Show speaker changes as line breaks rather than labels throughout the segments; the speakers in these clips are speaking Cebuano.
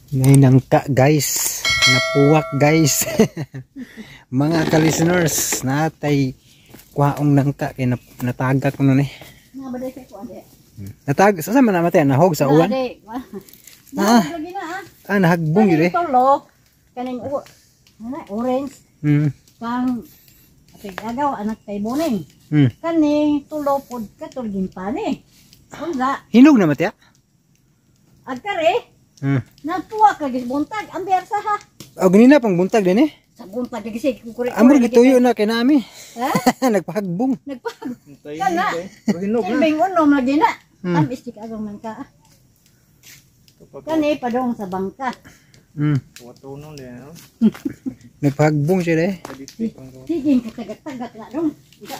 Nay nangka, guys. Napuwak, guys. Mga ka-listeners, natay kwaong nangka kay natagak ko nun eh.
Nga ba dai sa kuan di?
Natag sa man namatay nahog sa uwan.
Dai.
Ah.
Lagi na ah.
Ah, nahagbong yun eh.
Kaning tulo, kaning ano, orange, kang ate agaw anak kay Boning. Kani tulo pod katol gimpani. Unsa
Hinog na matya?
Agkare, nagpuwa ka gis buntag ang bersa ha.
O ganina pang buntag din eh.
Sa buntag lagi sig kure.
Amor gituyo na kay nami.
Ha?
Nagpahagbong.
Nagpag. Kana.
Hinog na.
Silbing unom lagi na. Tamis di kaagong nangka. Ah. Kani padong sa bangka.
Watunon din, no?
Nagpahagbong siya eh.
Sige katagak-tagak na dong. Ika.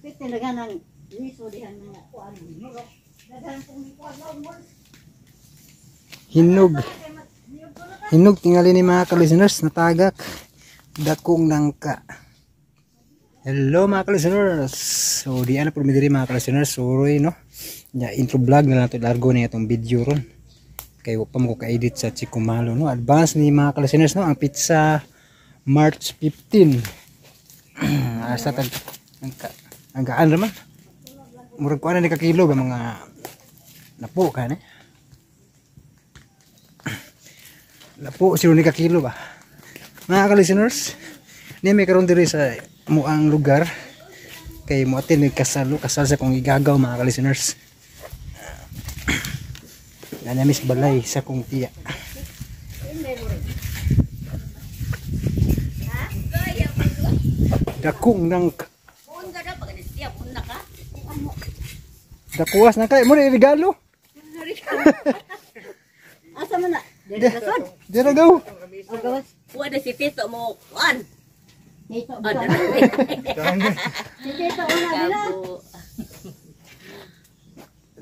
Pwede talaga ng liso dihan nga kuan. Daghan kong kuan mo.
Hinog. Hinog tingali ni mga ka-listeners, natagak. Dakong nangka. Hello mga ka-listeners. So di ana po mi diri mga ka-listeners, suroy no. Nya intro vlog na lang to, largo na itong video ron. Kay wa pa mo ko ka-edit sa Chico Malo no. Advance ni mga ka-listeners no, ang pizza March 15. Asa tag nangka. Ang gaan raman. Murag kuan na ni ka kilo ba mga napo ka ne. Napo sino ni ka kilo ba. Mga ka-listeners, ni may karon diri sa muang lugar kay mo atin kasal no, kasal sa kong igagaw mga ka-listeners. Nanamis balay sa kong tiya. Dakong nang dakuwas na kay mo ni regalo.
Asa man na? Diri sa sod.
Dira gaw.
O gawas.
Wala si Tito mo, kuan.
Dito.
Ah,
Si Tito una dila.
Gabo.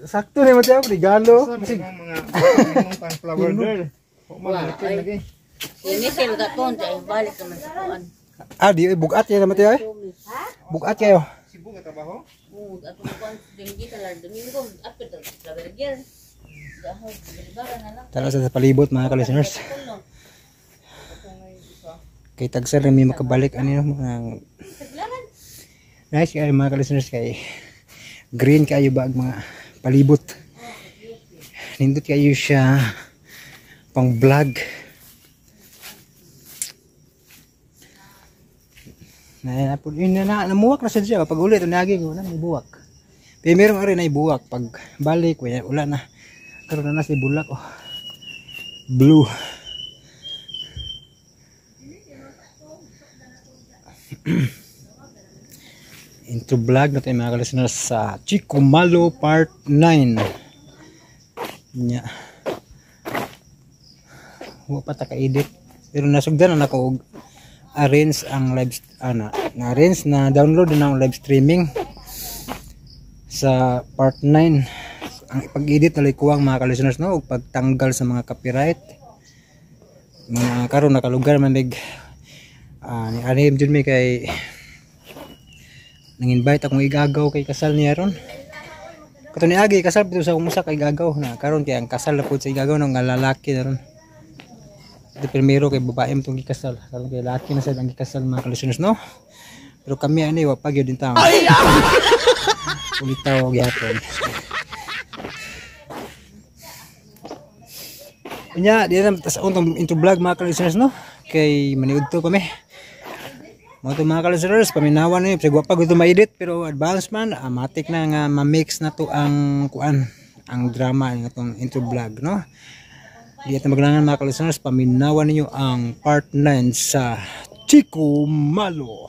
Sakto ni mo tiya regalo.
Sa mga mga pang flower girl. Wa man lagi.
Si Michelle gaton, dahil balik naman sa kuan.
Ah, di bugat ya naman tiya eh. Bugat kayo.
Cebu ka trabaho?
Oo, ato kuan Domingo talar Domingo, apit ang flower girl. Dahil bilibara na lang.
Tara sa palibot mga ka-listeners. Kay tagsar na may makabalik ano yun, mga nice kayo mga ka-listeners kay green kayo ba ang mga palibot. Nindot kayo siya pang vlog. Na, na, yun na, na, namuwak na siya pag ulit nagi ko na may buwak. Pero meron rin ay buwak pag balik wala, wala na. Karon na na si bulak oh. Blue. Intro vlog na tayo mga ka-listeners sa Chico Malo Part 9. Nya. Wa pa ta ka-edit. Pero nasugdan na nako og arrange ang live ana, na arrange na download na ang live streaming sa part 9. Ang pag-edit na kuwang mga ka-listeners no, ug pagtanggal sa mga copyright. Mga karon nakalugar man mig ni anim jud mi kay nang-invite akong igagaw kay kasal niya ron. Kato ni Agi kasal pito sa umusa kay igagaw na karon kay ang kasal na pud sa igagaw no nga lalaki na ron. Ito primero kay babae mo tong gikasal, karon kay lalaki na sad ang gikasal mga ka-listeners no. Pero kami ani wa pa gyud taon. Ulitaw gyapon. Unya, di na tas untong intro vlog mga ka-listeners no. Kay maniudto kami. Mga to mga ka-listeners, paminawan ni wa pa gud ma-edit pero advance man, matik na nga ma-mix na to ang kuan, ang drama nga tong intro vlog no. Di at maglangan mga ka-listeners, paminawan ninyo ang part 9 sa Chico Malo.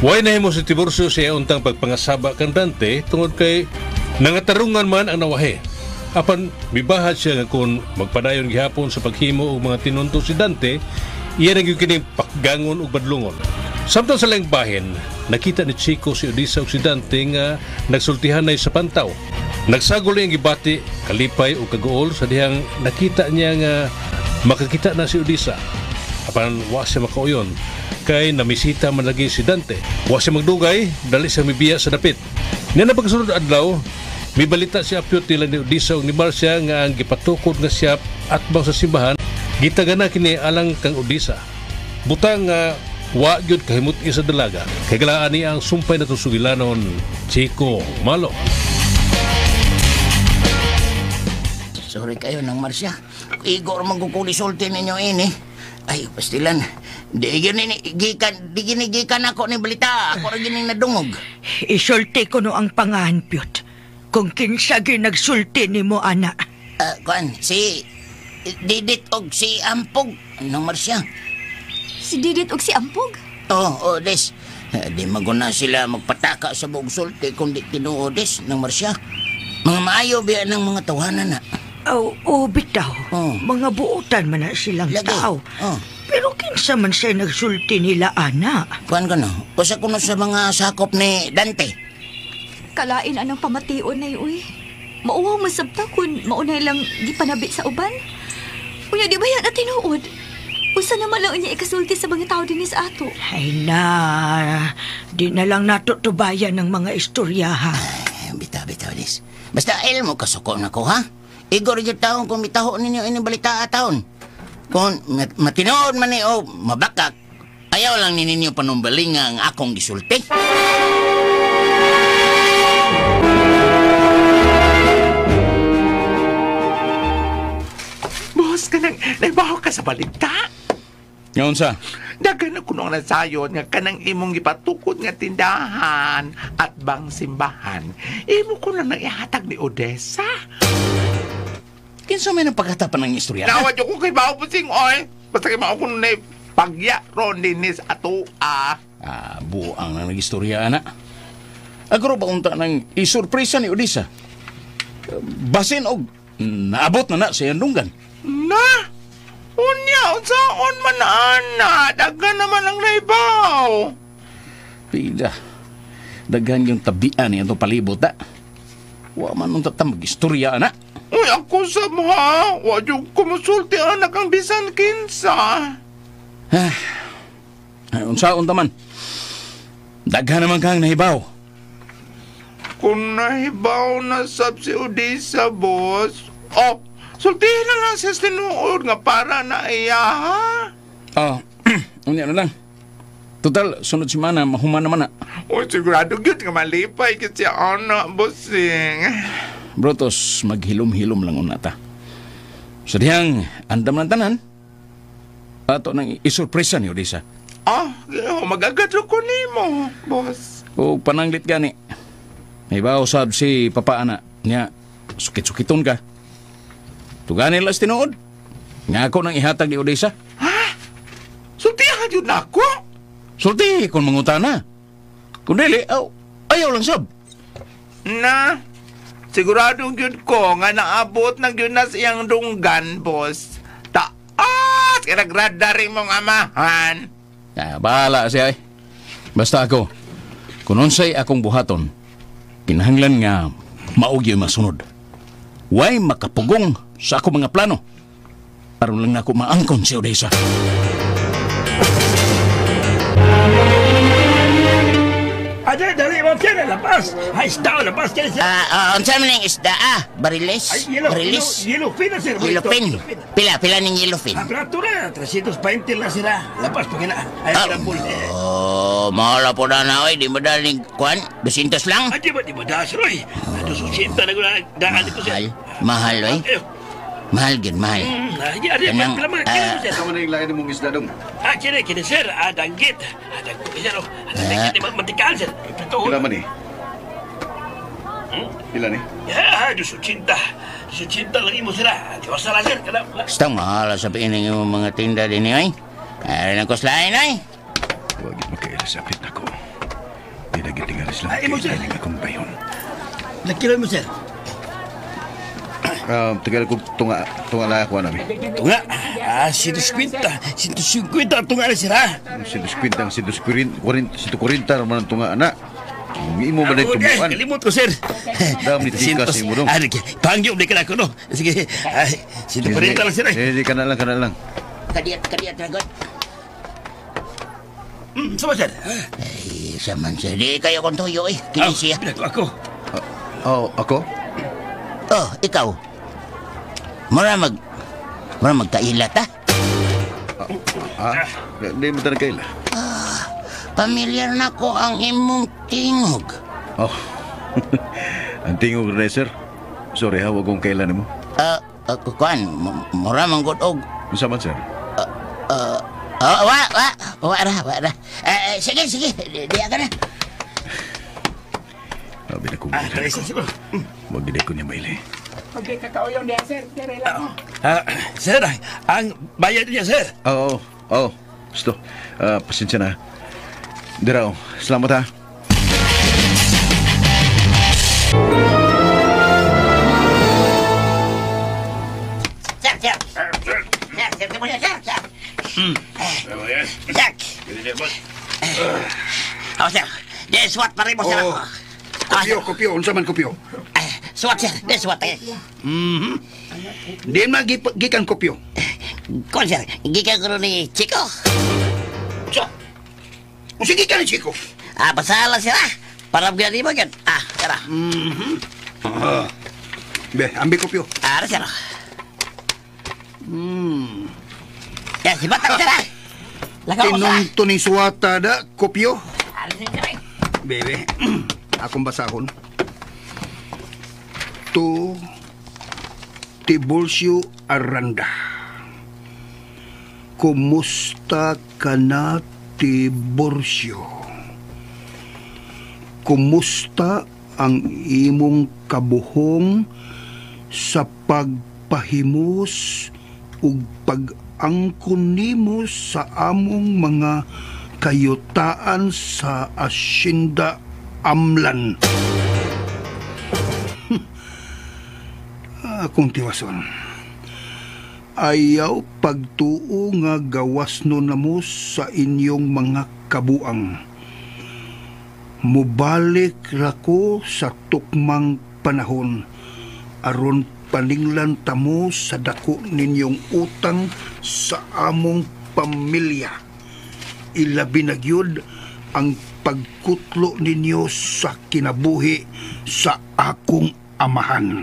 Way nahimo si Tiburcio sa iya untang pagpangasaba kan Dante tungod kay nangatarungan man ang nawahi. Apan mibahad siya nga kung magpadayon gihapon sa paghimo og mga tinunto si Dante, iya na gyud kining pakgangon ug badlungon. Samtang sa laing bahin, nakita ni Chico si Odisa ug si Dante nga nagsultihanay sa pantaw. Nagsagol ang gibati, kalipay ug kaguol sa dihang nakita niya nga makakita na si Odisa. Apan wa siya makauyon kay namisita man lagi si Dante. Wa siya magdugay, dali siya mibiya sa dapit. Niya na pagkasunod adlaw, mibalita si Apyot nila ni Odisa ug ni Marcia nga ang gipatukod nga siyap atbang sa simbahan gitagana kini alang kang Odisa. Butang nga wa gyud kahimut-i sa dalaga. Kay galaan niya ang sumpay na sugilanon, Chico Malo.
Sorry kayo ng Marcia. Igor magkukulisulti ninyo ini. Ay, pastilan. Di ginigikan ako ni balita. Ako rin gining nadungog.
Isulti ko no ang pangahan, Pyot. Kung kinsa ginagsulti ni mo, ana.
Kuan, si Didit og si Ampog. Anong Marcia?
Si Didit og si Ampog?
Oo, Des. Di maguna sila magpataka sa buong sulti kung di tinuod, Des, ng Marcia. Mga maayo biya ng mga tawanan na.
Oo, bitaw.
Oh.
Mga buutan man na silang
Lagi.
tao.
Oh.
Pero kinsa man siya nagsulti nila, ana.
Kuan ko no, usa kuno sa mga sakop ni Dante.
Kalain anang pamation na uy. Mauwaw man sabta kun maunay lang gipanabi sa uban. Unya, di ba yan at tinuod? Usa naman lang niya ikasulti sa mga tao din sa ato.
Ay na, di na lang natutubayan ng mga istorya, ha?
Ay, bitaw, bitaw, Des. Basta el mo kasuko na ko, ha? Igor yung taon kung mitaho ninyo ini balita taon. Kung matinood man ni o mabakak, ayaw lang ni ninyo panumbaling ang akong gisulti.
Boss, kanang naibaho ka sa balita.
Ngayon sa?
Daghan na kunong nasayon nga kanang imong gipatukod nga tindahan at bang simbahan. Imo ko na nang ihatag ni Odessa.
Kinsa may nang pagkatapan ng istorya?
Nawad ko kay bao pusing oy. Basta kay mao kuno na pagya ron dinis ato ah.
Ah, buang na nag-istorya ana. Agro ba unta nang isurpresa ni Odessa? Basin og naabot na na sa iyang dunggan.
Na! Unya, unsaon man ana, daghan naman ang naibaw.
Pida, daghan yung tabian niya itong palibot, ha? Wa man nung tatang mag-istorya, ana.
Uy, ako sab ha, wa jud kumusulti anak ang bisan kinsa.
Ay, unsaon taman. Daghan naman kang nahibaw.
Kung nahibaw na sab si Odessa, boss. Oh, sultihin na lang siya tinuod nga para na iya, ha?
Oh, unya na lang. Total, sunod semana, mahuman naman na.
Uy, sigurado gyud nga malipay kasi ana, bossing.
Brotos, maghilom-hilom lang una ta. Sa dihang, andam ng tanan, ato nang isurpresa ni Odessa.
Ah, magagad ko nimo, boss.
O pananglit gani. May bawo sab si papa ana niya, sukit-sukiton ka. Tuganin las tinuod. Nga ako nang ihatag ni Odessa.
Ha? Sultihan yun ako?
Sulti kung mangutana. Kung dili, ayaw lang sab.
Na, sigurado yun ko nga naabot na yun na siyang dunggan, boss. Taas! Kinagrada rin mong amahan.
Ah, bahala siya eh. Basta ako, kung unsay akong buhaton, kinahanglan nga maugyo'y masunod. Way makapugong sa ako mga plano. Aron lang nako maangkon si Odessa.
Ade, dali mo kaya lapas. Ay, isda, lapas kaya sir.
Unsa man ning isda ah? Bariles?
Ay, yellow,
Bariles?
Yellowfin na sir.
Yellowfin. Pila ning yellowfin?
Ah, plato na, 320 lang sila. Lapas pa kina. Ay, ah,
oh, mahal po na na, oy. Di mo daling, kuan, 200 lang?
Ay, di ba da, sir, oy. 280 na ko na daan ko, sir.
Mahal, oy. Mahal, gin, mahal.
Kanang,
Sama na yung lain mong isda dong.
Ah, kini, sir. Ah, danggit. Ah, danggit, sir. Ah, danggit, mantikaan, sir.
Pila man eh? Pila ni?
Ah, 280. 280 lang imo sila. Di ba sala, sir?
Basta mahal sabihin ninyo mga tinda din, oy. Ay, nang kuslain, oy.
Huwag makaelisapit na ko. Di na gitingalis lang.
Ay, mo, sir.
Akong bayon.
Nakilo mo, sir.
Tagal ko tunga na ako namin.
Tunga? Ah, 150. 150 ang tunga na sila.
150, 140 naman ang tunga, anak. Imo ba na tubuan?
Kalimot ko, sir.
Dami tikas imo dong.
Ah, pangyom di ka na ako, no? Sige, 140 lang, sir.
Sige, kana lang.
Kadiat, ragot.
Sama sir.
Ay, saman sir. Di kayo kong tuyo eh. Kini siya.
Ako.
Oh, ako?
Oh, ikaw. Mura magkailat ha?
Di mo tayo nagkaila.
Pamilyar na ko ang imong tingog.
Oh. Ang tingog rin, sir. Sorry ha, wag kong kailan mo.
Kuan, mura man gud og.
Unsa man, sir?
Wa ra. Sige, diya ka na.
Sabi na kung wag gid ko niya maili.
Okay, kakauyong diya, sir. Dire lang.
Sir, ang bayad niya, sir.
Oo. Gusto. Pasensya na. Diraw, salamat ha.
Sir. Sir. Sir. Oh, sir. Di, swat pa rin mo, sir.
Kopyo. Unsa man kopyo?
Swat, sir. Di, swat.
Di man gikan kopyo.
Kon, sir. Gikan ko ni Chico.
Unsa? Unsa gikan ni Chico?
Pasala, sir. Para bigyan mo yan. Tara.
Be, ambi kopyo.
Ara, sir. Ya, si Batang, sir.
Tinunto ni suwata da, kopyo. Bebe, akong basahon. To Tiburcio Aranda. Kumusta ka na, Tiburcio? Kumusta ang imong kabuhong sa pagpahimus ug pag-angkon nimo sa among mga kayutaan sa Asyenda Amlan? Akong tiwason, ayaw pagtuo nga gawas no namo sa inyong mga kabuang. Mubalik ra ko sa tukmang panahon aron paninglan tamo sa dako ninyong utang sa among pamilya. Ilabi na gyud ang pagkutlo ninyo sa kinabuhi sa akong amahan.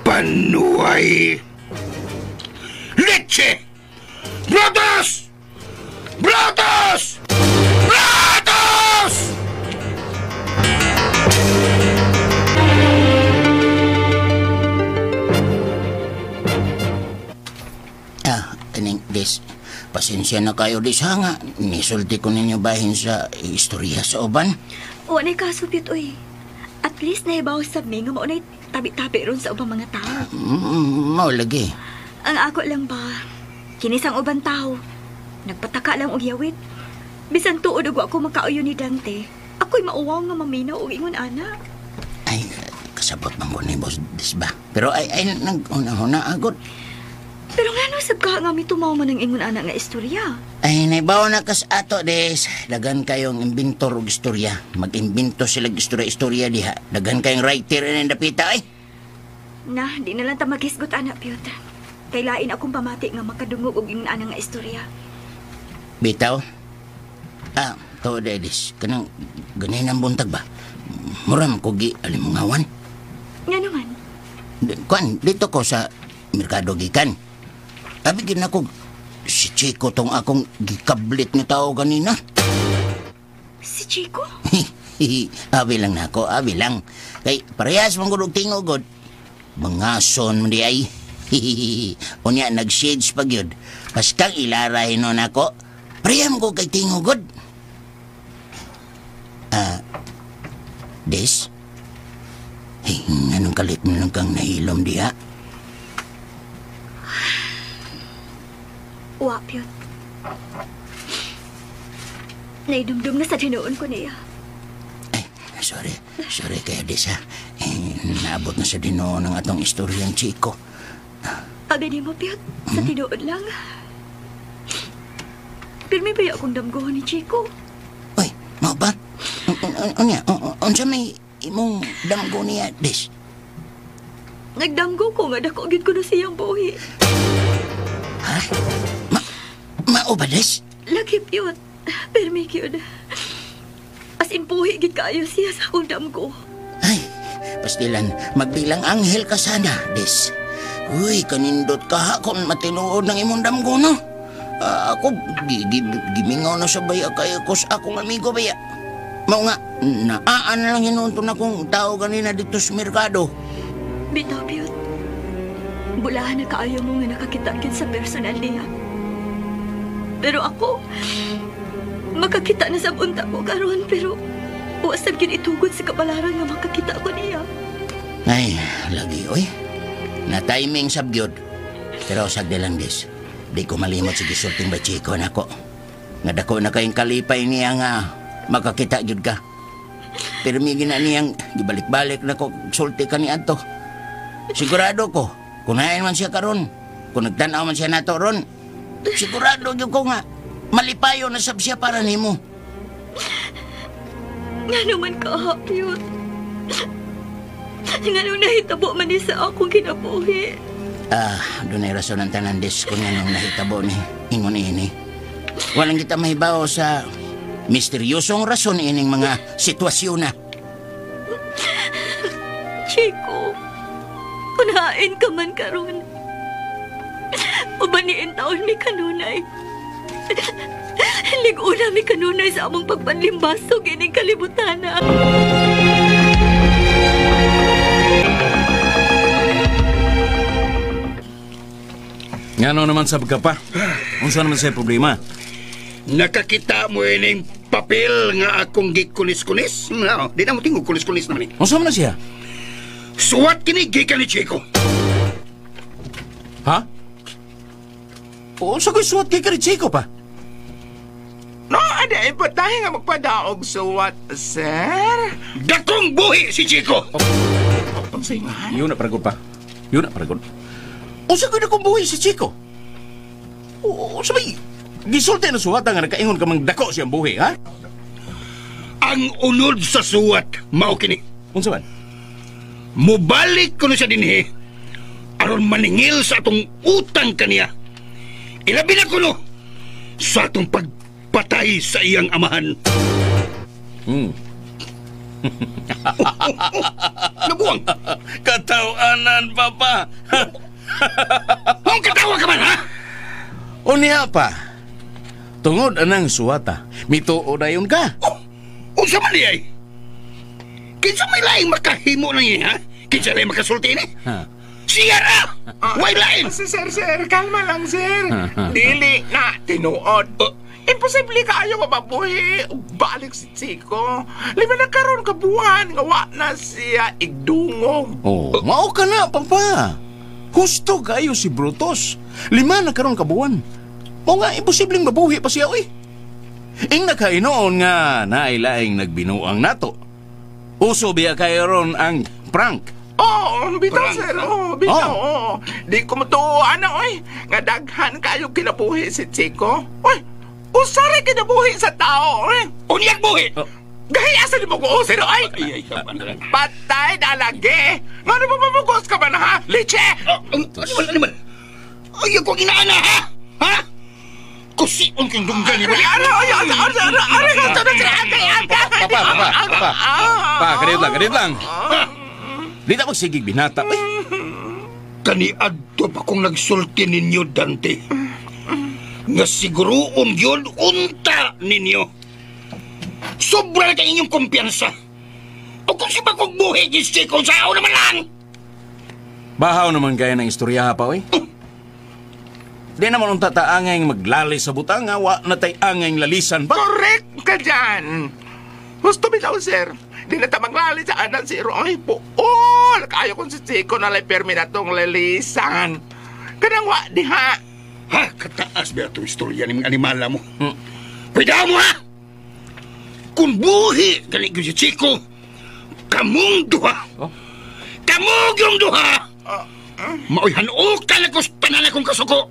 Panuay! Leche! Brothers! Brothers! Brothers!
Kaning des, pasensya na kayo des ha nga. Nisulti ko ninyo bahin sa istorya sa uban.
Wa na'y kaso, Piyot, uy. At least naibaw sa mi nga maunay tabi-tabi ron sa ubang mga tao.
Mao lagi.
Ang ako lang ba, kinis ang ubang tao. Nagpataka lang og yawit. Bisan tuod og ako makauyo ni Dante, ako'y mauwaw nga maminaw og ingon ana.
Ay, kasabot man ko ni boss des ba. Pero ay nag-una-una agod.
Pero nga no, sab ka nga mitumaw man ang ingon ana nga istorya.
Ay, naibaw na kas ato des. Dagan kayong inventor og istorya. Mag-imbento sila istorya-istorya diha. Dagan kayong writer na dapita ay.
Na, di na lang ta maghisgot ana, Piyot. Kay lain akong pamati nga makadungog og ingon ana nga istorya.
Bitaw? To des. Kanang ganin ang buntag ba? Mura man ko gi alimungawan.
Nga naman?
Kuan, dito ko sa merkado gikan. Abi gid na ko si Chico tong akong gikablit ni tao kanina.
Si Chico?
Abi lang na ako, abi lang. Kay parehas man gud og tingog gud. Mangason man di ay. Unya nag-shades pa gyud. Paskang ilara hinon ako. Parehas man ko kay tingog gud. Des? Hey, anong kalit mo lang kang nahilom diha?
Wa, Piyot. Naidumdum na sa tinuon ko niya.
Ay, sorry. Sorry kayo, Des, ha. Eh, naabot na sa tinuon ang atong istoryang Chico.
Abi ni mo, Piyot. Sa tinuon lang. Pirmi ba akong damgohan ni Chico?
Uy, mao ba? Unya, unsa may imong damgo niya, Des?
Nagdamgo ko nga dako gyud ko na siyang buhi.
Ha? Mao ba, Des?
Lagi, Piot. Permi, gyud. As in, buhi gid kaayo siya sa akong damgo.
Ay, pastilan, magbilang anghel ka sana, Des. Uy, kanindot ka ha kung matinuod ng imong damgo, no? Ako, gimingaw na sa baya kayo ko sa akong amigo baya. Mao nga, naaan lang hinuon na kong tao ganina dito sa merkado.
Bitaw, Piot. Bulahan na kaayo mo nga nakakita gyud sa personal niya. Pero ako, makakita na sa unta ko karon pero wasab gyud itugod sa kapalaran nga makakita ko niya.
Ay, lagi, oy. Na-timing sab gyud. Pero sagdi lang, Des. Di ko malimot sa gisulting ba Chico nako. Nga dako na kayong kalipay niya nga makakita gyud ka. Pero may gina niyang gibalik-balik na ko sulti ka ni adto. Sigurado ko, kunain man siya karon, kung nagtan-aw man siya nato ron, sigurado gyud ko nga malipayo na sab siya para nimo.
Nga naman ka, Piot. Nga nung nahitabo man ni sa akong kinabuhi.
Ah, dunay rason ang tanan, Des, kung anong nahitabo ni ingon ini. Walang kita mahibaw sa misteryosong rason ining mga sitwasyon na.
Chico, unahin ka man karon. Ubaniin taon mi kanunay. Lig-una mi kanunay sa among pagpanlimbasog ining kalibutan na.
Ngano naman sab ka pa? Unsa naman sa problema?
Nakakita mo ining papel nga akong gikunis-kunis? No, di na mo tingog kunis-kunis naman eh.
Unsa man na siya?
Suwat kini gikan ni Chico.
Ha? Unsa ko'y suwat gikan ni Chico pa?
No, ada importante nga magpadaog suwat, sir.
Dakong buhi si Chico.
Oh,
Yun na paragod pa. Yun na paragod. Unsa ko'y dakong buhi si Chico? Unsa may gisulti na suwata nga nakaingon ka mang dako siyang buhi, ha?
Ang unod sa suwat, mao kini.
Unsa man?
Mubalik ko na siya dinhi aron maningil sa atong utang kaniya. Ilabi na kuno sa atong pagpatay sa iyang amahan.
Hmm.
Nabuang!
Katawanan, papa!
Ang katawa ka man, ha?
Unya pa, tungod anang suwata, mituo dayon ka.
Oh, unsa man di ay? Kinsa may laing makahimo na niya, ha? Kinsa laing makasulti ni?
Ha?
Siya ra! Way lain!
Sir, sir, kalma lang, sir. Dili na tinuod. Imposible kaayo mababuhi. Balik si Chico. Lima na karon ka buwan nga wa na siya igdungog.
Oh, mao ka na, papa. Husto kayo si Brutus. 5 na karon ka buwan. Mao nga imposibleng mabuhi pa siya, oy. Ing nakainoon nga nailaing nagbinuang nato. Uso biya kayo ron ang prank.
Oo, oh, bitaw sir. Oh, bitaw. Oh. Di ko matuo, ana, oy. Nga daghan kayo kinabuhi si Chico. Oy, usara kinabuhi sa tao, oy.
Unyag buhi!
Oh.
Gaya sa limo ko, sir, oy. Patay na lagi. Ngano ba mamugos ka ba na, ha? Leche!
Ano man, ano man? Ay, ako inaana, ha? Ha? Kusion kang dunggan ni
Ara, ay, ara, ara, ara, ara,
Pa, pa, pa, pa. Pa, kadiyot lang, Di na magsigig binata, oy.
Kaniadto pa kong nagsulti ninyo, Dante. Nga siguroon yun, unta ninyo. Sobra na kay inyong kumpiyansa. O kung si Bakog buhi, Chico, sa naman lang!
Bahaw naman kaya ng istorya pa, oy. Di naman unta taangay maglali sa butang, wa na tay angay lalisan ba?
Correct ka dyan! Gusto bitaw, sir. Di na ta maglali sa anan si Roy. Puol! Kayo kung si Chico na lay permi na tong lalisan. Kanang wa diha.
Ha? Kataas ba itong istorya ni mga animala mo? Pwede mo, ha? Kung buhi, gani ko si Chico, kamong duha.
Oh?
Kamong yung duha! Maoy hanukan ako sa tanan akong kasuko.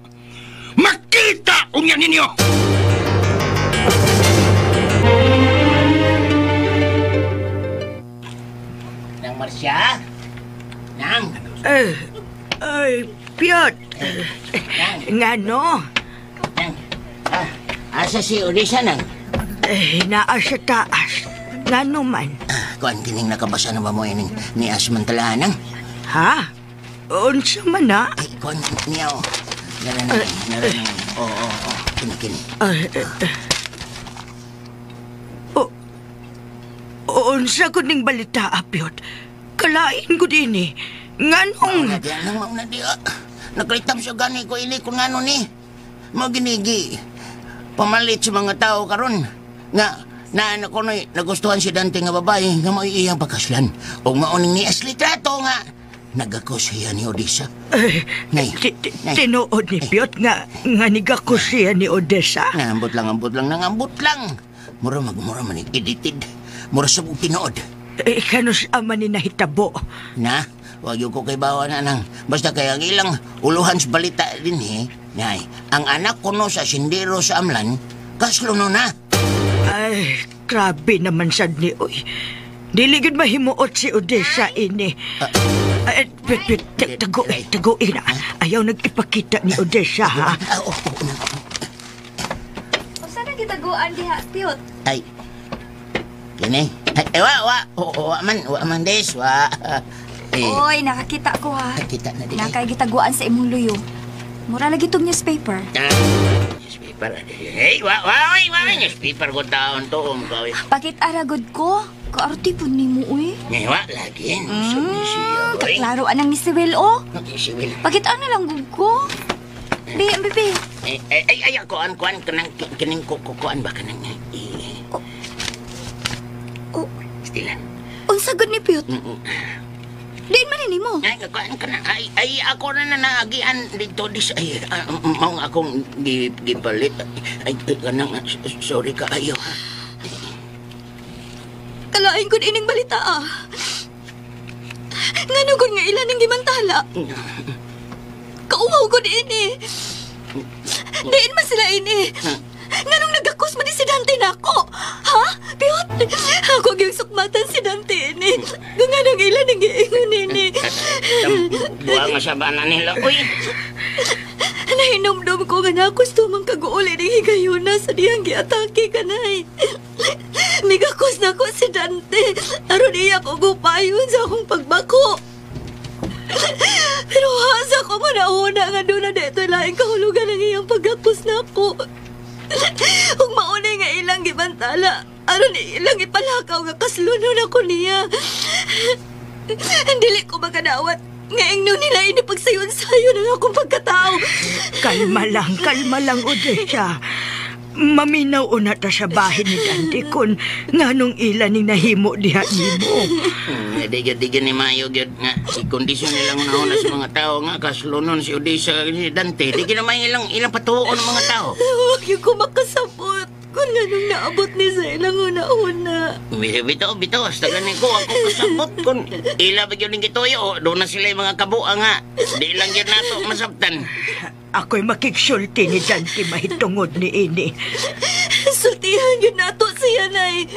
Makita unya ninyo!
Nang Marcia? Nang?
Ay, Piot. Ngano?
Nang? Asa si Odessa nang?
Eh, naa sa taas. Ngano man?
Kuan kining nakabasa na ba mo ining ni Asmantalaan nang?
Ha? Unsa man na?
Ay, kuan niya oh. Nara na, nara na. Oo, oo, oo. Kini, kini.
Unsa ko ning balita, Apyot? Kalain ko din eh. Nganong...
Mauna di, anang mauna di. Nakalitam siya gani ko ini kung ano ni. Maginigi. Pamalit sa mga tao karon. Nga, naan ako no'y nagustuhan si Dante nga babae nga maiyang pagkaslan. O mauning ni Ashley Trato nga. Nagako siya ni Odessa. Nay,
Tinuod ni Piot nga nigako siya ni Odessa.
Nangambot lang, ambot lang, nangambot lang. Mura magmura man edited. Mura sa buong tinuod.
Eh, kanus ama ni nahitabo.
Na, wag yung ko kay bawa na nang. Basta kaya ang ilang uluhan sa balita din eh. Nay, ang anak ko no sa sindero sa Amlan, kaslo no na.
Ay, grabe naman sad ni Uy. Dili gud mahimuot si Odessa ini. Ay, pit, taguin na. Ayaw nag-ipakita ni Odessa, ha?
Usa na gitaguan diha, Piot?
Ay, kini. Ay, wa, wa man des, wa. Eh,
Oy, nakakita ko ha.
Nakita na din.
Nakay gitaguan sa imong luyo. Mura lagi tong newspaper.
Newspaper. Hey, wa, newspaper ko taon to.
Pakit-ara gud ko. Kaarti po ni mo, uy.
Wa, lagi.
Kaklaro anang ni si Will, oh.
Si Will.
Pakit-ara na lang gud ko. Bi, bi.
Ay, kuan, kanang, kining, kuan ba, kanang,
Oh.
Stilan.
Unsa gud ni Piot? Diin man ni mo.
Ay, kuan kana. Ay, ako na naagian dito dis. Ay, mao nga akong gipalit. Ay, kanang sorry ka ayo.
Kalain gud ining balita ah. Ngano gud nga ilan ang gimantala? Kauwaw gud ini. Diin man sila ini. Nganong nagakos man ni si Dante nako? Ha? Piot? Ako gyud sukmatan si Dante ini. Nganong ilan ang giingon ini?
Buha nga sa bana nila. Uy!
Nahinomdom ko nga nakos tumang kaguol ining higayuna sa diyang giatake kanay. Migakos nako si Dante. Aron iya ko gupayon sa akong pagbako. Pero hasa ko manahuna nga doon na dito laing kahulugan ang iyang pagkakos nako. Ug maunay nga ilang gibantala, aron ilang ipalakaw nga kaslunon ako niya. Dili ko makadawat nga ingno nila ini pagsayon-sayon ang akong pagkatao.
Kalma lang, Odessa. Maminaw una ta sa bahin ni Dante kun nganong ila ning nahimo diha nimo.
Digan ni Mayo gyud nga ikondisyon nilang una sa mga tao nga kaslunon si Odessa ni Dante. Di gyud may ilang patuon ng mga tao.
Huwag yung ko makasabot kung nganong naabot ni sa ilang una-una.
Bito, hasta ganin ko ako kasabot kung ila ba gyud ning gituyo, doon na sila yung mga kabuang nga. Di lang gyud nato masabtan.
Ako'y makiksulti ni Dante mahitungod ni ini.
Sultihan yun nato siya, Nay.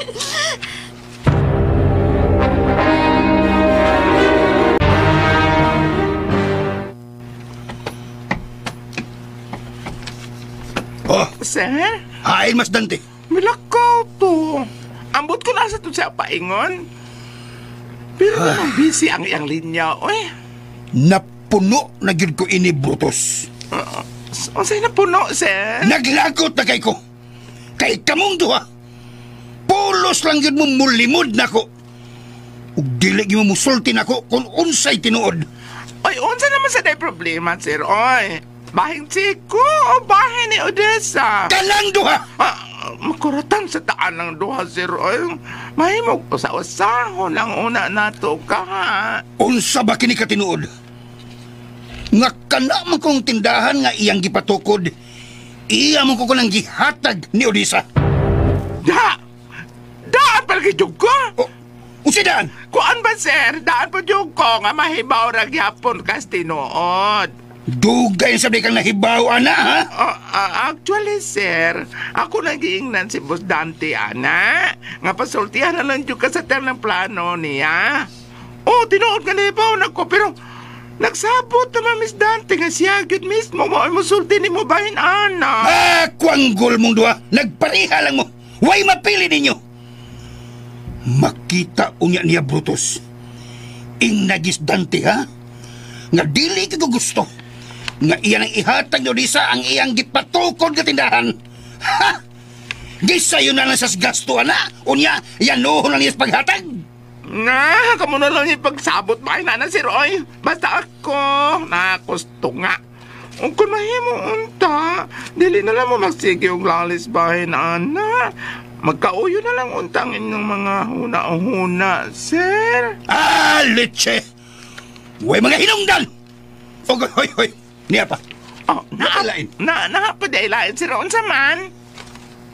Oh,
sir?
Hain mas Dante.
Milakaw to. Ambot ko na sa to siya paingon. Pero naman busy ang iyang linya, oy.
Napuno na gyud ko ini, Brutus.
Unsay napuno, sir?
Naglagot na kay ko. Kay kamong duha. Pulos lang yun mo mulimod nako. Ug dili gyud mo musulti nako kung unsay tinuod.
Oy, unsa naman sa day problema, sir? Oy, bahing Chico o bahin ni Odessa?
Kanang duha!
Makuratan sa taan ng duha, sir. Oy, mahimog usa-usahon ang una nato ka, ha?
Unsa ba kini katinuod? Nga kana man kong tindahan nga iyang gipatukod, iya mo ko nang gihatag ni Odessa.
Da! Daan palagi jug ko!
Usi daan?
Kuan ba, sir? Daan po jug ko nga mahibaw ra gyapon kas tinuod.
Dugay sa di kang nahibaw, ana, ha?
Actually, sir, ako nagiingnan si Boss Dante, ana. Nga pasultihan na lang jug ka sa ng plano niya. Oh, tinuod nga nahibaw na ko, pero Nagsabot naman Miss Dante nga siya gyud mismo mo ay musulti nimo bahin ana.
Ah, kwanggol mong duha. Nagpareha lang mo. Way mapili ninyo. Makita unya niya Brutus. Ing nagis Dante ha? Nga dili ka gusto. Nga iyan ang ihatag ni Odessa ang iyang gipatukod nga tindahan. Ha! Gisayo na lang sa gasto ana. Unya, yanuhon na niya sa paghatag.
Na, kamo na lang yung pagsabot ba na si Roy. Basta ako, nakusto nga. Kung mahimo unta, dili na lang mo magsige og lalis bahin, ana. Magkauyo na lang untang inyong mga huna-huna, sir.
Ah, leche! Way mga hinungdan! Ogoy, hoy, hoy. Niya pa.
Oh, na, na, pa dailain si Roy. Unsa man?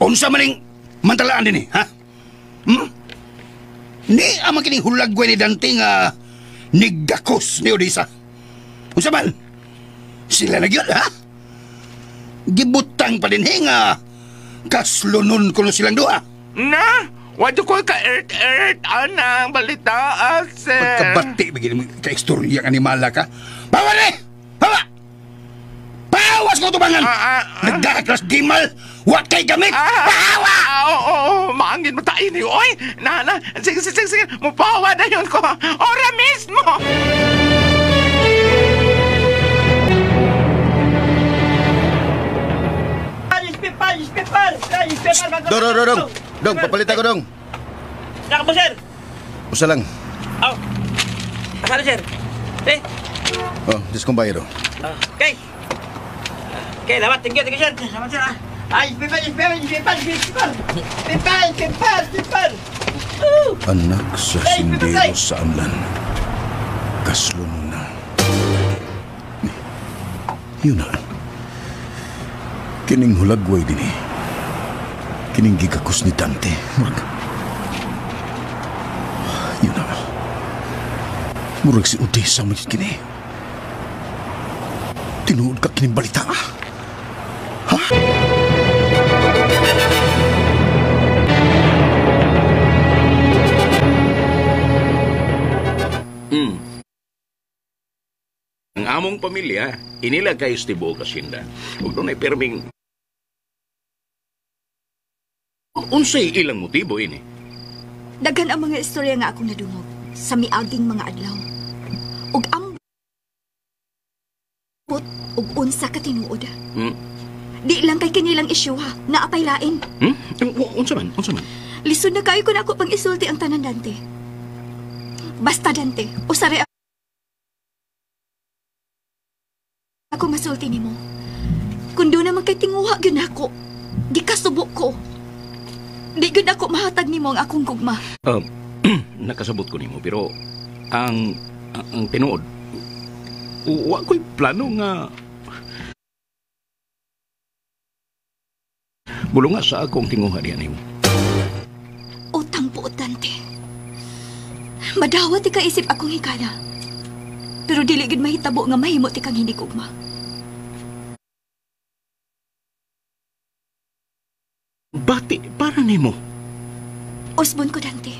Unsa maning mantalaan din eh, ha? Hmm? Ni ang kining hulagway ni Dante nga nigdakos ni Odessa. Unsa man? Sila na gyud, ha? Gibutang pa din nga kaslunon kuno silang duha.
Na, wadyo ko ka earth anang balita, sir.
Pagkabati bigin mo ka istorya ang animala ka. Pawa ni! Pawa! Pawas ko tubangan! Nagdaklas gimal! Wat kay gamit! Pawa!
Oo, maangin mo tayo niyo, oy! Na, sige, mupawa na yun ko! Ora mismo!
Dong, dong, papalit ako dong.
Naka mo, sir?
Usa lang.
Oh. Asa na, sir? Eh?
Oh, dis kong bayad, oh.
Okay. Okay, lamat. Thank you, sir. Salamat, sir, ah. Ay, paper.
Anak sa sindero sa amlan. Kaslon na. Yun na. Kining hulagway din eh. Kining gigakos ni Dante. Murag. Yun na. Murag si Odessa mo kini. Tinuod ka kining balita, ah? Ha?
Ang among pamilya, inila kayo sa tibuok kasinda. Huwag doon ay perming... Unsay ilang motibo ini?
Daghan ang mga istorya nga akong nadungog sa miaging mga adlaw. Ug ambot ug unsa ka tinuod. Hmm? Di lang kay kinilang isyu ha, naapay lain.
Hmm? Unsa man? Unsa man?
Lisod na kayo kun ako pang isulti ang tanan, Dante. Basta Dante, usare ako masulti nimo. Kun do naman kay tinguha gyud nako, gikasubo ko. Di gyud ako mahatag nimo ang akong gugma.
Nakasabot ko nimo pero ang tinuod wa ko'y plano nga bulunga sa akong tinguha diha nimo.
Utang puot, Dante. Madawat ti kaisip akong hikala. Pero dili gyud mahitabo nga mahimo ti kang hinigugma.
Bati para nimo.
Usbon ko, Dante.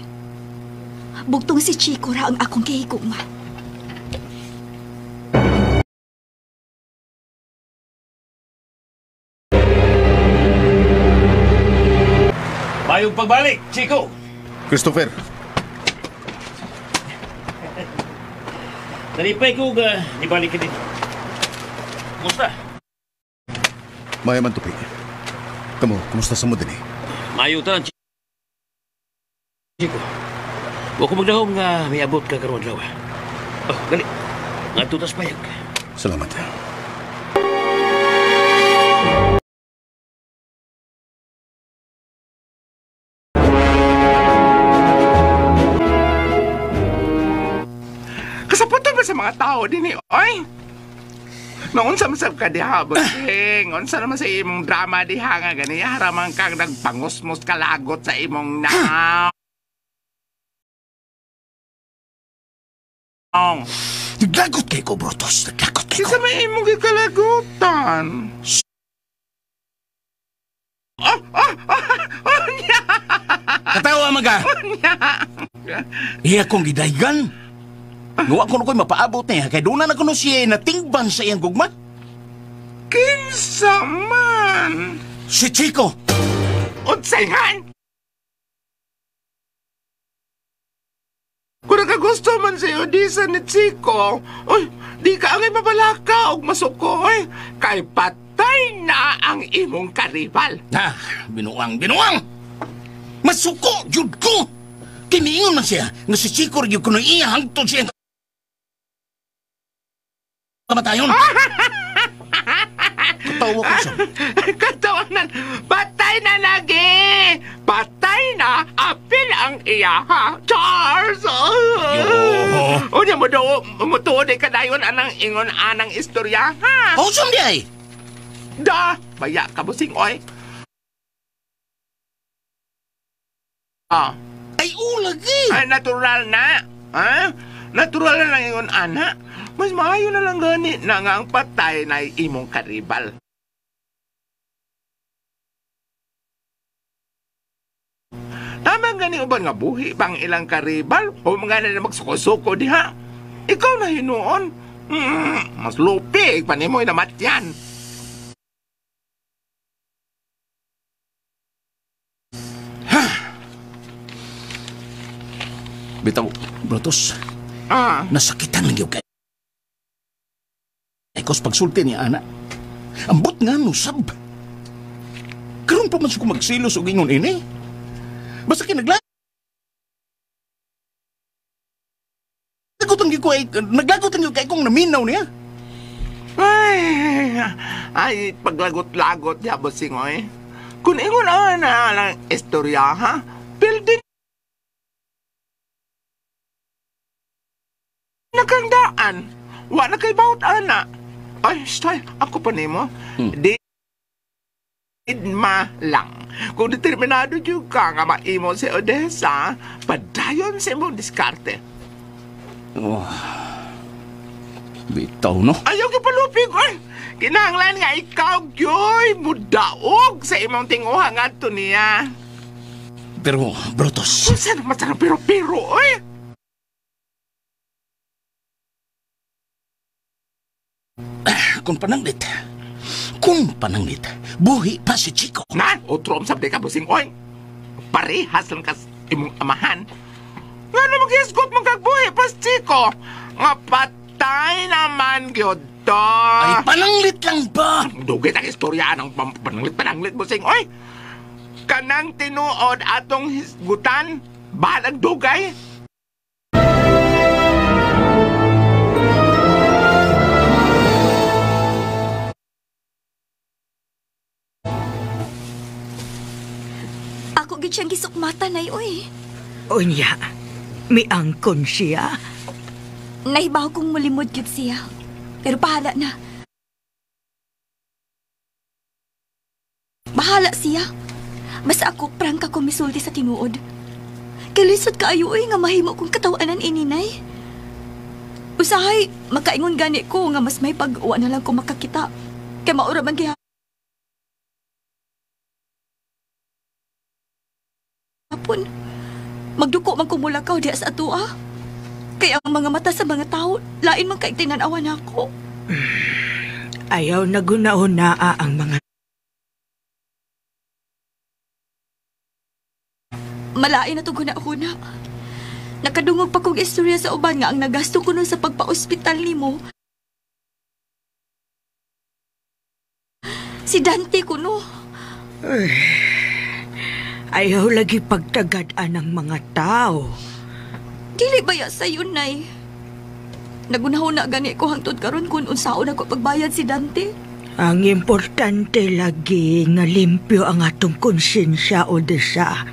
Bugtong si Chico ra ang akong gihigugma.
Mayong pagbalik, Chico.
Christopher.
Nalipay ko ga nibalik ka dito. Kumusta?
Maya man tupi. Kamo, kumusta sa mo din eh?
Mayo tanan, Chico. Wa ko magdahom nga may abot ka karon adlaw. Oh, gali. Ngadto tas payag.
Salamat.
Kasaputan ba sa mga tao din eh, oy? Naunsa man sab ka diha, Busing? Unsa naman sa imong drama diha nga gani? Haraman kang nagpangusmos kalagot sa imong naong.
Naglagot kay ko, Brutus. Naglagot kay ko.
Isa may imong gikalagutan. Oh, oh, oh, oh, nya.
Katawa maga.
Oh, nya.
Iya kong gidaygan.
Nga ko ko'y mapaabot niya kay doon na kuno siya natingban sa iyang gugma.
Kinsa man?
Si Chico.
Unsay han? Kung nakagusto man si Odessa ni Chico, uy, di ka angay mabalaka og masuko, oy. Kay patay na ang imong karibal.
Ha, binuang, binuang! Masuko, jud ko! Kiniingon man siya nga si Chico rin kuno iya hangtod siya kamatayon. Katawa ko siya.
Katawanan, patay na lagi! Patay na, apil ang iya, ha? Charles! Oh. Unya mo daw, mutuod ka dayon anang ingon anang istorya, ha?
Awesome di ay!
Da! Baya ka busing, oy! Ah.
Ay, ulagi!
Ay, natural na! Ha? Natural na lang ingon, ana. Mas maayo na lang gani na nga ang patay na imong karibal. Tama gani uban nga buhi bang ilang karibal o mga na magsuko-suko diha. Ikaw na hinuon. Mas lupi pa nimo namatyan.
Bitaw, Brutus.
Ah.
Nasakitan lang yun kay Ekos pagsulti niya, ana. Ambot nga no, sab. Karon pa man siya ko magsilos og ingon ini. Basta kinaglagot ang ko ay naglagot ang kay kong naminaw niya.
Ay, paglagot-lagot niya, bossing, oy. Kung ingon ana lang istorya, ha? Pildi nakandaan. Wa na kay bawt ana. Ay, stay, ako pa nimo. Di ma lang. Kung determinado jud ka nga maimo si Odessa, padayon sa imong diskarte.
Oh. Bitaw, no?
Ayaw ka palupig, oy. Kinahanglan nga ikaw, gyoy, mudaog sa imong tinguha ngadto niya.
Pero, Brutus.
Unsa naman sa pero-pero, oy?
Kung pananglit, buhi pa si Chico.
Na, otro ang sabdi ka, busing, oy. Parehas lang kas imong amahan. Nga na mag-isgot magkagbuhi pa si Chico. Nga patay naman, gyud to.
Ay, pananglit lang ba?
Dugit ang istorya ng pananglit, busing, oy. Kanang tinuod atong hisgutan, bahalag dugay.
Ako gid siyang gisukmata nay oy.
Unya, miangkon siya.
Nahibaw kong mulimod gid siya. Pero bahala na. Bahala siya. Basta ako prangka ko misulti sa tinuod. Kay lisod kaayo oy nga mahimo kong katawanan ini nay. Usahay makaingon gani ko nga mas may pag-uwa na lang ko makakita. Kay maura man gihapon. Magduko man kumulakaw diha sa atua. Kaya ang mga mata sa mga tao, lain man kay tinan-awan ako.
Ayaw naguna-unaa ang mga
Malain na itong huna-huna. Nakadungog pa kong istorya sa uban nga ang nagasto ko nun sa pagpa-ospital nimo. Si Dante ko no.
Ayaw lagi pagtagad-an ng mga tao.
Dili baya sa'yo, Nay. Nagunahuna gani ko hangtod karon kung unsaon ako pagbayad si Dante.
Ang importante lagi nga limpyo ang atong konsensya, Odessa.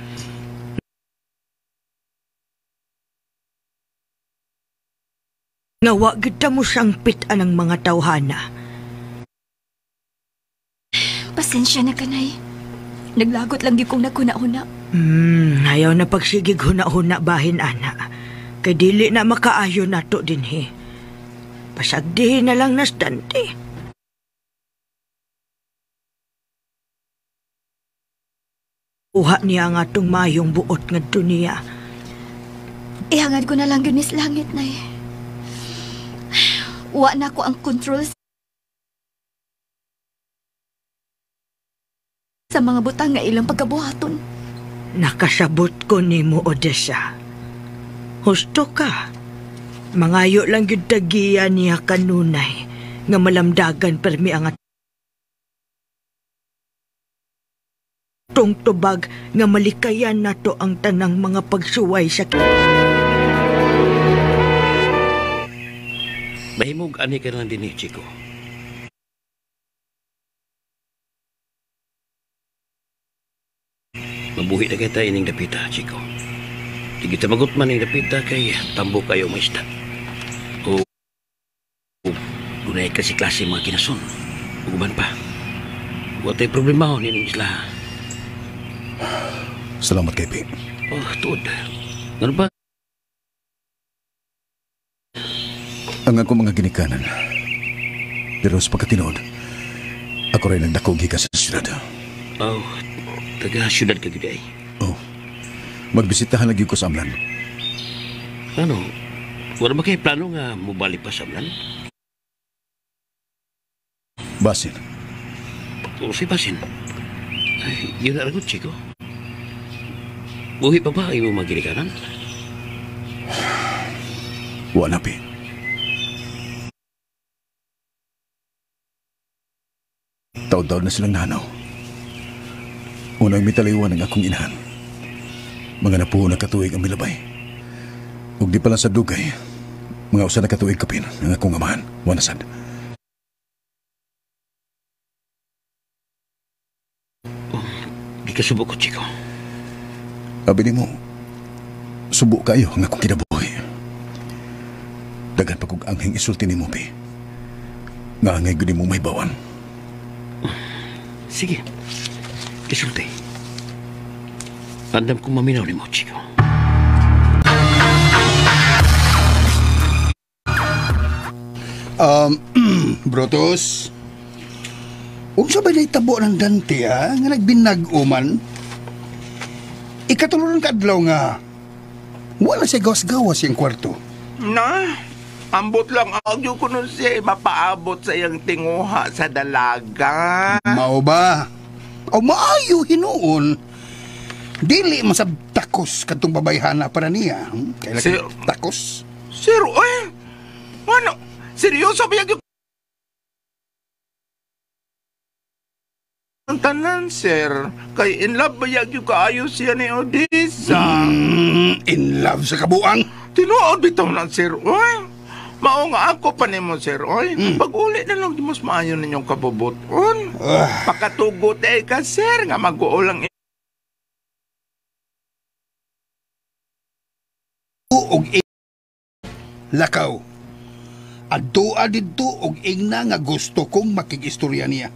Nga wa gid ta mo sangpit anang mga tawhana.
Pasensya na ka, Nay. Naglagot lang di kong naghuna-huna.
Ayaw na pagsigig huna-huna bahin, ana. Kay dili na makaayo nato dinhi. Pasagdihin na lang nas Dante. Uha niya ang atong mayong buot ngadto niya.
Ihangad ko na lang yun is langit, Nay. Wa na ko ang control sa mga butang nga ilang pagkabuhaton.
Nakasabot ko nimo, Odessa. Husto ka. Mangayo lang gyud tagiya niya kanunay nga malamdagan permi ang atong tubag nga malikayan nato ang tanang mga pagsuway sa
Mahimog ani ka lang din, Chico. Mabuhi na kita ining dapita, Chico. Di kita magot man ning dapita kay tambo kayo maisda. O dunay kasi klase mga kinason. Uguman pa. Wa tay problema ho nining isla.
Salamat kay Pi.
Oh, tuod. Ano ba?
Ang akong mga ginikanan. Pero sa pagkatinood, ako rin nagdako gikan sa syudad.
Oh, taga syudad ka gyud ay.
Oh. Magbisitahan lagi ko sa Amlan.
Ano? Wala ba kay plano nga mobalik pa sa Amlan?
Basin.
O si Basin. Ay, yun na ragot, Chico. Buhi pa ba ang imong mga ginikanan?
Wala, Pi. Taon-taon na silang nanaw. Unang mitaliwan ang akong inahan. Mga napuho na katuig ang milabay. Ug di pala sa dugay, mga usa na katuig kapin ang akong amahan. Wanasad.
Oh, di ka subo ko, Chico.
Abi nimo, subo kayo ang akong kinabuhi. Daghan pa kog anghing isulti nimo, Pi. Nga angay gud nimo may bawan.
Sige, isulti. Andam kong maminaw nimo, Chico.
Brutus, unsa ba nahitabo ng Dante, ha? Nga nagbinag-uman? Ikatulo ng kadlaw nga, wala siya gawas-gawas siyang kwarto.
Na, ambot lang agyo ko nun siya mapaabot sa iyang tinguha sa dalaga.
Mao ba? O maayo hinuon. Dili masab takos kadtong babayhana para niya. Kailan
Sir,
takos?
Sir, oy! Ano? Seryoso ba yung ang tanan, sir? Kay in love ba yung kaayo siya ni Odessa?
In love sa kabuang?
Tinuod bitaw na, sir, oy! Mao nga ako pa nimo, sir, oy. Pag-uli na lang di mas maayo ninyong kabubuton. Pakatugot eh ka, sir, nga mag-uulang
og lakaw. Adtoa didto og ingna nga gusto kong makigistorya niya.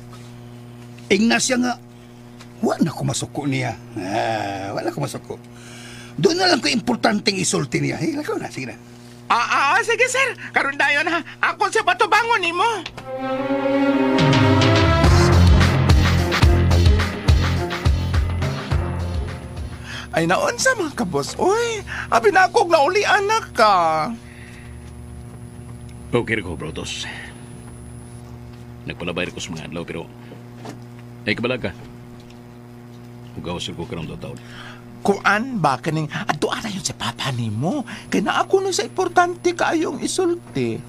Ingna siya nga wa na ko masuko niya. Ah, wala ko masuko. Doon na lang ko importanteng isulti niya. Hey, lakaw na, sige na.
Sige sir. Karon dayon ha. Ako siya patubangon nimo. Ay naon sa mga kabos, oy. Abi na akong nauli anak ka.
Okay ko, Brutus. Nagpalabay ko sa mga adlaw pero ay kabala ka. Ugawas ko karong taon.
Kuan ba kaning adto ana yun sa papa nimo? Kay na ako no sa importante kaayong isulti.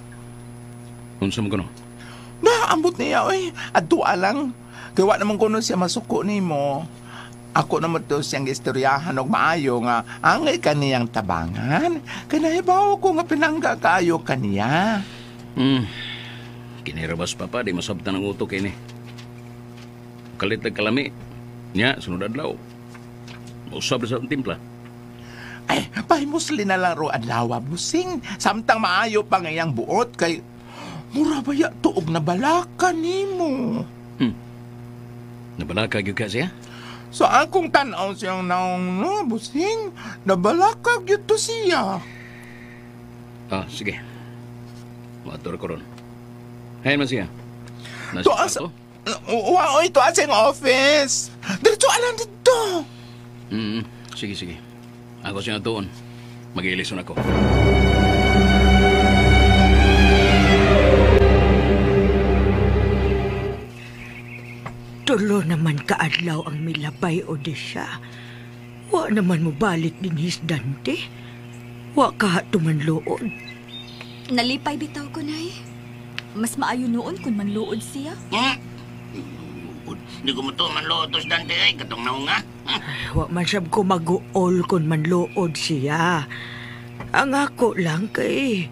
Unsa man kuno?
Na ambot niya oy. Adto lang. Kay wa naman kuno siya masuko nimo. Ako naman to siyang istoryahan og maayo nga angay kaniyang tabangan. Kay nahibaw ko nga pinangga kaayo kaniya.
Kinirabas papa di masabtan ang utok ini. Kalit lag kalami. Nya sunod adlaw. Usab sa timpla.
Ay, pahimusli na lang ro adlaw busing. Samtang maayo pa nga iyang buot kay mura ba ya tuog na balaka nimo.
Nabalaka gyud ka siya?
So akong tan-aw siyang naong no, busing, nabalaka gyud to siya.
Ah, sige. Moadto ko ron. Hay man siya.
To asa. Wa oy, to asa ang office. Diretso alang dito.
Sige, sige. Ako siya tuon. Mag-iilison ako.
Tulo naman kaadlaw ang milabay, Odessa. Wa naman mo balik din his Dante. Wa ka tumanluod.
Nalipay bitaw ko, Nay. Mas maayo noon kung manluod siya.
Hindi ko mo to manluod tos Dante ay katong naunga.
Wa man sab ko mag-uol kung manluod siya. Ang ako lang kay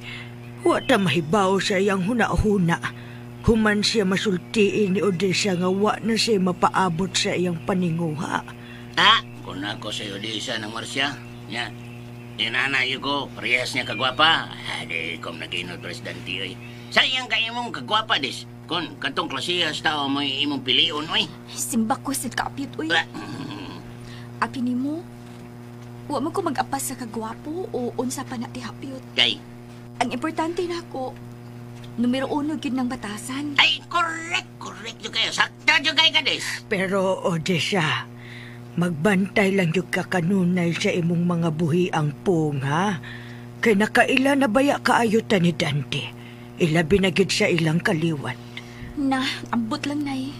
wa ta mahibaw sa iyang huna-huna. Human siya masultiin ni Odessa nga wa na siya mapaabot sa iyang paninguha.
Ah, kung ako sa Odessa ng Marcia, nya, inanayo ko, parehas niya kagwapa. Di kom naginod presidente oy. Sayang ka imong kagwapa des. Kung katong klasiyas tao mo imong pilion oy.
Simbak ko sa kaapit oy. Api nimo, wa man ko mag-apas sa kagwapo o unsa pa na ti hapyot.
Kay?
Ang importante na ako, numero 1 gyud ng batasan.
Ay, correct, correct jud kayo. Sakto jud kay kades.
Pero Odessa, magbantay lang jud ka kanunay sa imong mga buhiang pong, ha? Kay nakaila na baya kaayo ta ni Dante. Ilabi na gyud sa ilang kaliwat.
Na, ambot lang, Nay.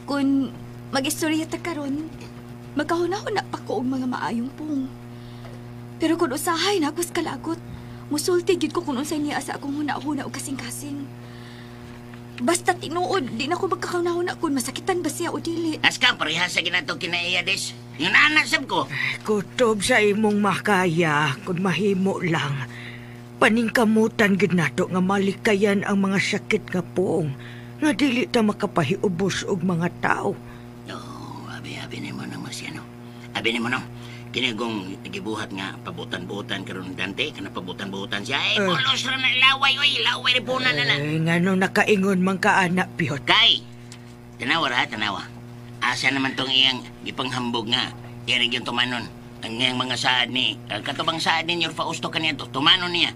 Kung mag-istorya ta karon, magkahuna-huna pa ko og mga maayong pong. Pero kung usahay na akos kalagot, musulti gyud ko kung unsay niya sa akong huna-huna o kasing-kasing. Basta tinuod, di na ko magkakahuna-huna kung masakitan ba siya o dili.
Aska, parehas sa ginatong kinaiya des. Yung naanak sab ko.
Kutob sa imong makaya, kung mahimo lang. Paningkamutan gyud nato nga malikayan ang mga sakit nga poong, nga dili ta makapahiubos og mga tao.
Oh, abi nimo nang Marciano. Abi nimo no. Kini kong gibuhat nga pabutan-butan karon Dante, kana pabutan-butan siya. Ay, pulos ra na laway oy, laway ri puna na na.
Ngano nakaingon man ka anak Piyot.
Kay. Tanawa ra, tanawa. Asa naman tong iyang gipanghambog nga iyang yung tumanon. Ang iyang mga saad ni katubang saad ni Nyor Fausto kaniya to, tumanon niya.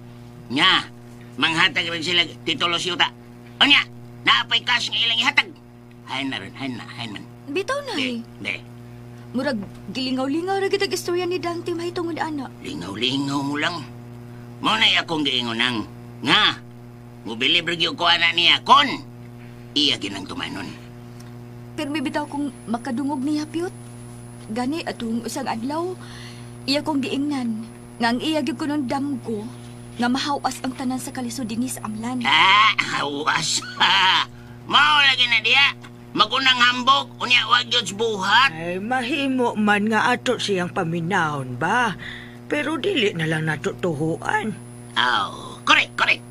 Nga, manghatag rin sila titulo siyuta. Unya, naapay cash nga ilang ihatag. Hain na rin, hain na, hain man.
Bitaw na eh.
Di.
Murag, gilingaw-lingaw ra gid ang istorya ni Dante mahitungod ana.
Lingaw-lingaw mo lang. Mo na akong giingon nang nga, mubilib ra gyud ko ana niya kon iya ginang tumanon.
Pero may bitaw kong makadungog niya, Piyot. Gani atong usang adlaw, iya kong giingnan nga ang iya gyud kunon damgo nga mahawas ang tanan sa kalisod dinhi sa Amlan.
Ah, hawas. Mao lagi na diya. Magunang hambog, unya wag yun buhat.
Ay, mahimo man nga ato siyang paminahon ba? Pero dili na lang nato tuhuan.
Oh, correct, correct.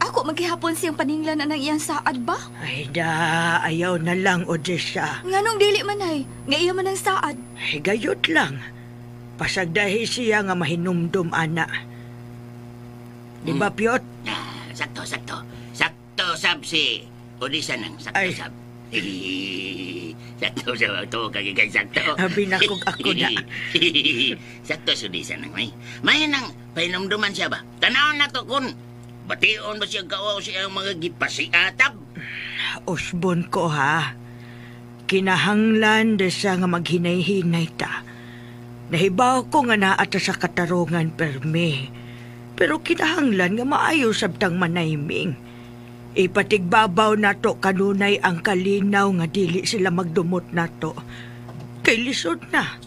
Ako maghihapon siyang paninglan ang iyang saad ba?
Ay da, ayaw na lang, Odessa.
Nganong dili man ay, nga iya man ang saad.
Ay, gayot lang. Pasagdahi siya nga mahinumdum, ana. Di ba, Piyot?
Ah, sakto, sakto. Sakto, sab si Odessa nang sakto, ay. Sab. Sakto sa ito, kagigay sakto.
Abi na kung ako na.
Sakto sudisa nang may. May nang pahinumduman siya ba? Tanaw na to kung bation ba siya kawaw siya ang mga gipasiatab?
Usbon ko ha. Kinahanglan de siya nga maghinay-hinay ta. Nahibaw ko nga naata sa katarungan permi. Pero kinahanglan nga maayo sabtang manayming. Ipatigbabaw nato kanunay ang kalinaw nga dili sila magdumot nato. Kay lisod na.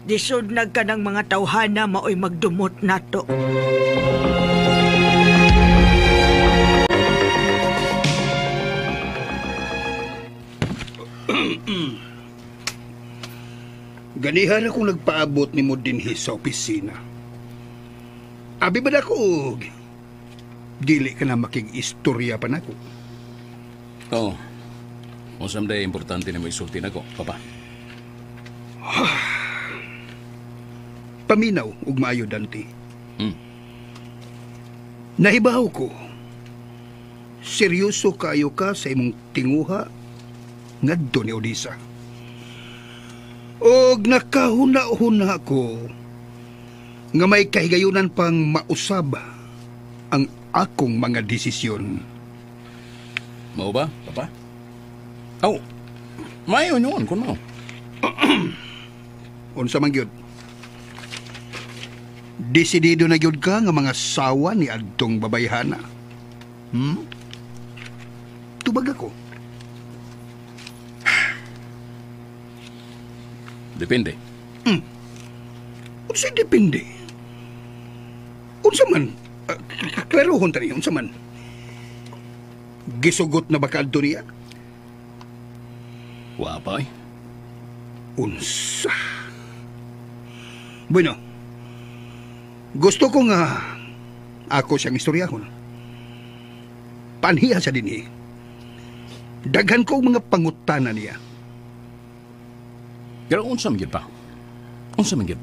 Lisod na ka ng mga tawhana maoy magdumot nato.
Ganihan akong nagpaabot ni mo dinhi sa opisina. Abi ba na ko og dili ka na makig-istorya pa nako.
Oo. Usam day importante na mo isulti nako, papa.
Paminaw ug maayo Dante. Nahibaw ko. Seryoso kaayo ka sa imong tinguha ngadto ni Odessa. Og nakahuna-huna ko nga may kahigayunan pang mausab ang akong mga desisyon.
Mao ba, papa? Aw, maayo noon kun mao.
Unsa man gyud? Desidido na gyud ka nga mga sawa ni adtong babayhana. Tubag ako.
Depende.
Unsa depende? Unsa man? Klarohon ta niyo, unsa man? Gisugot na ba ka adto niya?
Wa pa eh.
Unsa? Bueno, gusto ko nga ako siyang istoryahon. Panhiya sa dinhi. Daghan ko mga pangutana niya.
Pero unsa man gyud pa? Unsa man gyud?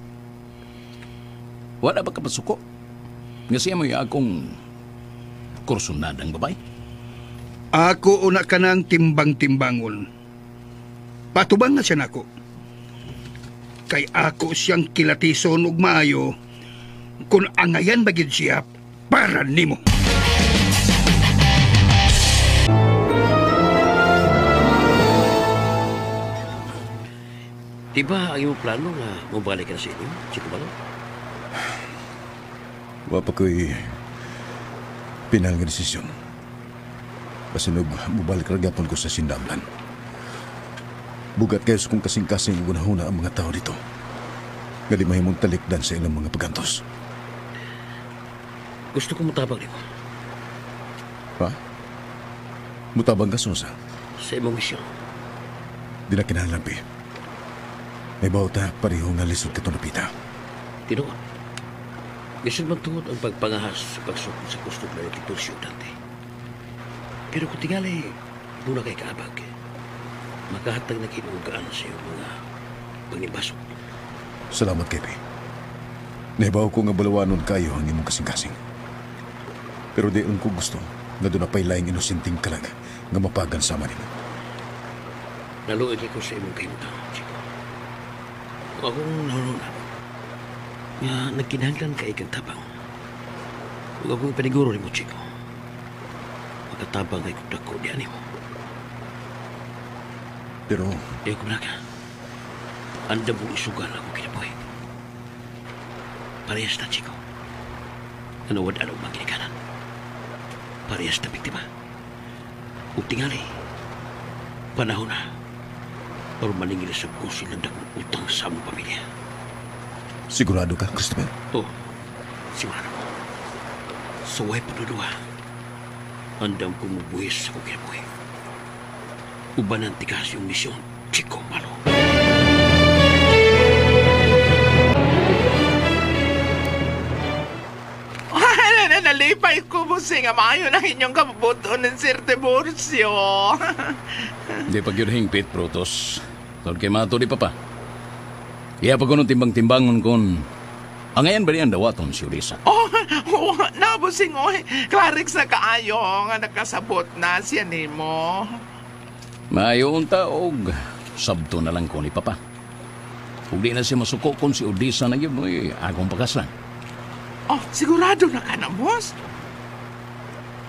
Wala ba ka pasuko? Nga siya mo yung akong kursunadang babae?
Ako una ka ng timbang-timbangon. Patubang na siya nako. Kay ako siyang kilatison ug maayo kung angayan ba gyud siya para nimo.
Di ba ang imong plano nga mobalik ka na sa inyo, Chico Balong?
Wa pa ko'y pinal nga desisyon. Basinog, mubalik ra gyapon ko sa sindamlan. Bugat kayo sa kung kasing-kasing gunahuna ang mga tao dito. Nga di mahimong talikdan sa ilang mga pagantos.
Gusto ko mutabang nimo.
Ha? Mutabang ka, Sosa?
Sa imong misyon.
Di na kinahanglan, Pi. May bawta pareho nga lisod ka napita.
Tinuod. Lisod man tungod ang pagpangahas sa pagsukod sa kusog na Tiburcio, Dante. Pero kung tingali, muna kay kaabag. Makahatag na kinuugaan sa iyong mga pangimbasok.
Salamat, Kepi. Nahibaw ko nga balawanon kayo ang imong kasing-kasing. Pero di lang ko gusto nga doon na pa'y laing inosinting kalag nga mapagan sama nimo.
Naluoy ko sa imong kahimtang, Chico. Kung akong nahuluna, nga nagkinahanglan ka ikang tabang. Kung akong paniguro nimo, Chico, makatabang ay kung dako di animo.
Pero...
Ayaw ko na ka. Andam mong isugal ako kinabuhi. Parehas na, Chico. Ano wad-ano mga ginikanan. Parehas na biktima. Ug tingali, panahon na. Pero maningil sa puso ng dakong utang sa among pamilya.
Sigurado ka, Christopher?
Oo, sigurado ko. Sa way padudua, andam kong mubuhis sa kong kinabuhi. Uban ang tikas yung misyon, Chico Malo.
Nalipay ko, busing. Maayo na inyong kabubuto ng Sir Tiburcio.
Di pag yun hingpit, Brutus. Tol kay mato di papa. Iya pag kunong timbang-timbangon kon. Ang ngayon ba niyan dawaton si Ulisa?
Oh, oh, na, busing, oy. Clarix na kaayo nga nakasabot na siya nimo.
Maayo unta og sabto na lang ko ni papa. Ug di na siya masuko kon si Odisa na yun, oy, akong pakaslan.
Oh, sigurado na ka na, boss?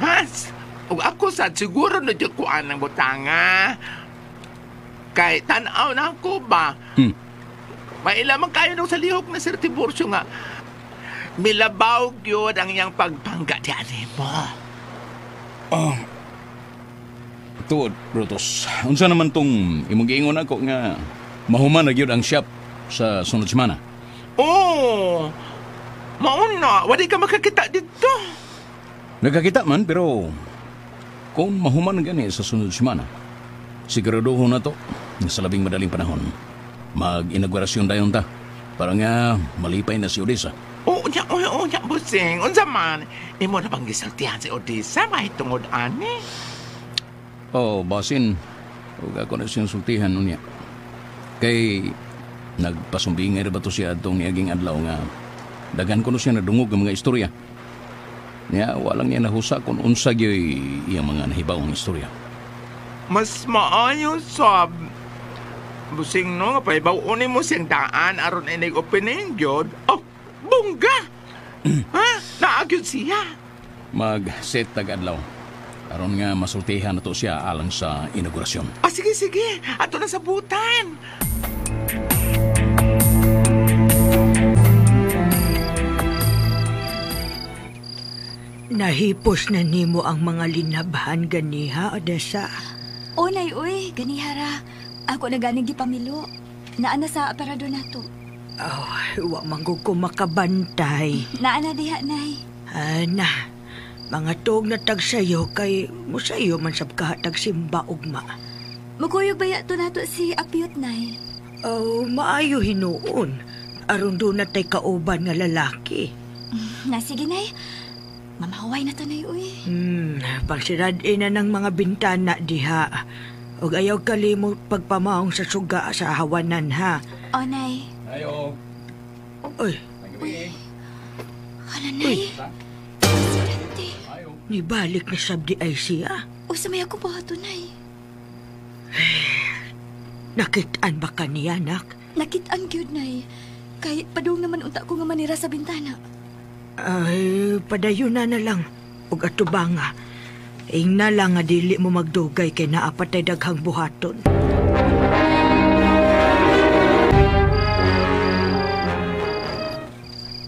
Has, ug ako sa siguro na dyan kuan ng butanga. Kay tanaw na ako ba? Maila man kayo nung sa lihok na Sir Tiburcio nga. Milabaw gyud ang iyang pagpangga di animo.
Oh. Tuod, Brutus. Unsa naman tong imong giingon ako nga mahuman na gyud ang shop sa sunod semana?
Oh. Mauna, wala ka makakita dito.
Nagkakita man, pero kung mahuman gani sa sunod semana, siguraduhon na to sa labing madaling panahon. Mag-inaugurasyon dayon ta para nga malipay na si Odessa.
Oo, nya, oo, nya, busing. Unsa man, imo na bang gisultihan si Odessa mahitungod ani?
Oh, basin. Ug ako na siyang sultihan unya. Kay nagpasumbingay ra ba to siya atong niaging adlaw nga daghan ko no siya nadungog ng mga istorya. Nya, walang niya nahusa kung unsa gyoy iyang mga nahibawang istorya.
Mas maayo sab. Busing no, nga pahibaw-unin mo siyang daan aron inig opening gyud. Oh, bongga! Ha? Naagyod siya.
Mag-set tag adlaw. Aron nga masultihan na to siya alang sa inaugurasyon.
Ah, sige, sige. Ato na sa butan.
Nahipos na nimo ang mga linabhan ganiha, Odessa.
O, nay, uy, ganihara. Ako na ganing gipamilo. Naa na sa aparador nato.
Oh, wa man gud ko makabantay.
Naa na diha, Nay.
Ana, mga tuog na tag sayo kay musayo man sab ka tagsimba ugma.
Mukuyog baya to nato si Apyot, Nay?
Oh, maayo hinuon. Aron doon na tay kauban nga lalaki.
Na, sige, Nay. Mamahuway na to, Nay, uy.
Pagsirad-in na ng mga bintana diha. Og ayaw kalimot pagpamaong sa suga sa hawanan, ha?
O, Nay.
Ayo.
Uy.
Hala, Nay. Si Dante.
Nibalik na sabdi ay siya.
Usa may ako buhato, Nay.
Nakitaan ba ka niya, anak?
Nakitaan gyud, Nay. Kay padung naman unta ko nga manira sa bintana.
Ay, padayon na lang. Og atubanga. Ingna lang nga dili mo magdugay kay naapatay daghang buhaton.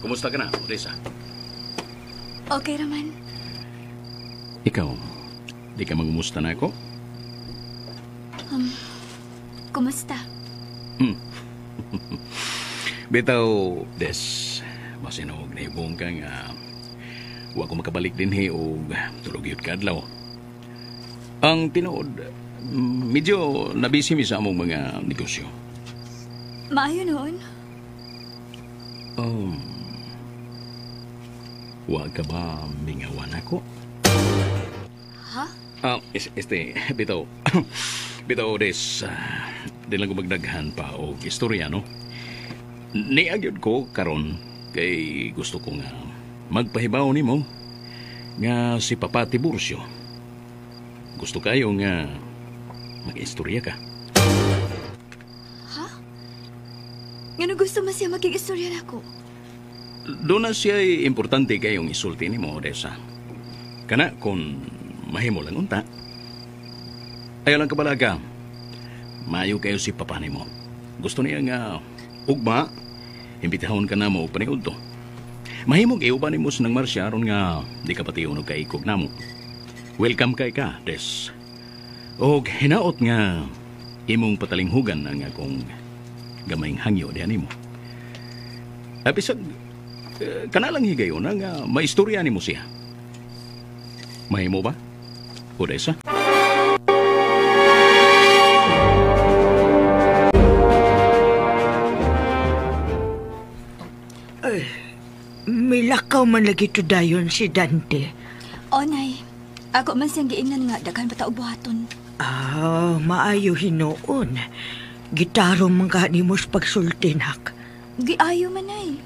Kumusta ka na, Odessa?
Okay raman.
Ikaw, di ka magumusta na ako?
Kumusta?
Bitaw, Des, masinog na ibong ka nga wa ko makabalik din og tulog yun kadlaw. Ang tinuod, medyo nabisi mi sa among mga negosyo.
Maayo noon.
Wa ka ba mingawan ako?
Ha?
Bitaw. Bitaw, Des, di lang ko magdaghan pa og istorya, no? Niagyod ko karon kay gusto ko nga magpahibaw nimo nga si Papa Tiburcio. Gusto kayo nga mag-istorya ka.
Ha? Ngano gusto man siya magig-istorya nako?
Doon na siya importante kayong isulti nimo, Odessa. Kana kung mahimo lang unta. Ayaw lang kabalaga. Maayo kayo si Papa nimo. Gusto niya nga ugma, imbitahon ka na mo paniud to. Mahimog iuban nimo sa nang Marcia aron nga di ka pati unog kaikog namo. Welcome kay ka, Des. Og hinaot nga imong patalinghugan ang akong gamayng hangyo diha nimo. Bisag kana lang higayon nga maistorya nimo siya. Mahimo ba, Odessa?
Ay, milakaw man lagi to dayon si Dante.
O, Nay. Ako man siyang giingnan nga daghan pa ta og buhaton.
Ah, maayo hinuon. Gitarong man ka nimo sa pagsultinak.
Giayo man, Nay.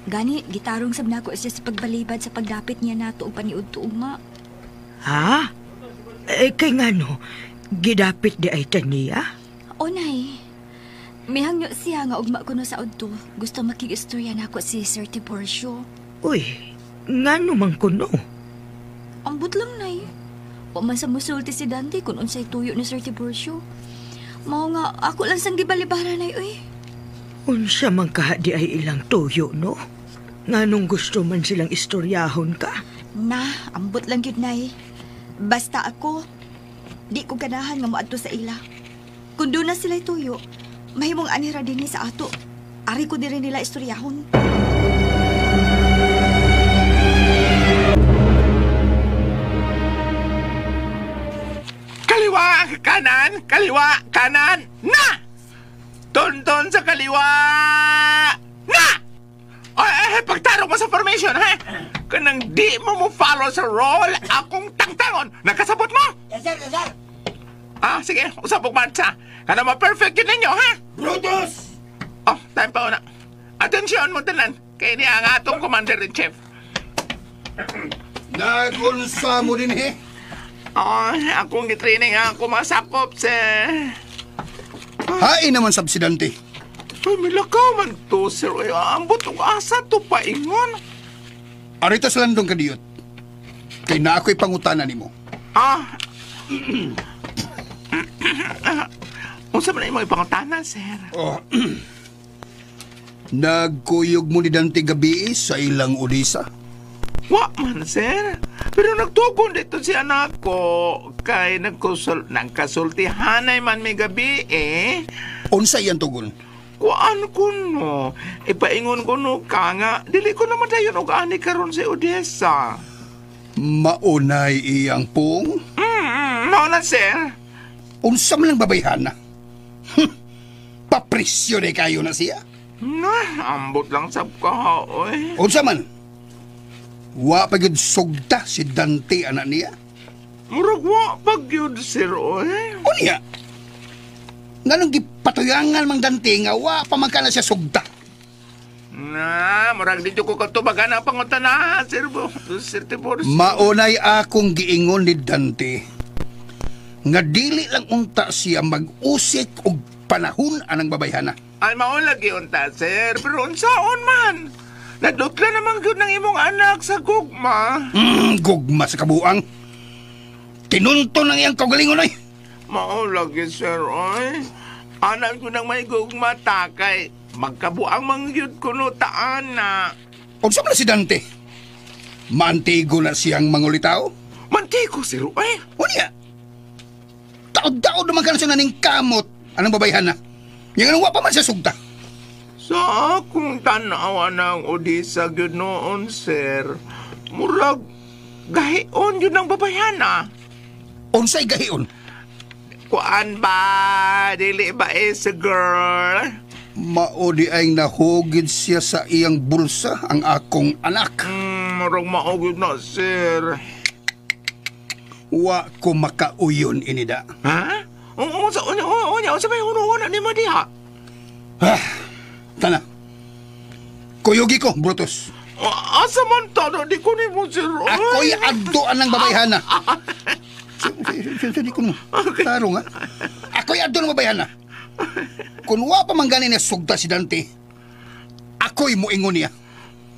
Gani, gitarong sab nako siya sa pagbalibad sa pagdapit niya nato og paniud ugma.
Ha? Eh, kay ngano, gidapit di ay taniya?
O, Nay. Mihangyo siya nga ugma kuno sa udto. Gusto makig-istorya nako si Sir Tiburcio.
Uy, ngano man kuno?
Ambot lang, Nay. Wa man sa musulti si Dante kung unsay tuyo ni Sir Tiburcio. Mao nga, ako lang sang gibalibara, Nay, uy.
Unsa man ka di ay ilang tuyo, no? Nganong gusto man silang istoryahon ka?
Na, ambot lang yun, Nay. Basta ako, di ko ganahan nga moadto sa ila. Kung doon na sila'y tuyo, mahimong anira din sa ato. Ari ko diri nila istoryahon.
Kaliwa, kanan, kaliwa, kanan, na! Tonton sa kaliwa, na! Ay, pagtarong mo sa formation, ha? Kanang di mo follow sa role, akong tangtangon. Nakasabot mo?
Yes, sir, yes, sir.
Ah, sige, usap og marcha. Kana ma-perfect yun ninyo, ha?
Brutus!
Oh, time pa una. Atensyon mo tanan. Kaya niya ang atong commander-in-chief.
Nag-unsa mo din, he?
Oh, akong gitraining ako masakop, sir.
Hain naman sab si Dante.
Uy, milakaw man to, sir. Uy, ambot og asa to paingon.
Arito sa landong kadiyot. Kay na ako'y pangutana nimo.
Ah. Unsa man imong ipangutana, sir?
Oh. Nagkuyog mo ni Dante gabi sa ilang Odessa?
Wa man, sir. Pero nagtugon dito si anak ko kay nagkasultihanay man may gabi eh.
Unsa iyang tugon?
Kuan ko no. Ipaingon ko no ka nga, dili ko naman dayon og ani karon si Odessa.
Maunay iyang pong?
Mauna, sir.
Unsa man lang babayhana? Papresyo na kayo na siya.
Na, ambot lang sab ka, oy.
Unsa man? Wa pa gyud sugta si Dante anak niya.
Murag wa pa gyud, sir, oy.
Unya? Nganong gipatuyangan mang Dante nga wa pa man kana siya sugta?
Na, murag dito ko katubagan ang pangutana, sir, Sir Tiburcio.
Maunay akong giingon ni Dante nga dili lang unta siya mag-usik og panahon anang babayhana.
Ay, mao lagi unta, sir. Pero unsaon man? Nadutla naman gyud ng imong anak sa gugma.
Gugma sa kabuang. Tinunto ng iyang kaugalingon ay.
Mao lagi, sir, oy. Anak ko nang may gugma takay. Magkabuang mangyud kuno taan na.
Unsa man si Dante? Mantigo na siyang mangulitaw?
Mantigo, sir, oy.
Unya? Taod-taod naman ka na siya naning kamot. Anong babayhana? Yang anong wa pa man siya sugta.
Sa akong tanawa ng Odessa gyud noon, sir. Murag gahion yun ang babayhana.
Unsay gahion?
Kuan ba? Dili ba is a girl?
Mao di ay nahugid siya sa iyang bulsa ang akong anak.
Murag mao gyud na, sir.
Wa ko makauyon inida.
Ha? Unsa unsa may hunuhuna nimo diha?
Ah, tana. Kuyugi ko, Brutus.
Asa man tana di ko nimo, sir.
Ako'y adtoan ng babayhana. Di ko mo. Klaro nga. Ako'y adto ng babayhana. Kung wa pa man gani na sugta si Dante, ako'y moingon niya.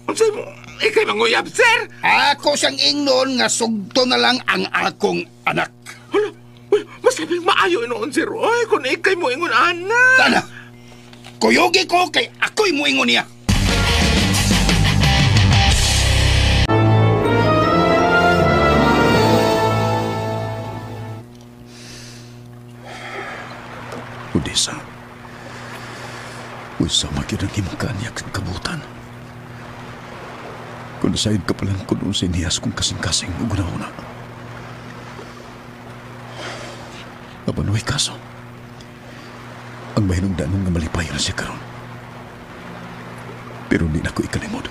Unsay mo? Ikay manguyab, sir?
Ako siyang ingnon nga sugto na lang ang akong anak.
Hala, uy, masabing maayo noon, sir. Oy, kung ikay moingon, anak.
Tana, kuyugi ko kay ako'y moingon niya.
Odessa, unsa man gyud ang imong kaanyak sa kabutan. Kung nasayod ka pa lang kung unsay niyas kong kasing-kasing ug una-una. Apan way kaso. Ang mahinungdanon nga malipayon na siya karon. Pero di na ko ikalimod.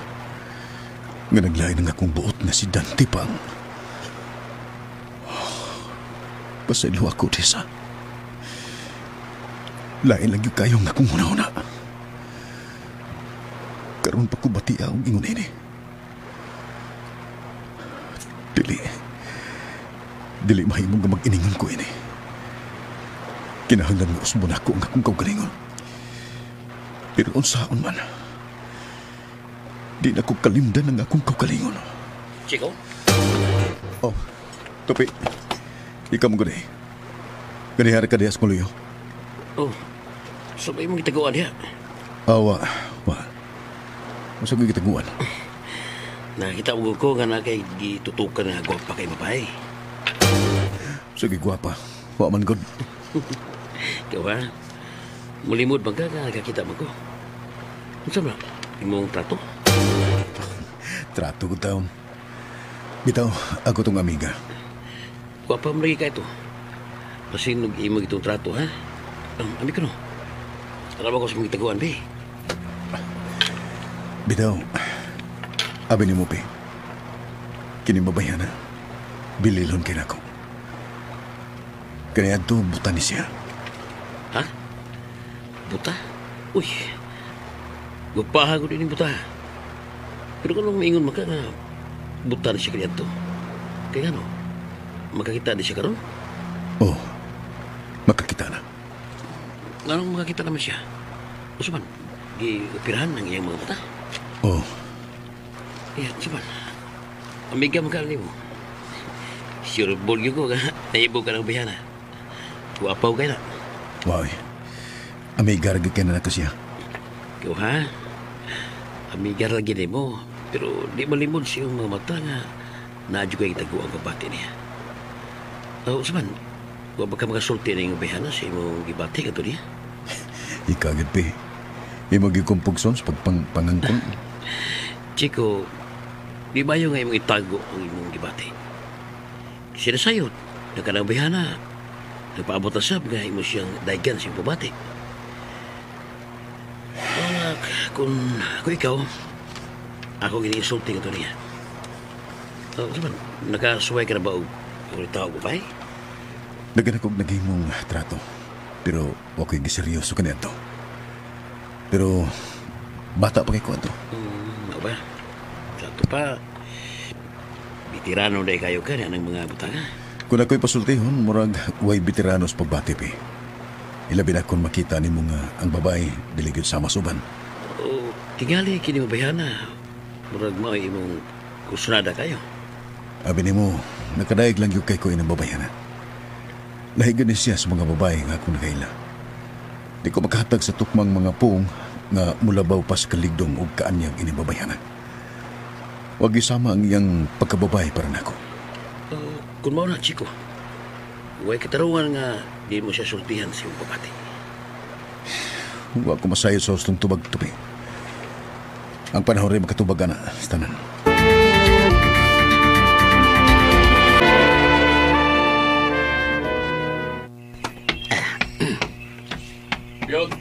Nga naglain ang akong buot na si Dante pa ang... Pasaylo ako, Odessa. Lain lang yung kayong akong una-una. Karon pa ko batia ang ingon ini. Dili. Dili mahimong nga mag-iningon ko ini. Kinahanglan nga usbon ako ang akong kaugalingon. Pero unsaon man, di na ko kalimdan ang akong kaugalingon.
Chico?
Oh, Topi. Ikaw mo gani. Ganihara ka diyas mo luyo.
Oh, so ba imong gitaguan diha?
Awa, wa. Masa ko gitaguan?
Nakita mo ko nga na kay gitutukan nga gwapa kay mapay.
Sige, gwapa. Wa man god.
Ikaw ha? Mulimod man ka nga nakakita mo ko. Unsa man? Imong trato?
Trato ko taon. Bitaw, ako tong amiga.
Gwapa mo lagi ka ito. Pasinog imo itong trato, ha? Ami ko no. Alam ko sa mga gitaguan, be.
Bitaw, abi ni mo, pe. Kini babayana, bililon kay nako. Kani adto buta ni siya.
Ha? Buta? Uy, gupaha ko din yung buta. Pero kung maingon man ka nga, buta ni siya kani adto. Kaya nga no, makakita ni siya karon?
Oh, makakita na.
Nganong makakita naman siya? Usuman, gioperahan ng iyang mga mata.
Oh.
Iya, usuman. Amiga mo ka mo. Sure ball yun ko, naibog ka ng bayana. Wapaw kayo na.
Wow. Amiga lagi kayo na siya.
Ikaw ha? Amiga lagi ni mo. Pero di malimod siyang mga mata nga naadyo kayo itago ang kabati niya. Oh, usuman, wa ba ka makasulti na iyong bayana sa imong gibati ka to niya?
Ika gid pi. Imo gyud kong pugson sa pagpangangkon.
Chico, di ba yung nga imong itago ang imong gibati? Sinasayot, nagkanang bayhana, nagpaabot na sab nga imo siyang daygan siyang pabati. Mga, kung ako ikaw, ako gini-insulti ka to niya. Saban, nakasuway ka na ba og tao ko ba eh?
Dagan akong naghimong trato, pero wa ko'y giseryoso kaniadto. Pero bata pa kay ko ato.
Mao ba? Sakto pa, veterano day kayo ka ng mga butanga.
Kung ako'y pasultihon, murag way veteranos pagbati pi. Ilabi na kung makita nimo nga ang babae dili gyud sama suban.
O, tingali kini mabayhana. Murag mao imong kusunada kayo.
Abi nimo, nakadayeg lang gyud kay ko inang babayhana. Lahi gyud ni siya sa mga babae nga akong nakaila. Di ko makahatag sa tukmang mga puong nga mulabaw pa sa kaligdong ug kaanyag ini babayhana. Wag isama ang iyang pagkababae para nako.
Kung mao na, Chico, way katarungan nga di mo siya sultihan sa iyong babati.
Wa ko masayo sa hustong tubag tupi. Ang panahon rin makatubag ana sa tanan.
Yun.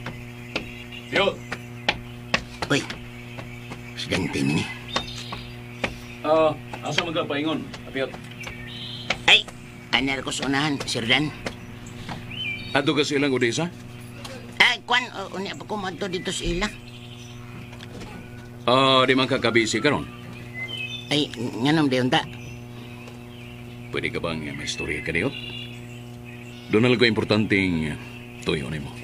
Yun.
Uy, Presidente ni.
Asa man ka paingon, Apiot?
Ay, anar ko sa unahan, Sir Dan.
Adto ka sa ilang Odessa?
Ay, kwan, unya pa ko madto dito sa ila.
Di man ka kabisi karon.
Ay, nganom di unta.
Pwede ka bang may istorya ka niyot? Doon na lang ko importanteng tuyo nimo.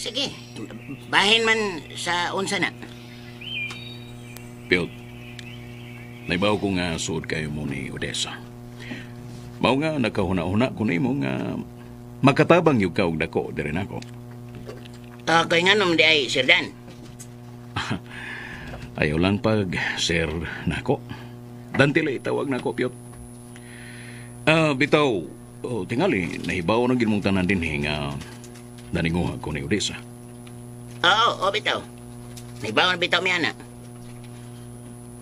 Sige. Bahin man sa unsa na.
Piot, naibaw ko nga suod kayo mo ni Odessa. Mao nga nakahuna-huna ko nimo nga makatabang yung kaog dako diri nako.
Kay nganom di ay, Sir Dan.
Ayaw lang pag sir nako. Dantila itawag nako, Piot. Bitaw, tingali, nahibaw na gin mong tanan din nga naninguha ko ni Odessa.
Oo, bitaw. Nahibaw na bitaw mi ana.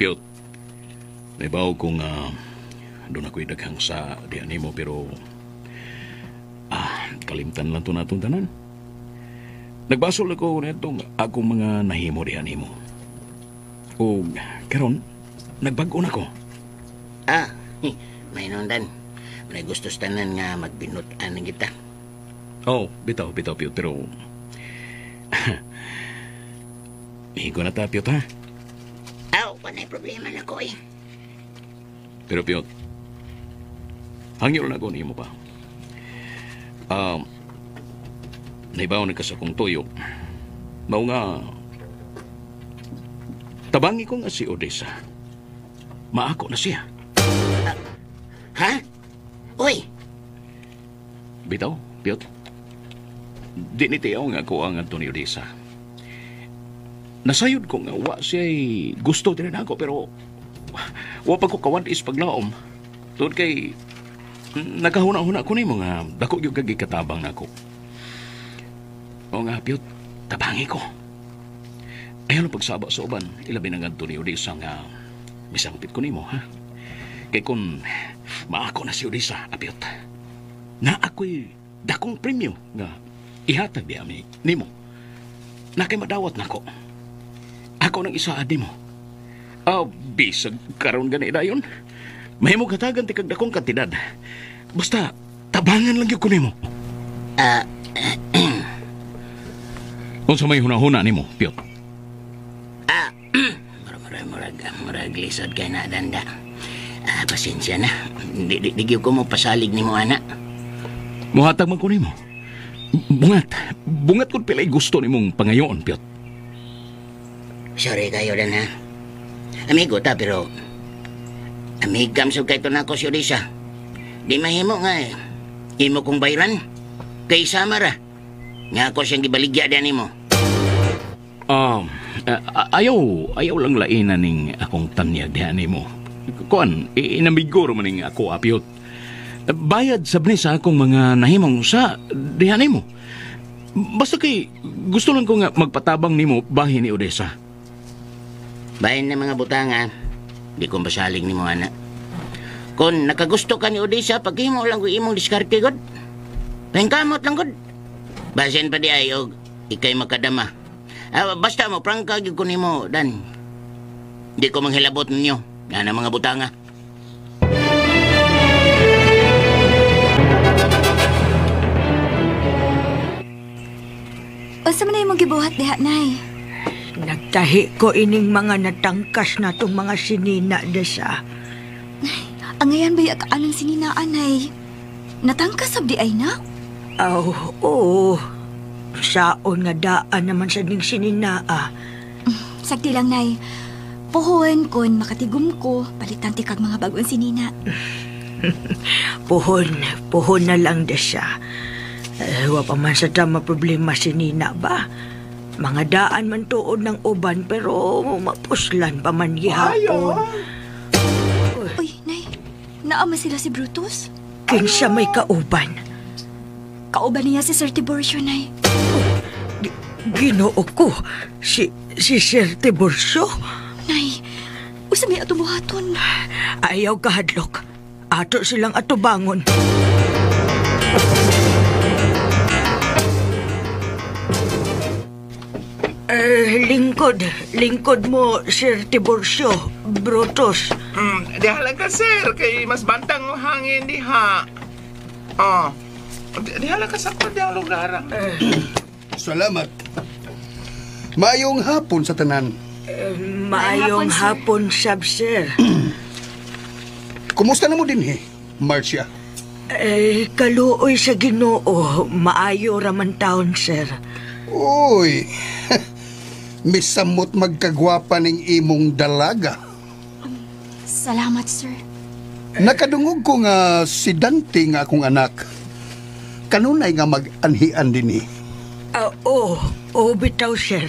Piot, nahibaw ko nga doon ako'y daghang sa diyan nimo pero kalimtan lang to natong tanan. Nagbasol ako nitong akong mga nahimo diyan nimo. O karon nagbago na ko.
May nundan. May gusto sa tanan nga magbinut-an ng kita.
Oh, bitaw, Piot, pero mihigo na ta, Piot, ha?
Aw, wala problema na ko eh.
Pero, Piot, hangyo na ko nimo pa. Naibaw na ka sa kong tuyo. Mao nga, tabangi ko nga si Odessa. Maako na siya.
Ha? Uy!
Bitaw, Piot. Di ni tiyaw nga ako ang Antonio Odessa. Nasayod ko nga wa siya'y gusto din ako pero wa pa ko kawan-is paglaom. Tungod kay nakahuna-huna ko nimo nga dako gyud kag gikatabang nako. O nga, Piot, tabangi ko. Ayaw lang pagsaba sa uban, ilabi ng Antonio Odessa nga misangpit ko nimo, ha? Kay kung maako na si Odessa, Apiot, na ako'y dakong premyo nga ihatag di ami nimo. Na kay madawat nako. Ako nang isaad nimo. Bisag karon gani dayon. Mahimo katagan ti kag dakong kantidad. Basta tabangan lang gyud ko nimo. Unsa may hunahuna nimo, Piot?
Murag lisod kay na danda. Pasensya na. Di gyud ko mo pasalig nimo ana.
Muhatag man ko nimo. Bungat kun pilay gusto nimong pangayoon, Piot.
Sorry kayo dan ha. Amigo ta pero amigam sud kay to nako si Odessa. Di mahimo nga eh. Imo kong bayran kay sama ra. Nga ako siyang gibaligya diyan nimo.
Ayaw lang lainan ning akong tanyag diha nimo. Kuan, inamigor man ning ako Apiot. Bayad sabni sa akong mga nahimong sa diha nimo. Basta kay gusto lang ko nga magpatabang nimo bahin ni Odessa.
Bahin na mga butanga. Di ko masalig nimo ana. Kung nakagusto ka ni Odessa, paghimo lang ko imong diskarte god. Pahingkamot lang god. Basin pa di ay og ikay makadama. Basta mo prangka gyud ko nimo Dan. Di ko manghilabot ninyo. Yan ang mga butanga.
Unsa man imong gibuhat diha, Nay?
Nagtahi ko ining mga natangkas na tong mga sinina, Desa.
Ang ngayon ba'y anong sininaan, Nay? Natangkas sab di ay na?
Aw, oo. Saon nga daan naman sa ning sininaa.
Sagdi lang, Nay. Puhon kon makatigom ko, palitan ti kag mga bagong sinina.
Puhon na lang, Desa. Wa pa man sa tama problema si Nina ba? Mga daan man tuod ng uban pero mapuslan pa man gihapon.
Uy, Nay. Naama sila si Brutus?
Kinsa may kauban?
Kauban niya si Sir Tiburcio, Nay.
Oh, Ginoo ko. Si Sir Tiburcio?
Nay, usa may ato buhaton.
Ayaw kahadlok. Ato silang atubangon. Lingkod mo, Sir Tiburcio, Brutus.
Diha lang ka, sir, kay mas bantang ang hangin diha. Oh, diha lang ka sa diyang lugar.
Salamat. Maayong hapon sa tanan.
Maayong hapon, sab, sir.
Kumusta na mo din, eh, Marcia?
Kaluoy sa Ginoo, maayo raman taon, sir.
Uy, misamot magkagwapa ning imong dalaga.
Salamat, sir.
Nakadungog ko nga si Dante nga akong anak. Kanunay nga mag-anhian din eh.
Oo, bitaw, sir.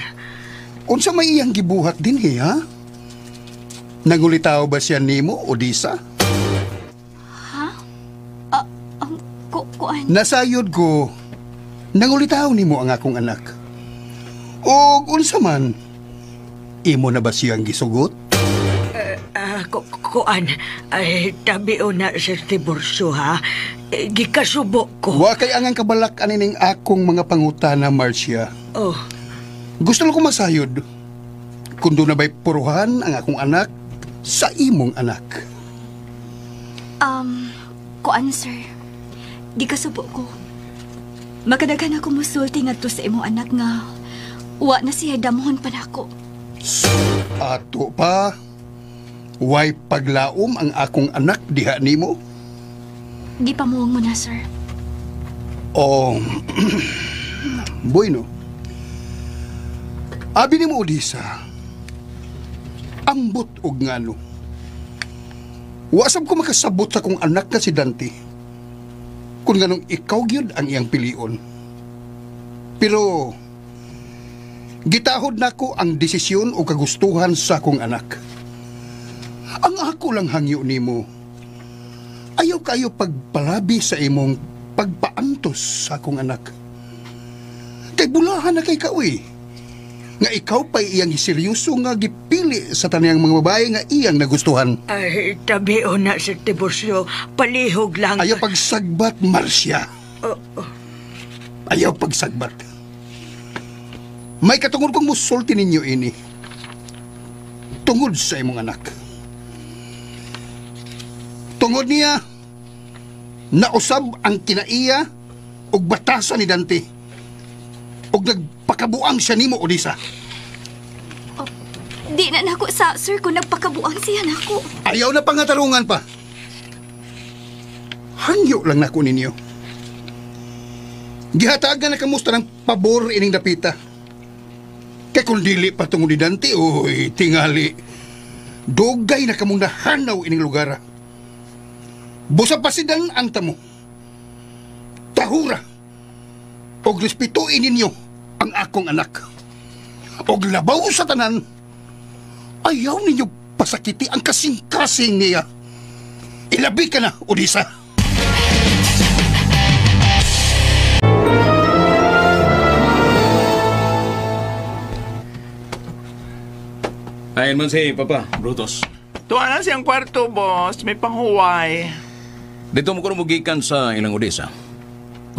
Unsa may iyang gibuhat din eh, ha? Nangulitaw ba siya nimo, Odessa?
Ha? Kuan?
Nasayod ko, nangulitaw nimo ang akong anak. Og unsa man, imo na ba siyang gisugot?
Kuan, ay, tabi o na, Sir Tiburcio, ha? Gikasubo ko.
Wa kay angang kabalak anining akong mga pangutana, Marcia.
Oh.
Gusto lang ko masayod. Kung doon na ba'y puruhan ang akong anak sa imong anak.
Kuan, sir. Gikasubo ko. Makadaghan ako musulti ngadto sa imong anak nga wa na siya damhon pa nako.
Ato pa, way paglaom ang akong anak diha nimo?
Gipamuong mo na, sir.
Oh, bueno. Abi nimo, Odessa, ambot og ngano. Wasab ko makasabot sa akong anak na si Dante. Kung ganong ikaw gyud ang iyang pilion. Pero gitahod nako ang desisyon o kagustuhan sa akong anak. Ang ako lang hangyo nimo, ayaw kayo pagpalabi sa imong pagpaantos sa akong anak. Kay bulahan na kay kauy, nga ikaw pa'y iyang seryoso nga gipili sa tanayang mga babae nga iyang nagustuhan.
Ay, tabi o na, Sir Tiburcio. Palihog lang.
Ayaw pagsagbat, Marcia. Ayaw pagsagbat. May katungod kong musulti ninyo ini. Tungod sa imong anak. Tungod niya, nausab ang kinaiya ug batasan ni Dante. Ug nagpakabuang siya nimo, Odessa.
Oh, di na nako sa sir kung nagpakabuang siya nako.
Ayaw na pangatarungan pa. Hangyo lang nako ninyo. Gihatagan na kamusta ng pabor ining dapita. Kay kung dili pa tungod ni Dante, oy, tingali. Dugay na kamong nahanaw ining lugar. Busa pasidan anta mo. Tahura. Og respetuin ninyo ang akong anak. Og labaw sa tanan, ayaw ninyo pasakiti ang kasing-kasing niya. Ilabi ka na, Odessa.
Ayon man si Papa, Brutus.
Tuwa na siyang kwarto, boss. May panghuway.
Dito mo ko mugikan sa ilang Odessa.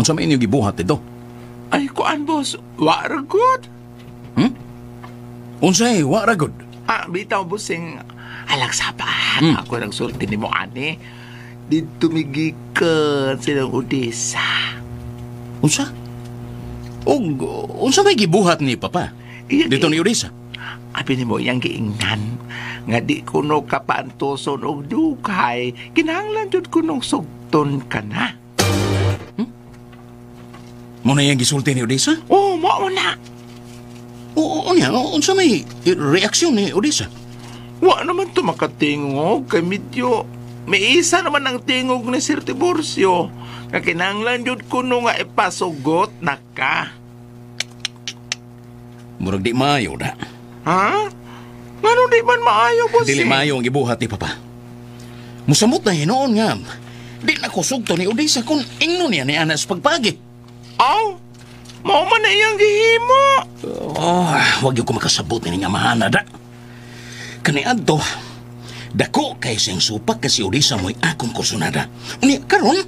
Unsa may inyo gibuhat dito?
Ay, kuan, boss. Wa ra gud.
Unsay wa ra gud?
Ah, bitaw, bossing. Alang sapat. Ako nagsulti nimo ani. Dito migikan silang Odessa.
Unsa? Og unsa may gibuhat ni Papa? Dito ni Odessa.
Abi nimo iyang giingnan nga di kuno kapaantoson og dugay, kinahanglan jud kunong sugton ka na.
Mo na iyang gisulti ni Odessa?
Oo, mao na.
Oo, unya, unsa may reaksyon ni Odessa?
Wa naman to makatingog kay medyo may isa naman ang tingog ni Sir Tiburcio nga kinahanglan jud kuno nga ipasugot na ka.
Murag di maayo da.
Ha? Ngano di man maayo, boss?
Dili maayo ang gibuhat ni Papa. Musamot na hinuon nga. Di na ko sugto ni Odessa kung ingno niya ni Ana sa pagpagi.
Aw, mao man na iyang gihimo.
Oh, wag yung ko makasabot ni nga mahana da. Kaniadto, dako kay siyang supak kasi Odessa mo'y akong kursunada. Unya, karon,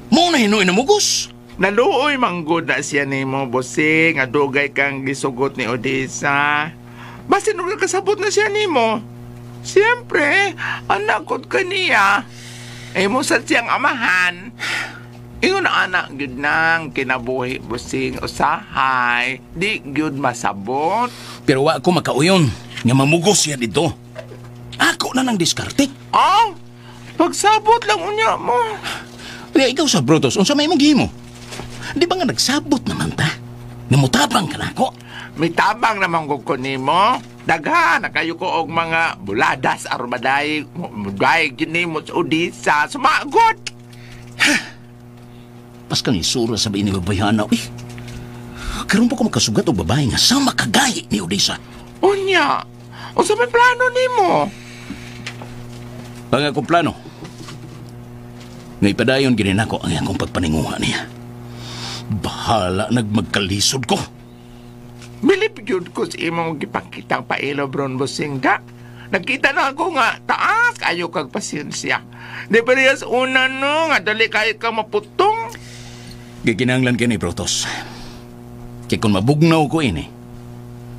mo na hinuon na mugos.
Naluoy manggod na siya nimo, bossing. Nga dugay kang gisugot ni Odessa. Basin nung nakasabot na siya nimo. Siyempre, anak ko kaniya. Eh mo sad siyang amahan. Ingon na anak gyud nang kinabuhi, bossing, usahay. Di gyud masabot.
Pero wa ko makauyon nga mamugos siya dito. Ako na nang diskarte.
Ah, pagsabot lang unya mo.
Kaya ikaw sa Brutus, unsa may imong gihimo? Di ba nga nagsabot naman ta? Namutabang ka na ako.
Mitabang naman ko nimo. Daghan na kayo ko og mga buladas aron maday muday gini mo sa Odessa. Sumagot.
Paskang isura sa ini babayana. Uy, karon pa ko makasugat og babae nga sama kagayi ni Odessa.
Unya, unsa may plano nimo?
Ang akong plano, nga ipadayon gini nako ang akong pagpaninguha niya. Bahala nagmagkalisod ko.
Bilib gyud ko sa imong gipakitang pailo bron bossing da. Nagkita na ako nga taas kayo kag pasensya. Di parehas una no nga dali kayo ka maputong.
Gikinahanglan kini Brutus. Kay kung mabugnaw ko ini,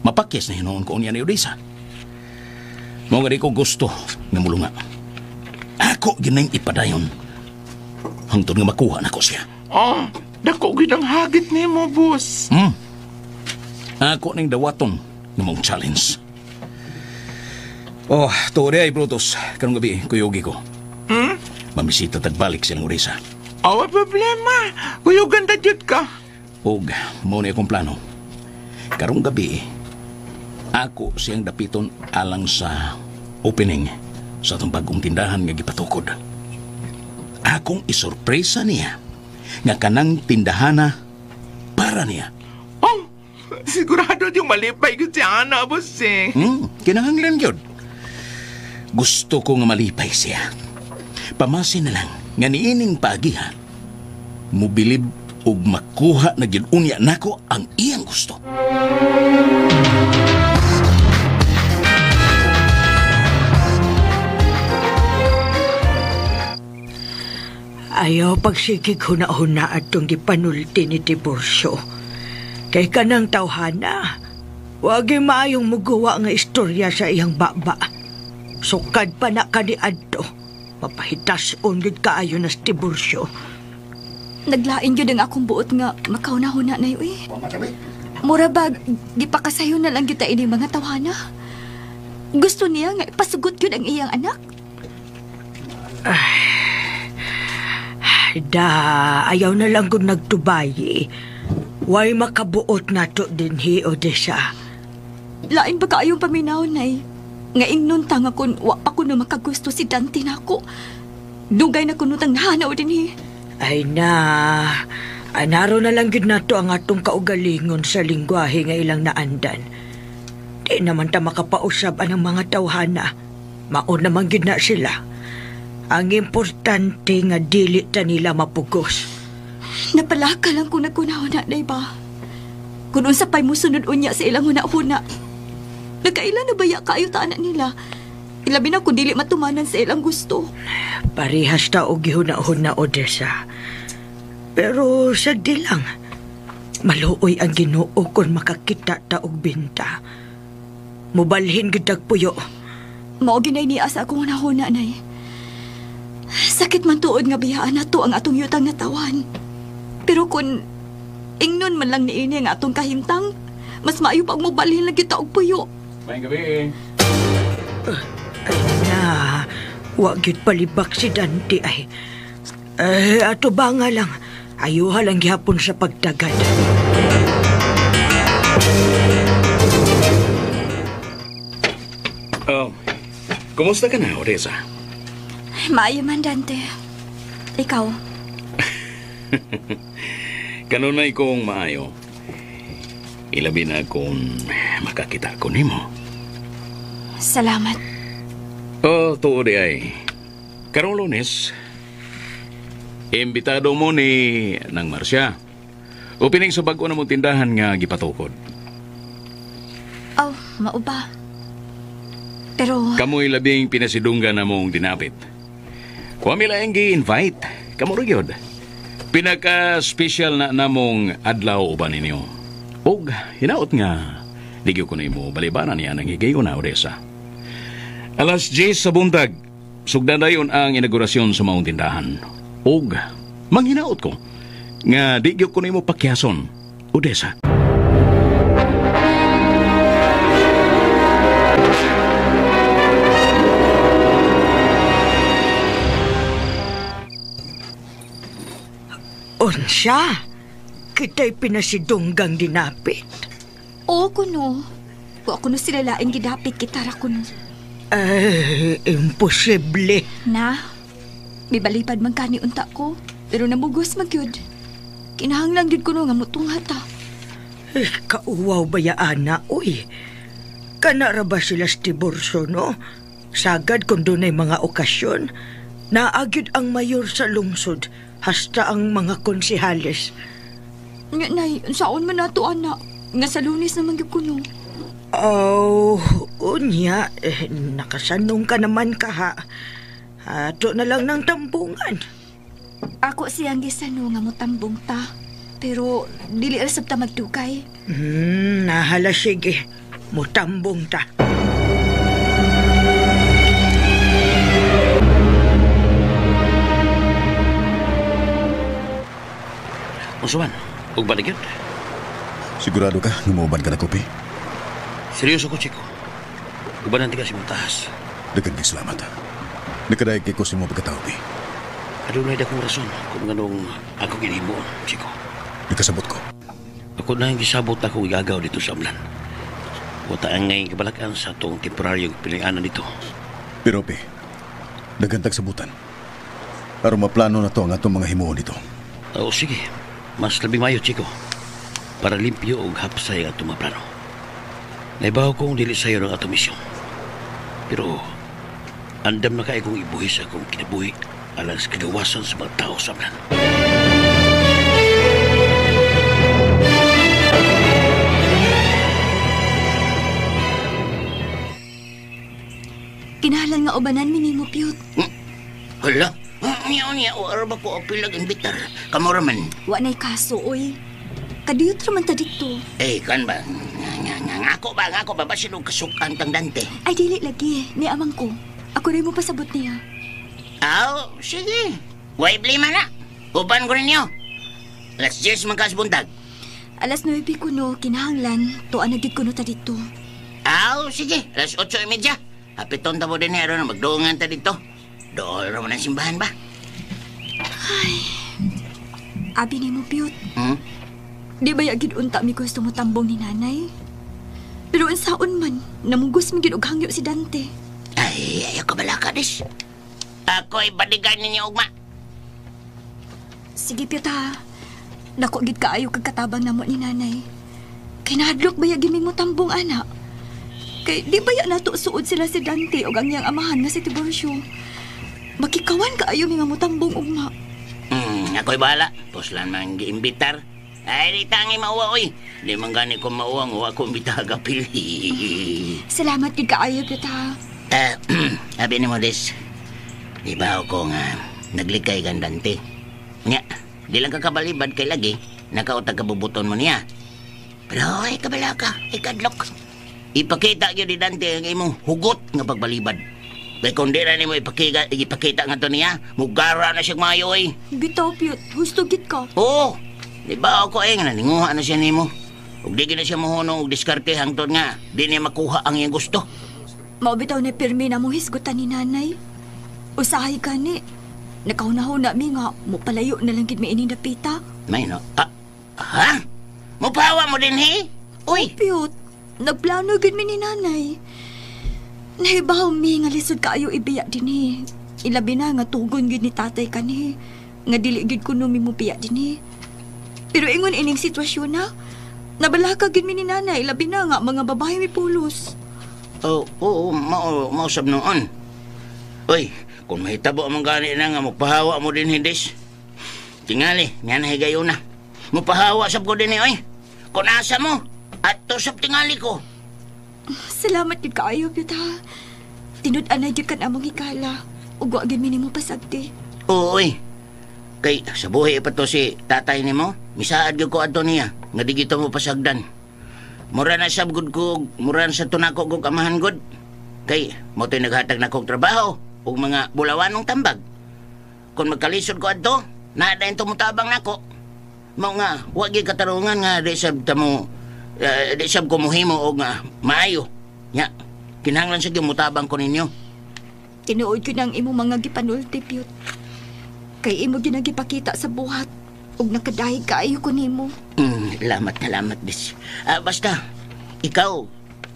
mapakyas na hinuon ko unya ni Odessa. Mao nga di ko gusto nga mulunga. Ako ginang ipadayon. Hangtod nga makuha nako siya.
Oh, dako gyud ang hagit nimo, boss.
Ako ning dawaton nga mong challenge. Oh, tuod ay Brutus. Karong gabi kuyugi ko. Mamisita tagbalik silang Odessa.
Awa problema. Kuyugan ta jud ka.
Og mao ni akong plano. Karong gabi ako siyang dapiton alang sa opening sa atong bagong tindahan nga gipatukod. Akong isorpresa niya nga kanang tindahana para niya.
Oh, sigurado yung malipay gyud si Ana, boss eh.
Kinahanglan gyud. Gusto ko nga malipay siya. Pamasin na lang nga niining paagiha, mubilib og makuha na gyud unya nako ang iyang gusto.
Ayaw pagsigig huna-huna atong gipanulti ni Tiburcio. Kay kanang tawhana, wagi maayong muguwa nga istorya sa iyang baba. Sukad pa na kaniadto. Mapahitason gid kaayo na si Tiburcio.
Naglain gyud ang akong buot nga makahuna-huna na yun eh. Mura ba, gipakasayo na lang gyud ta ini mga tawhana. Gusto niya nga ipasugot gyud ang iyang anak.
Da, ayaw na lang kung nagtubay. Way makabuot na to din hi, Odessa.
Lain ba kaayong paminaw, Nay? Nga ingnon ta nga kun wa pa kuno makagusto si Dante nako. Dugay na kuno tang nahanaw din hi.
Ay na, anaro na lang gid nato ang atong kaugalingon sa lingwahe nga ilang naandan. Di naman ta makapausab anang mga tawhana. Mao naman gid na sila. Ang importante nga dili ta nila mapugos.
Napalaka lang kung nagkunahuna, day ba? Kung unsa pa'y musunod unya sa ilang huna-huna. Nagkaila na baya kaayo ta anak nila. Ilabi na kung dili matumanan sa ilang gusto.
Parehas ta og gihuna-huna, Odessa. Pero sagdi lang. Maluoy ang Ginoo kung makakita ta og binta. Mubalhin gid tag puyo.
Mao ginay niya sa akong hunahuna, Nay. Sakit man tuod nga biyaan nato ang atong yutang natawan. Pero kung ingnon man lang niini ang atong kahimtang, mas maayo pag mubalhin lang kita og puyo.
Maayong gabi.
Ay na, wa gyud palibak si Dante ay. Ato ba nga lang, ayuha lang gihapon sa pagtagad.
Oh, kumusta ka na, Odessa?
Maayo man, Dante. Ikaw?
Kanunay kong maayo. Ilabi na kung makakita ko nimo.
Salamat.
Oh, tuod di ay. Karong Lunes, imbitado mo ni Nang Marcia. Opening sa bag-o na mong tindahan nga gipatukod.
Oh, mauba. Pero...
Kamoy labing pinasidunggan na mong dinapit. Kuha mi laing gi-invite. Kamo ra gyud. Pinaka-special na namong adlaw uban ninyo. Og hinaot nga di gyud ko nimo balibaran niya ng higayon na, Odessa. 10:00 sa buntag, sugdan dayon ang inaugurasyon sa maong tindahan. Og manghinaot ko nga di gyud ko nimo pakyason, Odessa.
Unsya? Kita'y pinasidunggang dinapit.
Oo, kuno. Wa kuno sila laing gidapit kita ra kuno.
Ay, imposible.
Na, mibalipad man kani unta ko, pero namugos magyud. Kinahanglan gyud kuno nga mutungha ta.
Eh, kauwaw ba ya, ana, uy? Kana ra ba sila sa Tiburcio, no? Sagad kung dunay mga okasyon, naagyud ang mayor sa lungsod, hasta ang mga konsehales.
Nga, Nay, saon man nato, ana? Nga sa Lunes naman gyud kuno.
Oh, unya, eh, nakasanong ka naman ka, ha? Ato na lang ng tambungan.
Ako siyang gisano nga motambong ta. Pero dili ra sab ta magdugay.
Nahala sige. Mutambong ta.
Unsa man? Ug balik yun?
Sigurado ka nga muuban ka na, Kopi?
Seryoso ko, Chico. Ubanan ti ka si Montahas.
Daghang kay salamat. Nakadayag kay ko sa imong pagkatao, Pi.
Adunay dakong rason kung nganong akong ginihimuon, Chico.
Nakasabot ko.
Ako na ang gisabot akong igagaw dito sa Amlan. Wata ang ngay kabalakan sa atong temporaryong pilianan dito.
Pero, Pi, daghan tag sabutan. Aron maplano na to ang atong mga himuon dito.
Oo, sige. Mas labi mayo, Chico. Para limpyo og hapsay ang atong mga plano. Naibaw kong dili sayo ng atong misyon. Pero, andam na kay kong ibuhis akong kinabuhi alang sa kagawasan sa mga tao sa Amlan.
Kinahanglan nga ubanan minimo, Piyot.
Hala? Niya, niya, o araba ko apilag imbitar. Kamura man.
Wa na'y kaso, oy. Kadiyot raman ta dito.
Eh, kan ba? Nga, nga ako ba? Basin og kasukan tang Dante.
Ay, dili lagi. Ni amang ko. Ako rin mo pasabot niya.
Aw, sige. Way blima na. Uban ko ninyo. 10:00 man kas buntag.
9:00 kuno, kinahanglan. Tuan na gid kuno ta dito.
Aw, sige. 8:30. Hapiton ta mo din aron magduungan ta dito. Dool ra man ang simbahan ba?
Ay. Abi ni mo, Piyot. Di ba yagid unta mi gusto mo tambong ni nanay? Pero unsaon man, namugos mi gid og hangyo si Dante.
Ay, ayaw ka balaka, des. Ako'y badigan ninyo ugma.
Sige, Piyot, ha. Dako gid kaayo kag katabang namo ni nanay. Kay nahadlok ba yagid mi mo tambong, ana? Kay di ba ya nato suod sila si Dante og ang iyang amahan nga si Tiburcio? Makikawan kaayo mi nga motambong ugma.
Ako'y bahala. Puslan man giimbitar. Ay, di tangi mauwa, oy. Di man gani ko mauwa, nga wa ko bitagapil.
Salamat gid kaayo, Pyot ha.
Abi ni mo, Des. Di ba ako nga naglikay kang Dante? Nya, di lang kakabalibad kay lagi. Nakautag kabubuton mo niya. Pero ay kabala ka, ay kadlok. Ipakita gyud ni Dante ang imong hugot nga pagbalibad. Kay kung di na nimo ipakita nga to niya, mugara na siya maayo eh.
Bitaw, Pyot. Husto gid ka.
Oo. Di ba ako eh, nga naninguha na siya nimo. Ug di gid na siya mohunong og diskarte hangtod nga di niya makuha ang iyang gusto.
Mao bitaw na pirmi na mong hisgutan ni nanay. Usahay gani. Nakahuna-huna mi nga mopalayo na lang gid mi ining dapita.
May no. Ah, ha? Mupawa mo din he? Uy,
oh, Pyot. Nagplano gid mi ni nanay. Nahibaw mi nga lisod kaayo ibiya dinhi. Ilabi na nga tugon gid ni tatay kanhi. Nga dili gid kuno mi mobiya dinhi. Pero ingon ining sitwasyon na, nabalaka gid mi ni nanay, labi na nga mga babae mi pulos.
Oo, oh, oh, mausab noon. Uy, kung mahitabo among gani na nga, mupahawa mo din hindis. Tingali, nga nahigayon na. Mupahawa sab ko din eh, oy. Kung asa mo, at to sab tingali ko.
Salamat gid kaayo, Pyot ha. Tinud-an na gid kan among hikala. Ug wa gid mi nimo pasagdi.
Oo, oy. Kay sa buhi pa to si tatay nimo, misaad gyud ko adto niya nga di gito mo pasagdan. Mura na sab gud ko, mura na sa tunako ko amahan gud. Kay mo to'y naghatag na kog trabaho ug mga bulawanong tambag. Kung magkalisod ko adto, naa dayon tumutabang nako. Mao nga wa gyud katarungan nga di sab tamo di sab ko mohimo og maayo. Nya, kinahanglan sa gyud mutabang ko ninyo.
Tinuod gyud ang imong mga gipanulti, Pyot. Kay imo gyud ang gipakita sa buhat ug nakadahig kaayo ko nimo.
Salamat, salamat, bis. Basta ikaw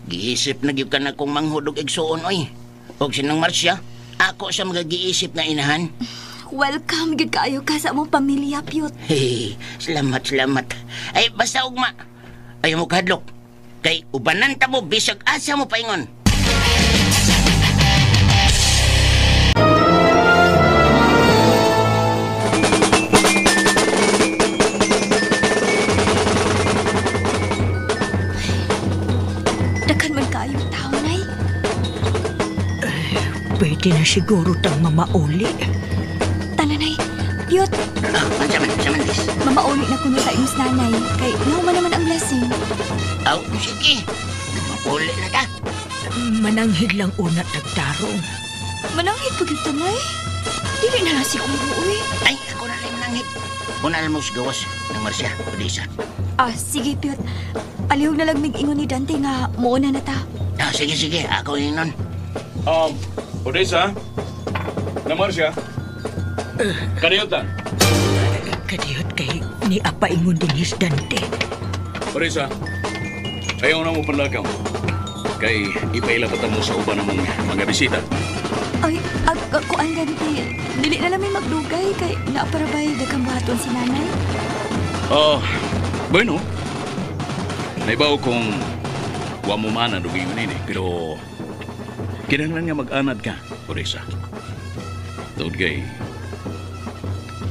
giisip na gyud ka na kong manghud og igsuon oy. Og sinang Marcia, ako sa mga giisip na inahan.
Welcome gyud kaayo ka sa among pamilya, Pyot.
Hey, salamat, salamat. Ay basta ugma. Ayaw mo kahadlok. Kay ubanan ta mo bisag asa mo paingon.
Daghan man kaayo tao, nay.
Pwede na siguro tang mamauli.
Tananay, Pyot.
Saman, bis.
Mamauli na kuno sa imong nanay. Kay nauma naman ang blessing.
Aw, sige. Mauli na ta.
Mananghid lang una tagtarong.
Mananghid pa gyud tanay. Dili na lang siguro, uy.
Ay, ako na lang mananghid. Una lang mo sa gawas ng Marcia, Odessa.
Ah, sige, Pyot. Palihog na lang mig-ingon ni Dante nga muuna na ta.
Ah, sige, sige. Ako yun nun.
Odessa? Na Marcia? Kadiyot ta?
Kadiyot kay ni apaingon din his Dante.
Odessa, ayaw na mo panlakaw. Kay ipaila pa mo sa uban ng mga bisita.
Ay, kuan Dante. Dili na lang may magdugay kay naaparabay daghang buhaton si nanay.
Oh, bueno. Naibaw kung wa mo maanad og ingon ini, pero kinahanglan nga mag-anad ka, Odessa. Tuod kay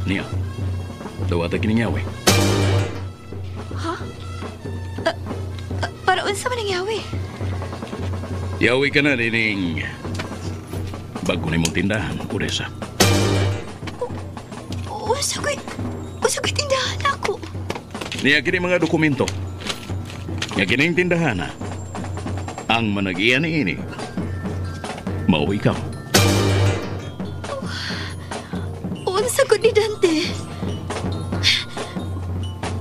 niya, dawata kining yawi.
Ha? Para unsa man ang yawi?
Yawi ka na dining bago nimong tindahan, Odessa.
Unsa ko'y tindahan ako?
Niya kini mga dokumento. Nga kining tindahan na ang managiya ni ini. Mao ikaw.
Unsa ko ni Dante?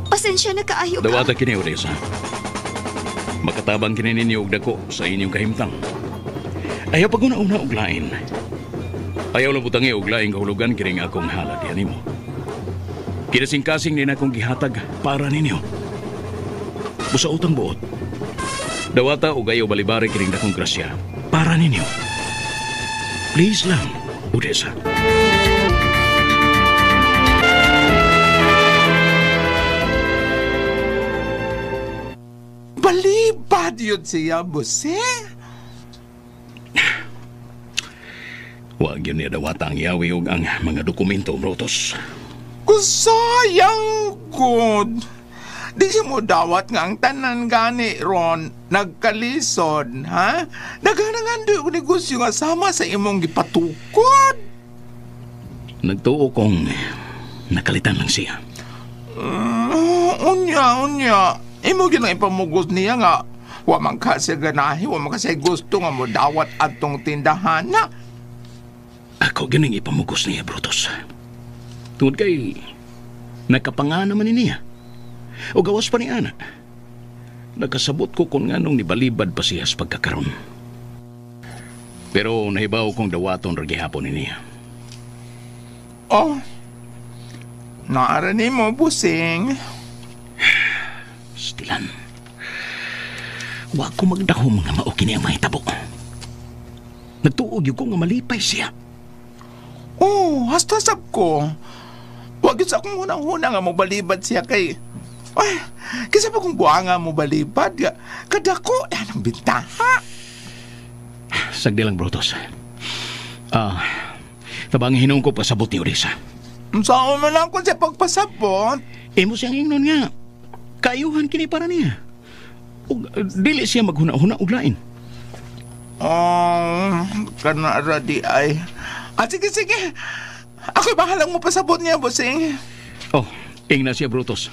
Pasensya na kaayo ka.
Dawata kini, Odessa. Makatabang kini ninyo og dako sa inyong kahimtang. Ayaw paguna-una og lain. Ayaw lang butangi og laing kahulugan kining akong halad diha nimo. Kinasing-kasing din akong gihatag para ninyo. Busa utang buot. Dawata og ayaw balibari kining dakong grasya para ninyo. Please lang, Odessa.
Balibad yun siya, Buse.
Huwag yun niya dawata ang yawi og ang mga dokumento, Brotos.
Kusayang good. Di siya mo dawat nga ang tanan gani ron nagkalisod, ha? Naghanangan og negosyo nga sama sa imong gipatukod.
Nagtuo kong nakalitan lang siya.
Unya. Imo gyud ang ipamugos niya nga wa man ka siya ganahi, wa man ka siya gusto nga mo dawat atong tindahan na.
Ako ganing ipamugos niya, Brutus. Tungod kay nakapanga naman ni niya. O gawas pa ni Ana. Nakasabot ko kung nganong nibalibad pa siya sa pagkakaron. Pero nahibaw kong dawaton ra gihapon ni niya.
Oh, naara ni mo, busing.
Stilan. Wa ko magdahom nga mao kini ang mahitabo. Nagtuog yun ko nga malipay siya.
Oh, hasta sab ko. Wa gyud sa akong hunang-huna nga mobalibad siya kay... Ay, kaysa pa kung buanga mo balibad, kadako ang bintaha.
Sagdi lang, Brutus. Tabang hinong ko pasabot ni Odessa.
Saan man ako siya pagpasabot?
Imo siyang ingnon nga. Kaayuhan kini para niya. Ug dili siya maghuna-huna og lain.
Oh, kana ra di ay. Ah, sige. Ako'y bahalang mo pasabot niya, busing.
Oh, ingna siya, Brutus.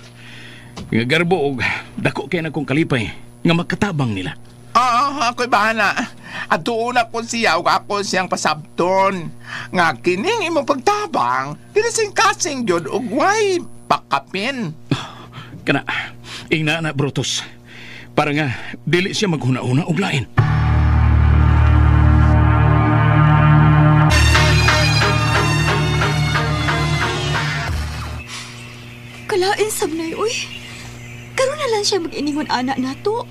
Nga garbo og dako kay na kong kalipay nga makatabang nila.
Ako'y bahala. At doon ako siya ug ako siyang pasabton. Nga kining imong pagtabang, dinasing-kasing gyud og way pakapin.
Kana, ingna na, Brutus. Para nga dili siya maghuna-huna og lain.
Kalain sabnay, uy. Karon na lang siya mag-iningon anak nato.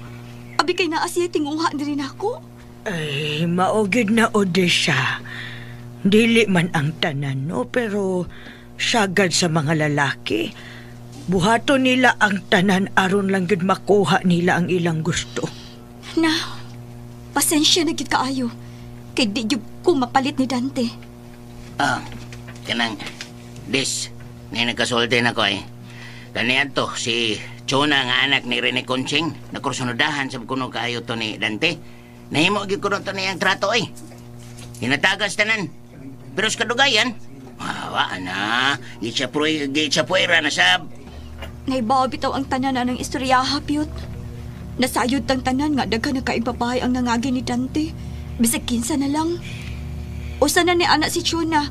Abi kay naa siya tinguha diri nako.
Ay, maugid na Odessa. Dili man ang tanan, no? Pero sagad sa mga lalaki. Buhato nila ang tanan aron lang gud makuha nila ang ilang gusto.
Na, pasensya na gid kaayo. Kay di gyud ko mapalit ni Dante.
Kanang des, na nagkasulti na ko eh. Kaniyan to, si Chona nga anak ni Rene Conching, nakursunodahan sa kuno kaayo to ni Dante. Nahimo gyud kuno to niyang trato eh. Hinatagas tanan. Pero sa kadugayan, wa na, gitsapuera na sab.
Naibaw bitaw ang tanan anang istoryaha, Piyot. Nasayod tang tanan nga daghan na kaing babae ang nangagi ni Dante. Bisag kinsa na lang. Usa na ni anak si Chona.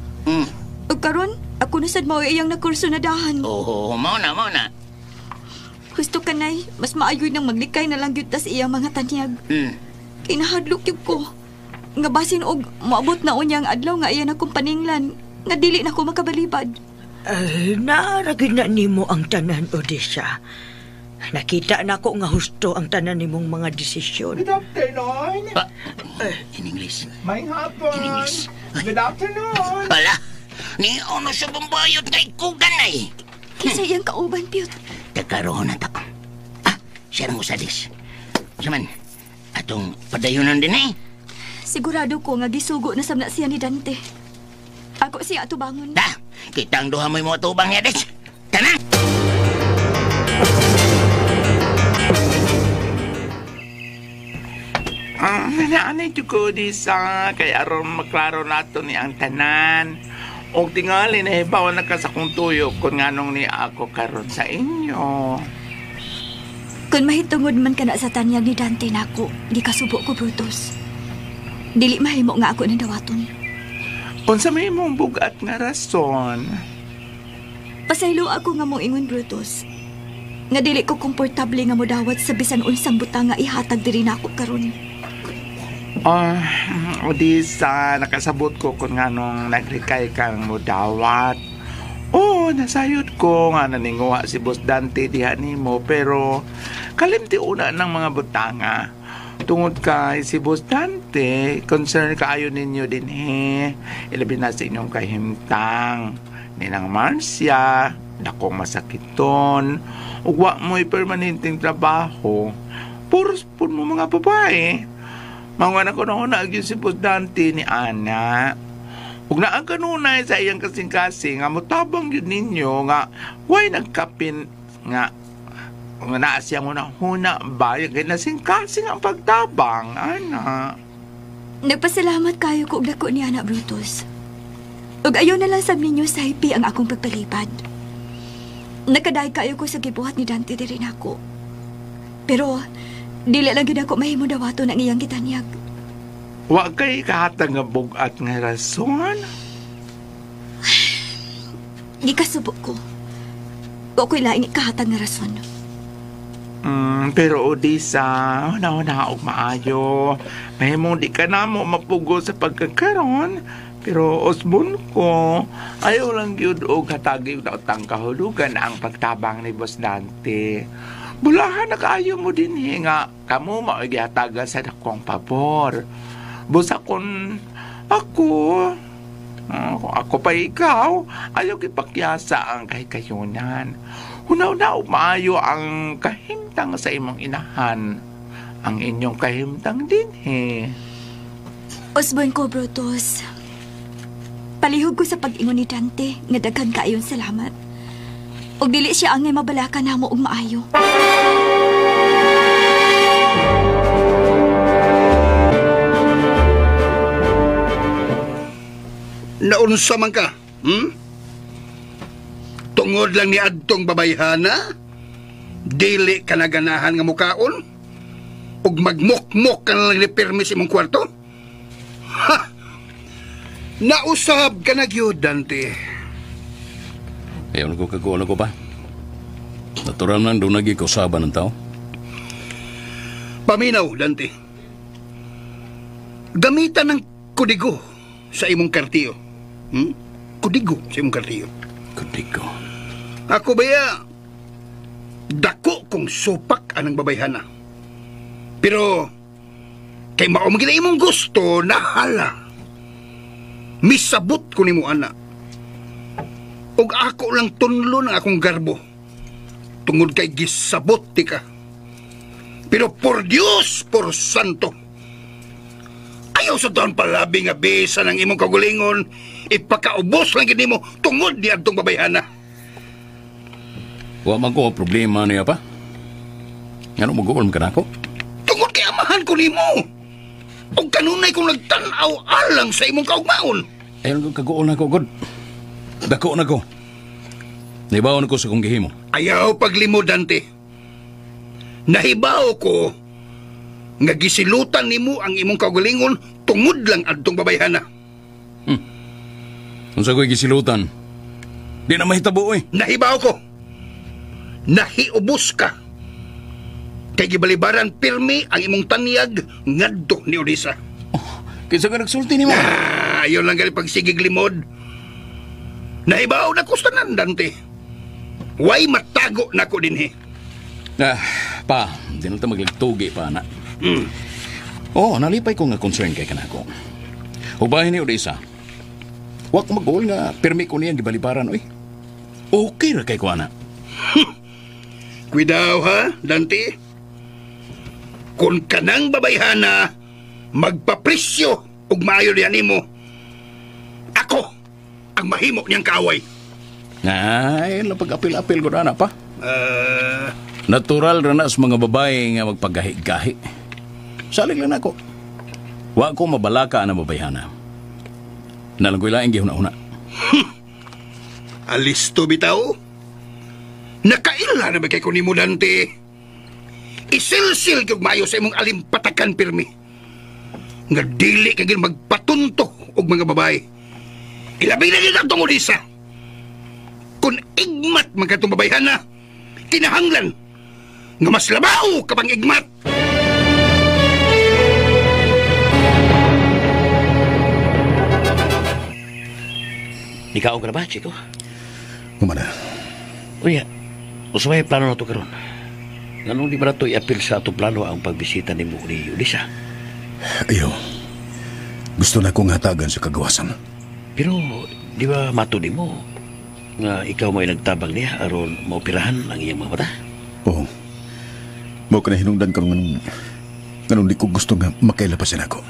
Ug karon, ako na sad mao iyang nakursunadahan.
Oo, mao na.
Husto ka, Nay. Mas maayo nang maglikay na lang gyud ta sa iyang mga tanyag. Kinahadlok gyud ko. Nga basin og moabot na unyang adlaw nga iya na kong paninglan. Nga dili na ko makabalibad.
Naara gyud na nimo ang tanan, Odessa. Nakita na ko nga husto ang tanan nimong mga desisyon.
Good afternoon.
In English.
May hapon.
In English.
Good afternoon.
Wala. Ni ono sa bambayot na ikugan ay.
Kinsa iyang kauban, Piyot?
Takaroon na ta. Siya rang usadis. Saman, atong padayonon din eh.
Sigurado ko nga gisugo na samna siya ni Dante. Ako siya atubangon.
Da, kitang duha mo'y mga tubang niya, des. Tana!
Naanay ko di sa kay aron maklaro nato ni ang tanan. Og tingali na hibaw na ka sa kong tuyo kung nganong ni ako karon sa inyo.
Kung mahitungod man ka na sa tanyag ni Dante nako, di kasubo ko, Brutus. Dili mahimo nga ako ng dawaton.
Unsa may imong bugat nga rason?
Pasaylo ako nga mong ingon, Brutus. Nga dili ko komportable nga modawat sa bisan unsang butang nga ihatag diri nako karon.
Odessa, nakasabot ko kung nganong nagrikay kang modawat. Oo, nasayod ko nga naninguha si Boss Dante diha nimo, pero kalimti una ng mga butanga. Tungod kay si Boss Dante, concern kaayo ninyo dinhi. Ilabi na sa inyong kahimtang. Ninang Marcia, dakong masakiton, ug wa mo'y permanenteng trabaho. Puros pud mo mga babae. Mga na ko na gyud si Boss Dante ni Ana. Ug naa kanunay sa iyang kasing-kasing nga motabang gyud ninyo nga way nagkapin nga Nga naa siyang huna-huna ba, yung ginasing-kasing ang pagtabang, ana.
Nagpasalamat kayo ko og dako ni Ana Brutus. Ug ayaw na lang sab ninyo sa hipi ang akong pagpalipad. Nakaday kayo ko sa gibuhat ni Dante diri nako. Pero dili lang gyud ako mahimo dawaton ang iyang gitanyag.
Wa kay kahatag nga bug-at nga rason.
Gikasubo ko. Wa ko'y laing ikahatag nga rason.
Pero Odisa, huna-huna og maayo. Mahimong di ka na mo mapugo sa pagkakaron. Pero osbon ko, ayaw lang gyud og hatagi og nautang kahulugan ang pagtabang ni Boss Dante. Bulahan na kaayo mo din nga kamo mao'y gihatagan sa dakong pabor. Busa kung ako, kung ako pa ikaw, ayaw gipakyasa ang kahikayunan. Huna-huna og maayo ang kahimtang sa imong inahan. Ang inyong kahimtang dinhi.
Osbon ko, Brutus. Palihog ko sa pag-ingon ni Dante nga daghan kaayon salamat. Og dili siya angay mabalaka namo og maayo.
Naunsa man ka? Tungod lang ni adtong babayhana, dili ka naganahan nga mukaon, ug magmukmok ka na lang ni pirmi sa imong kwarto? Ha! Nausab ka na gyud, Dante.
Ayaw na ko kaguol ko pa. Natural lang doon nagikausaban ng tao.
Paminaw, Dante. Gamitan ng kodigo sa imong kartiyo. Kodigo sa imong kartiyo.
Kodigo.
Ako baya, dako kong supak anang babayhana. Pero, kay mao man gid imong gusto, nahala. Misabot ko nimo ana. Og ako lang tunlo ng akong garbo. Tungod kay gisabot ti ka. Pero por Dios, por santo. Ayaw sa taon palabi nga bisa ng imong kagulingon, ipakaubos lang gid nimo tungod ni adtong babayhana.
Wa man ko problema niya pa. Ngano mag-uulm ka nako?
Tungod kay amahan ko nimo. Og kanunay kong nagtan-aw alang sa imong kaugmaon.
Ayaw ko kaguol na ko, God. Dako na ko. Nahibaw na ko sa kong gihimo.
Ayaw paglimod, Dante. Nahibaw ko nga gisilutan nimo ang imong kaugalingon tungod lang adtong babayhana.
Unsa ko'y gisilutan? Di na mahitabo, oy.
Nahibaw ko. Nahiubos ka. Kay gibalibaran pirmi ang imong tanyag ngadto ni Odessa.
Oh, kinsa ka nagsulti nimo?
Ayaw lang gali pagsigig limod. Nahibaw na kustanan, Dante. Way matago na ko dinhi.
Pa, di na ta maglagtugi pa na. Oh, nalipay ko nga concern kay kanako. Ubahin ni Odessa. Wa ko mag-uol nga pirmi ko niyang gibalibaran, oy. Okay ra kay ko ana.
Kuidaw ha, Dante. Kung kanang babayhana magpapresyo ug maayo diha nimo, ako ang mahimo niyang kaaway.
Ay, lang pag-apil-apil ko na pa. Natural ra na sa mga babae nga magpagahi-gahi. Salig lang nako. Wa ko mabalaka ang babayhana. Nalang ko'y laing gihuna-huna.
Alisto bitaw. Nakaila na ba kay ko nimo, Dante? Isilsil kog maayo sa imong alimpatakan pirmi. Nga dili ka gid magpatunto og mga babae. Ilabi na gid atong Odessa. Kung igmat man katong babayhana, kinahanglan nga mas labaw ka pang igmat.
Nikaon ka na ba, Chico?
Humana.
Uya, usay plano na to karon. Nganong di ba na to i-appeal sa atong plano ang pagbisita ni mo ni Odessa?
Ayaw. Gusto na kong hatagan sa kagawasan.
Pero di ba mato ni mo nga ikaw may nagtabang niya aron maoperahan ang iyang mga mata?
Oo. Mao ka na hinungdan karon nganong di ko gusto nga makailapasan ako.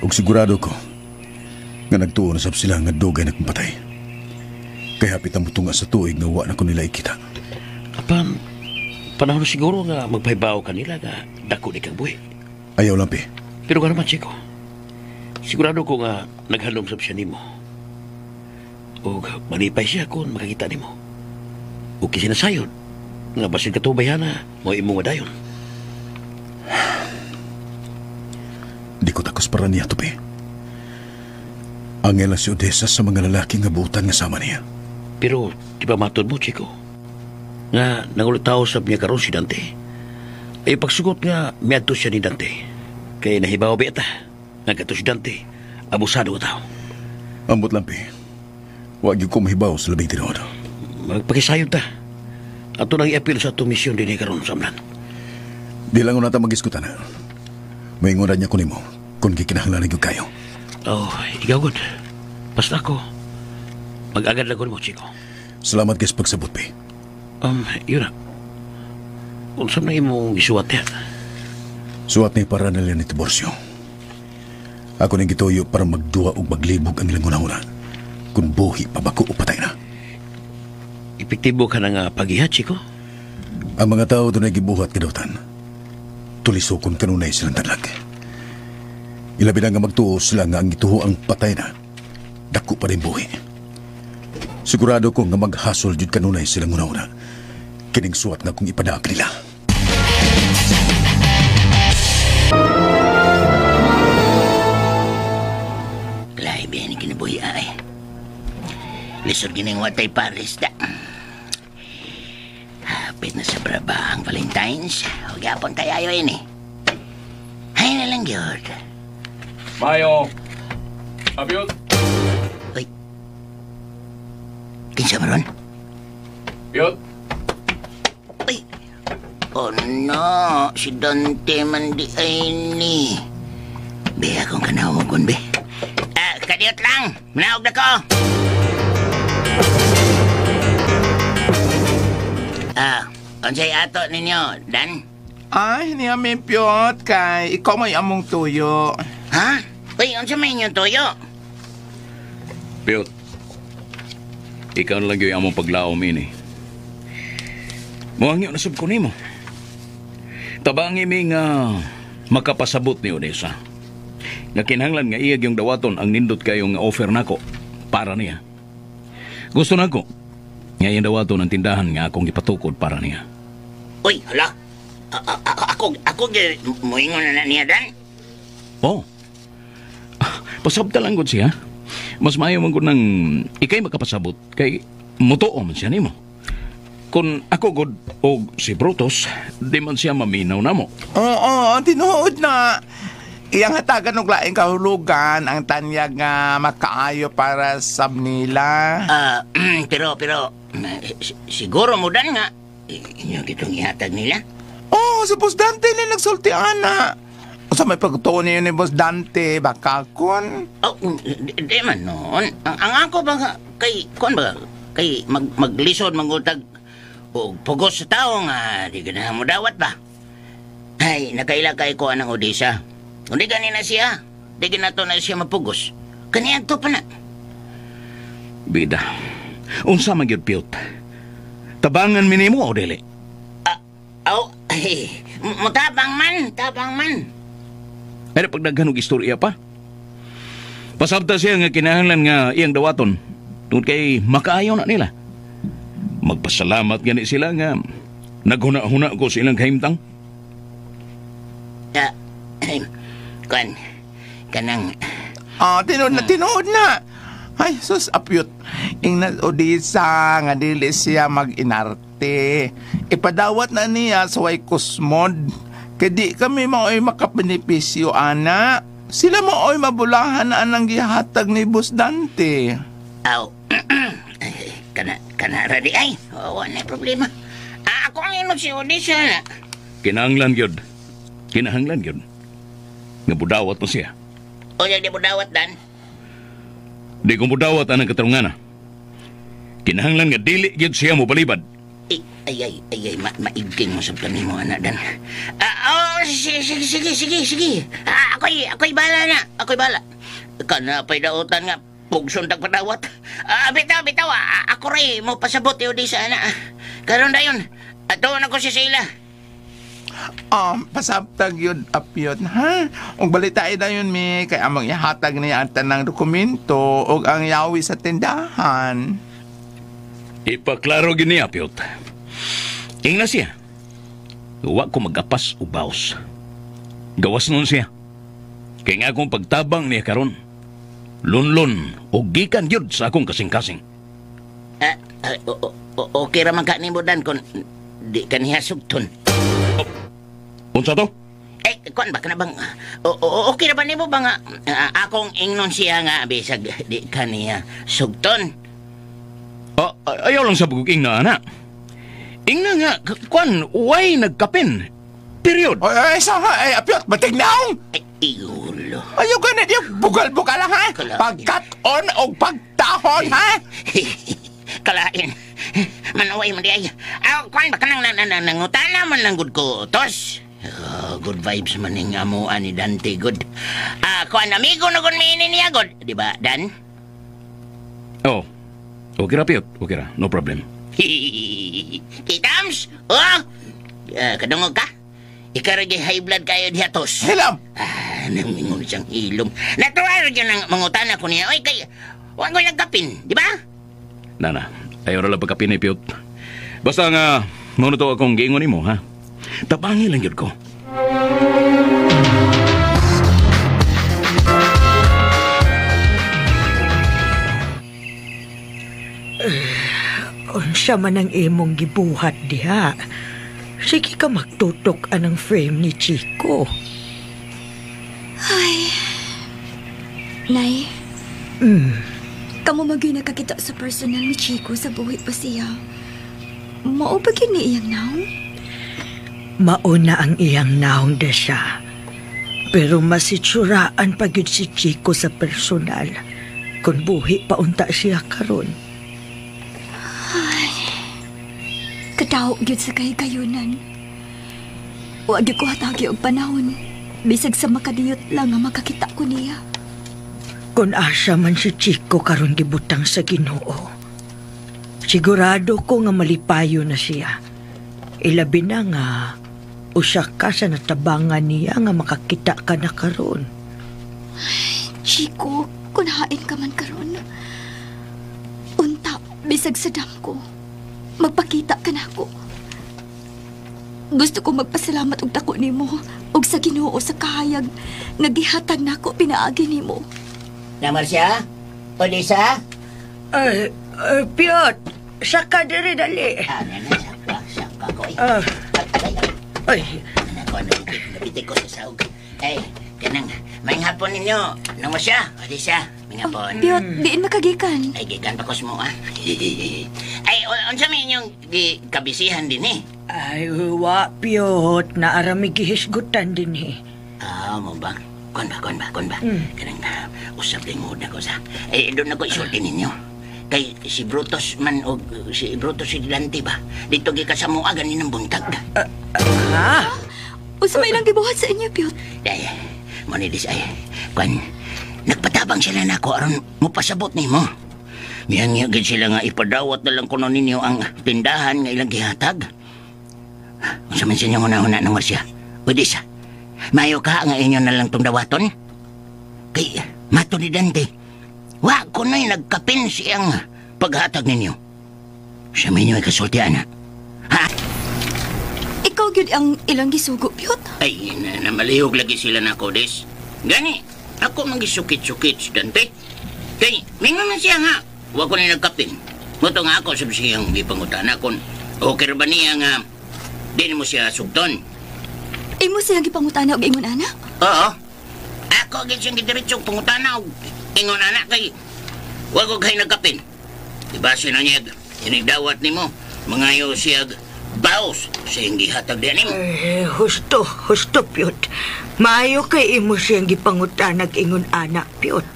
Ug sigurado ko nga nagtuo na sab sila nga dugay na kong patay. Kaya hapit ang mutunga sa tuig nga wa na ko nila ikita.
Apan, Panahon siguro nga magpahibaw kanila nga dako ni kang buhi.
Ayaw lang, Pi.
Pero nga naman, Chico. Sigurado ko nga naghalong sab siya nimo. O manipay siya kung makakita nimo. O kisinasayod nga basin katubayana mo imong madayon.
Di ko takos para niya, Tupi. Angela si Odessa sa mga lalaki nga butan nga sama niya.
Pero di ba matod mo, Chico? Nga nangulitaw sa niya karon si Dante. Ay pagsugot nga miadto siya ni Dante. Kay nahibaw ba ita? Nga kato si Dante, abusado ka tao.
Ambot lang, Pi. Wag yung kumahibaw sa labing tinuod.
Magpakisayod ta. Ato nang i-appeal sa atong misyon din karon sa amlan.
Di lang nata mag-iskutan na. Maingunan niya ko nimo kung gikinahanglan gyud kayo.
Oh, ikaw good. Basta ako. Mag-agad lang ko nimo, Chico.
Salamat guys pagsabot, Pi.
Yun na. Unsa na imong gisuwat niya?
Suwat ni para nila ni Tiburcio. Ako ning gituyo para magduwa og maglibog ang ilang hunahuna. Kung buhi pa ba ko o patay na.
Epektibo ka na nga paghiha, Chico?
Ang mga tao doon ay gibuhat kadawtan. Tulisokon kanunay silang tadlag. Ilabi na nga magtuo sila nga ang gituho ang patay na. Dako pa rin buhi. Sigurado ko nga maghasol jud kanunay silang una-una. Kining suwat nga kung ipadaak nila.
Lahi biya ni kinabuhi ay. Lisod gining watay Paris da. Hapit na sa braba ang Valentine's. O gyapon tayo ayo ini. Ay na lang gyud.
Mayo. Abyot.
Uy. Kinsa man ron?
Byot.
Uy. Oh no, si Dante man di ay ni. Be, akong kanawagon, be. Kadiyot lang. Manaog na ko. Unsay ato ninyo, Dan?
Ay, niya may piyot kay ikaw may among tuyo.
Ha? Uy, unsa may inyong tuyo?
Piyot. Ikaw na lang yung among paglaom ini. Muhangyo na sub ko nimo. Tabangi mi nga makapasabot ni Odessa. Nga kinahanglan nga iyag yung dawaton ang nindot kayong offer nako para niya. Gusto nako nga iyang dawaton ang tindahan nga akong ipatukod para niya.
Uy, hala. Ako muingon na niya, Dan.
Oh. Pasabta lang gud siya. Mas maayo man gud nang ikay makapasabot kay mutuo man siya nimo. Kung ako gud og si Brutus, di man siya maminaw namo.
Oo, tinuod na. Iyang hatagan og laing kahulugan ang tanyag nga makaayo para sa nila.
Pero siguro mo Dan nga inyo gitong ihatag nila.
Oh, si Boss Dante ni nagsulti ana. Sa may pagtuon niyo ni Boss Dante, baka kun.
Oh, di man noon. Ang ako ba kay kun ba kay maglisod mangutag og pugos sa tao nga di ganahan mo dawat ba. Ay, nakaila kay ko anang Odessa. Kundi gani na siya, di ganato na siya mapugos. Kaniadto pa na.
Bida. Unsa man gyud Piyot? Tabangan mi nimo o dili?
Ay, mutabang man, tabang man.
Ay, pagdaghan og istorya pa. Pasabta siya nga kinahanglan nga iyang dawaton. Tungod kay makaayaw na nila. Magpasalamat gani sila nga naghuna-huna ko sa ilang kahimtang.
Kuan, kanang...
Tinuod na, tinuod na. Ay, sus, apyot. Ingnan Odessa nga dili siya mag-inarte. Ipadawat na niya sa way kusmod. Kaya di kami mao'y makabenepisyo, ana. Sila mao'y mabulahan na anang gihatag ni Boss Dante.
Aw, kana radi ay. Wala na problema. Ako ang inog si Odessa na.
Kinahanglan gyud. Kinahanglan gyud. Nga budawat mo siya.
O di budawat, Dan?
Di ko budawat anang katarungan. Kinahanglan nga dili gyud siya mo palibad.
Ay, maigting mo sa plano mo, anak, Dan. Sige. Ako'y bahala na. Ako'y bahala. Kana pa'y dautan nga, pugson tagpadawat. Bitaw. Ako rin mo pasabot yun di sa anak. Karon na yun. Ato na ko si Sheila.
Pasabtag yun, Apyot, ha? Ug balitain na yun, mi, kay amang ihatag niya ang tanang dokumento ug ang yawi sa tindahan.
Ipaklaro gini, Apyot. Ingna siya. Wa ko mag-apas o baos. Gawas nun siya. Kaya nga akong pagtabang niya karon. Lunlun o gikan yun sa akong kasing-kasing.
Okay raman ka ni mo, Dan, kung di ka niya sugton.
Unsa to?
Eh, kuan ba ka na bang... okay na ba nimo ba nga akong ingnon siya nga bisag di ka niya sugton?
Ayaw lang sa bugog ingna, anak. Ingna nga, kuan, way nagkapin. Period.
Ay, sa ay, Apyot, matignaong!
Ay, igulo.
Ayaw ganit yung bugal-bugal, ha? Pagkat-on o pagtahon, ha?
Kalain. Manaway mo di ay. Kuan ba ka nang nangutana man lang good ko, tos? Oh, good vibes man ning amuan ni Dante, good. Kuan, amigo na kun miinin niya, good. Di ba, Dan?
Oh, okay ra, Piot. Okay ra, no problem.
Kitams? Oh! Kadungog ka? Ikaw rin high blood kayo diha, tos.
Hilom!
Namingon siyang hilom. Natural rin ang mangutana ko niya. Oy, kay, huwag ko nagkapin, di ba?
Nana, ayaw ra lang pagkapin ni Piot. Basta nga, muna to akong giingon nimo, ha? Tabangi lang yun ko.
Unsa man ang imong gibuhat diha. Sige ka magtutok anang frame ni Chico.
Ay, Nay. Kamu magyud nakakita sa personal ni Chico sa buhi pa siya. Mao ba gyud ni iyang naong?
Mauna ang iyang naong desya. Pero masitsuraan pa gyud si Chico sa personal. Kung buhi pa unta siya karon.
Ay, kadaog gyud sa kahigayunan. Wa gyud ko hatagi og panahon. Bisag sa makadiyot lang nga makakita ko niya.
Kung asa man si Chico karon gibutang sa Ginoo, sigurado ko nga malipayo na siya. Ilabi na nga usa ka sa natabangan niya nga makakita ka na karon.
Chico, kung hain ka man karon, unta, bisag sa damko, magpakita ka na ako. Gusto ko magpasalamat og dako nimo og sa Ginoo sa kahayag nga gihatag nako pinaagi nimo.
Na Marcia? Odessa?
Ay, Piot, saka diri dali.
Saka ko.
Ay.
Ako, nabitik ko sa sahog. Ay, kanang, may hapon ninyo. Nang Marcia? Odessa, may hapon.
Piot, diin makagikan.
Ay, gikan pa mo, ah. Ay, unsa may inyong kabisihan din, eh?
Ay, wa, Piot. Naarami gihisgutan din, eh.
Ah, mo ba? Kon ba? Kanang, usap din mo na ko sa... Eh, doon ako isulti ninyo. Kay si Brutus man o si Brutus si Dante ba? Dito gikan sa mua, ganin ang buntag.
Ha?
Unsa may ilang gibuhat sa inyo, Piot?
Ay, monidis ay, kwan, nagpatabang sila na ako aron mupasabot nimo. Miyang gid sila nga ipadawat na lang kuno ninyo ang tindahan nga ilang gihatag. Unsa man sa inyong una-una ng Marcia? Odessa, mayo ka nga inyo na lang tong dawaton? Kay mato ni Dante, wa ko na'y nagkapin siyang paghatag ninyo. Siya may inyo ay kasulti, ana. Ha?
Ikaw gyud ang ilang gisugo, Piot?
Ay, namalihog lagi sila na ako, Des. Gani, ako mangisukit-sukit si Dante. Kay, mingon man siya nga, wa ko na'y nagkapin. Muto nga ako, sabi siyang ipangutana kung okay ba niya nga di mo siya sugton.
Imo siyang gipangutana og ingon ana?
Oo. Ako gid siyang gidiretsong pangutana og ingon ana kay wa ko kay nagkapin. Diba siya na niya inigdawat nimo mangayo siya baos sa iyang gihatag diyan nimo.
Eh, husto, Piot. Maayo kay imo siyang gipangutana og ingon ana, Piot.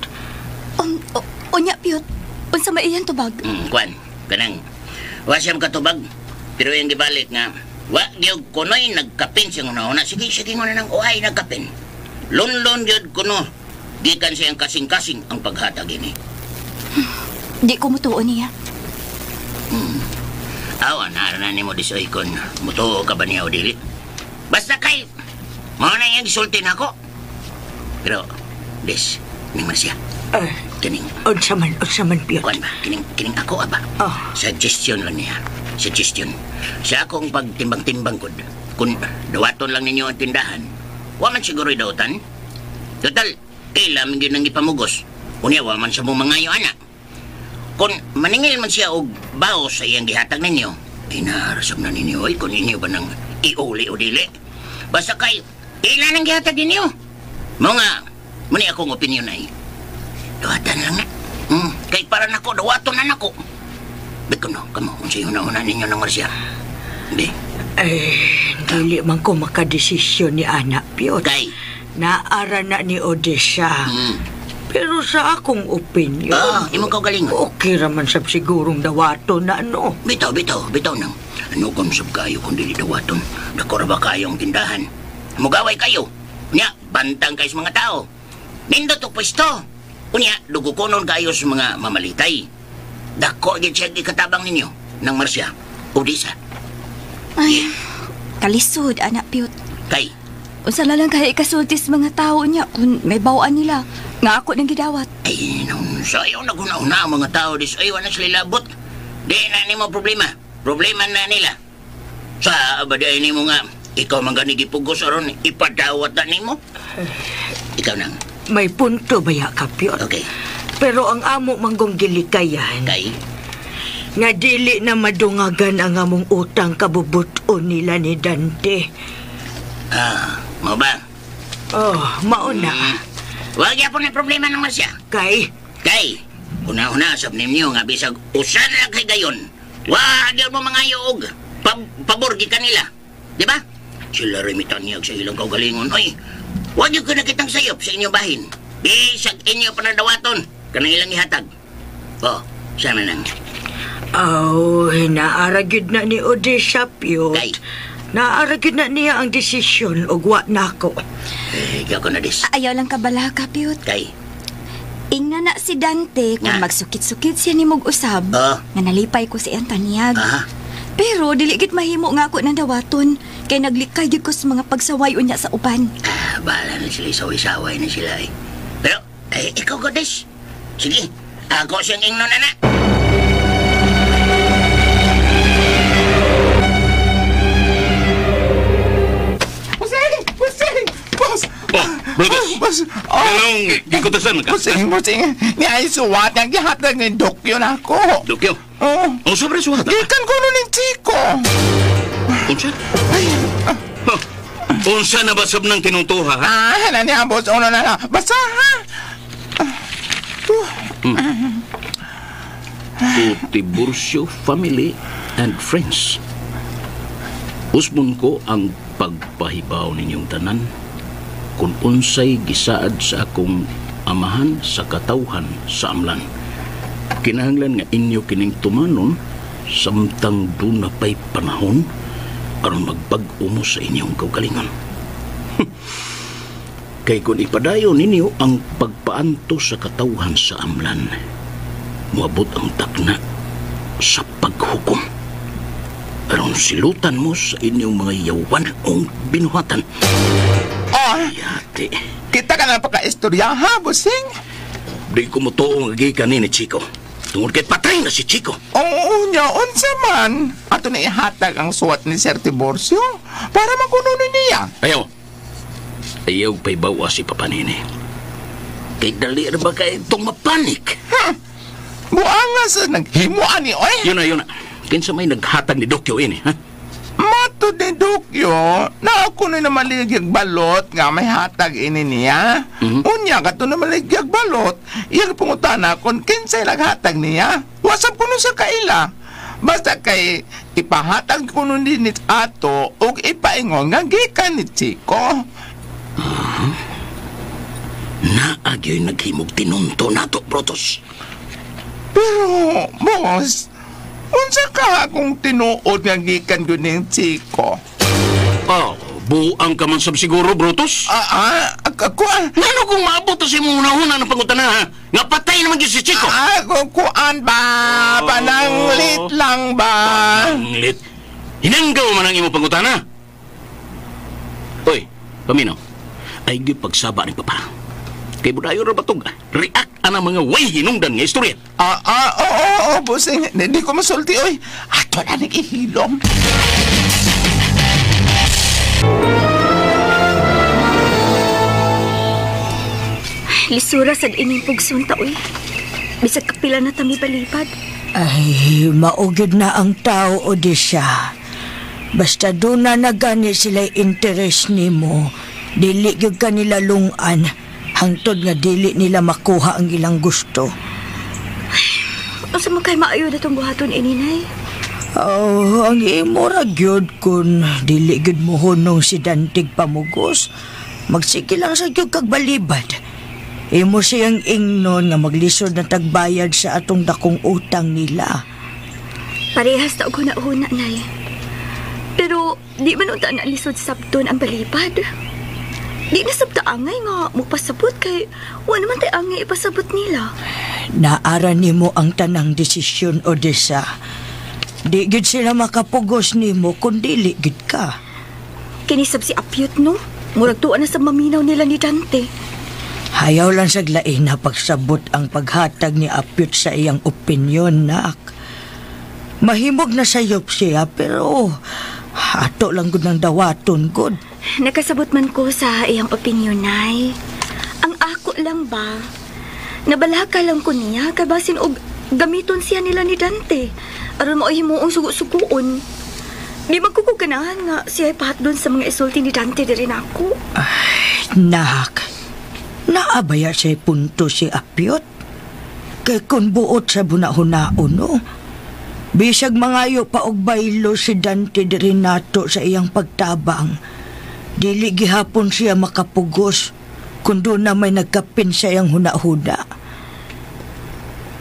Unya, Piot. Unsa may iyang tubag?
Kwan, kanang wa siya makatubag pero iyang gibalik nga wa gyud kunoy nagkapin siyang una-una. Sige mo na nang uay nagkapin. Lunlun gyud kuno. Gikan siyang kasing-kasing ang paghatag ini.
Di ko mutuo niya.
Awa, naaranan ni mo disoy kung mutuo ka ba niya o dili. Basta kay, mao na iyang gisulti na ako. Pero, des, ning Marcia. Kining.
Unsa man, Piyot?
Kuan ba? Kining ako, aba.
Oh.
Suggestion lang niya. Suggestion. Sa akong pagtimbang-timbang kod, kung dawaton lang ninyo ang tindahan, wa man siguro dautan. Total, kaila man gyud ang gipamugos. Unya, wa man sa mo mangayo, anak. Kung maningil man siya og baos sa iyang gihatag ninyo, inarasab na ninyo, oy, kung ninyo ba nang iuli o dili. Basta kay, kailan ang gihatag ninyo? Mo nga, muni akong opinion ay, dawatan lang na. Kay para nako, dawaton na nako. Biko no, kamo, kung sa'yo na-una ninyo ng Marcia. Hindi.
Eh, dili man ko makadesisyon ni anak, Piyot.
Kay?
Naara na ni Odessa. Pero sa akong opinion...
Imo ka galing.
Okay raman sab sigurong dawaton na ano.
Bitaw nang. Ano kung sab kayo kung dili dawaton? Dako ra ba kayo ang tindahan? Mugaway kayo. Unya, bantang kayo sa mga tao. Nindot og pwesto. Unya, dugukonon kayo sa mga mamalitay. Dako gyud siya gikatabang ninyo ng Marcia. Odessa.
Ay, kalisod, anak Piyot.
Kay?
Unsa na lang kaya ikasulti sa mga tao niya kung may bawaan nila. Nga ako nang gidawat.
Ay, nung sayo naguna-una ang mga tao dis ay wala sila labot. Di na nimo problema. Problema na nila. Sa abadi nimo nga ikaw man gani gipugos aron ipadawat na nimo. Ikaw nang.
May punto ba ya ka, Piyot?
Okay.
Pero ang amo manggong gilikayan.
Kay?
Nga dili na madungagan ang among utang kabubuton nila ni Dante.
Ah, mao ba?
Oh, mao na.
Wag yapon na problema ng Marcia.
Kay?
Kay, una-una sab ninyo nga bisag usan lang kay gayon. Wag yun mo mga yuog. Pabor gi kanila. Di ba? Sila remitanyag sa ilang kaugalingon. Oy, wag yun ko nakitang sayop sa inyong bahin. Bisag inyo panadawaton. Kanang ilang ihatag. Oh, sana nang.
Oh, naaragid na ni Odessa, Piyot.
Kay?
Naaragid na niya ang desisyon og wa nako.
Eh, ikaw ko na dis.
Ayaw lang kabala ka, Piyot.
Kay?
Ingna na si Dante kung magsukit-sukit siya ni mog usab. Nga nalipay ko si iyang tanyag. Pero dili gid mahimo nga ako ng dawaton kay naglikay gid ko sa mga pagsaway unya sa uban.
Ah, bahala na sila, saway-saway na sila eh. Pero, eh, ikaw ko dis. Sige, ako siyang ingnon, anak.
Brutus!
Boss!
Anong gikutasan ka?
Busing! Ni ay suwat ang gihatag ni Dokyo na ako.
Dokyo?
Oo.
Oh, sobre suwat?
Gikan ko nun ni Chico.
Unsa?
Ay!
Unsa na ba sab ng tinuntuha, ha?
Ah, na niya, boss. Uno na na. Basta, ha?
To Tiburcio family and friends. Usbon ko ang pagpahibaw ninyong tanan kung unsay gisaad sa akong amahan sa katawhan sa amlan. Kinahanglan nga inyo kining tumanon samtang duna pa'y panahon aron magbag-o mo sa inyong kaugalingon. Kay kung ipadayon ninyo ang pagpaanto sa katawhan sa amlan, moabot ang takna sa paghukom. Aron silutan mo sa inyong mga yawan o binuhatan.
Oh,
yate.
Kita ka na pagka-istorya, ha, busing?
Di ko motuo nga gikan ni Chico. Tungod kay patay na si Chico.
Oo, niya, unsa man. Ato na ihatag ang suwat ni Sir Tiburcio para makununin niya.
Ayaw. Ayaw pa'y bawa si Papa Nini. Kay dali na ba kay itong mapanik?
Ha? Buanga sa naghimuan ni, oy.
Yun na, yun na. Kinsa may naghatag ni Dokyo ini, ha?
Mato ni Dokyo, na ako na namaligig balot nga may hatag ini niya. Unya, kato na maligig balot, iyang pangutana kung kinsay naghatag niya. Wasap ko nun sa kaila. Basta kay ipahatag ko nun din ni ato ug ipaingon nga gikan ni Chico.
Naagyo'y naghimog tinunto nato, Brutus.
Pero, boss, unsa ka kung tinuod nga gikan ko ning Chico?
Oh, buang ka man sab siguro, Brutus?
Kuan.
Ngano kung maabot sa imong una-una ng pangutana, ha? Nga patay naman gyud si Chico.
Kuan ba? Pananglit lang ba?
Pananglit? Hinanggaw man ang imong pangutana. Oy, paminaw. Ay gyud pagsaba ni papa. Kay budayo ra batog. React ana mga way hinungdan nga istorya.
Oo, busing. Hindi ko masulti, oy. Ato na nag-ihilom.
Lisura sad ining pugson ta, oy. Bisag kapila na tami balipad.
Ay, maugid na ang tao, Odessa. Basta doon na nagani sila interest nimo, dili gyud kanila lungan hangtod nga dili nila makuha ang ilang gusto.
Unsa man kay maayo na tong buhaton ini, Nay?
Oh, ang imo ra gyud kun dili gyud mohunong si Dantig pamugos. Magsige lang sa gyud kag balibad. Imo siyang ingnon nga maglisod na tagbayad sa atong dakong utang nila.
Parehas ta og huna-huna, Nay. Pero di man unta na lisod sabton ang balibad. Di na sabta angay nga mupasabot kay wa naman tay angay ipasabot nila.
Naara nimo ang tanang desisyon, Odessa. Di gid sila makapugos nimo kun dili gid ka.
Kinisab si Apyot, no? Murag tuwa na sa maminaw nila ni Dante.
Hayaw lang sa lain na pagsabot ang paghatag ni Apyot sa iyang opinyon, nak. Mahimog na sayop siya, pero ato lang gud ng dawaton, gud.
Nakasabot man ko sa iyang opinyon, Nay. Ang ako lang ba, nabalaka lang ko niya, kabasin og gamiton siya nila ni Dante. Aron mo ay himuong sugo-sugoon. Di magkukuganahan nga siya ay pahat doon sa mga isulti ni Dante diri nako.
Ay, nak. Naabaya siya punto si Apyot. Kay kung buot sa bunahunaon, no? Bisag mangayo pa og baylo si Dante diri nato sa iyang pagtabang. Dili gihapon siya makapugos kung doon na may nagkapin sa iyang hunahuna.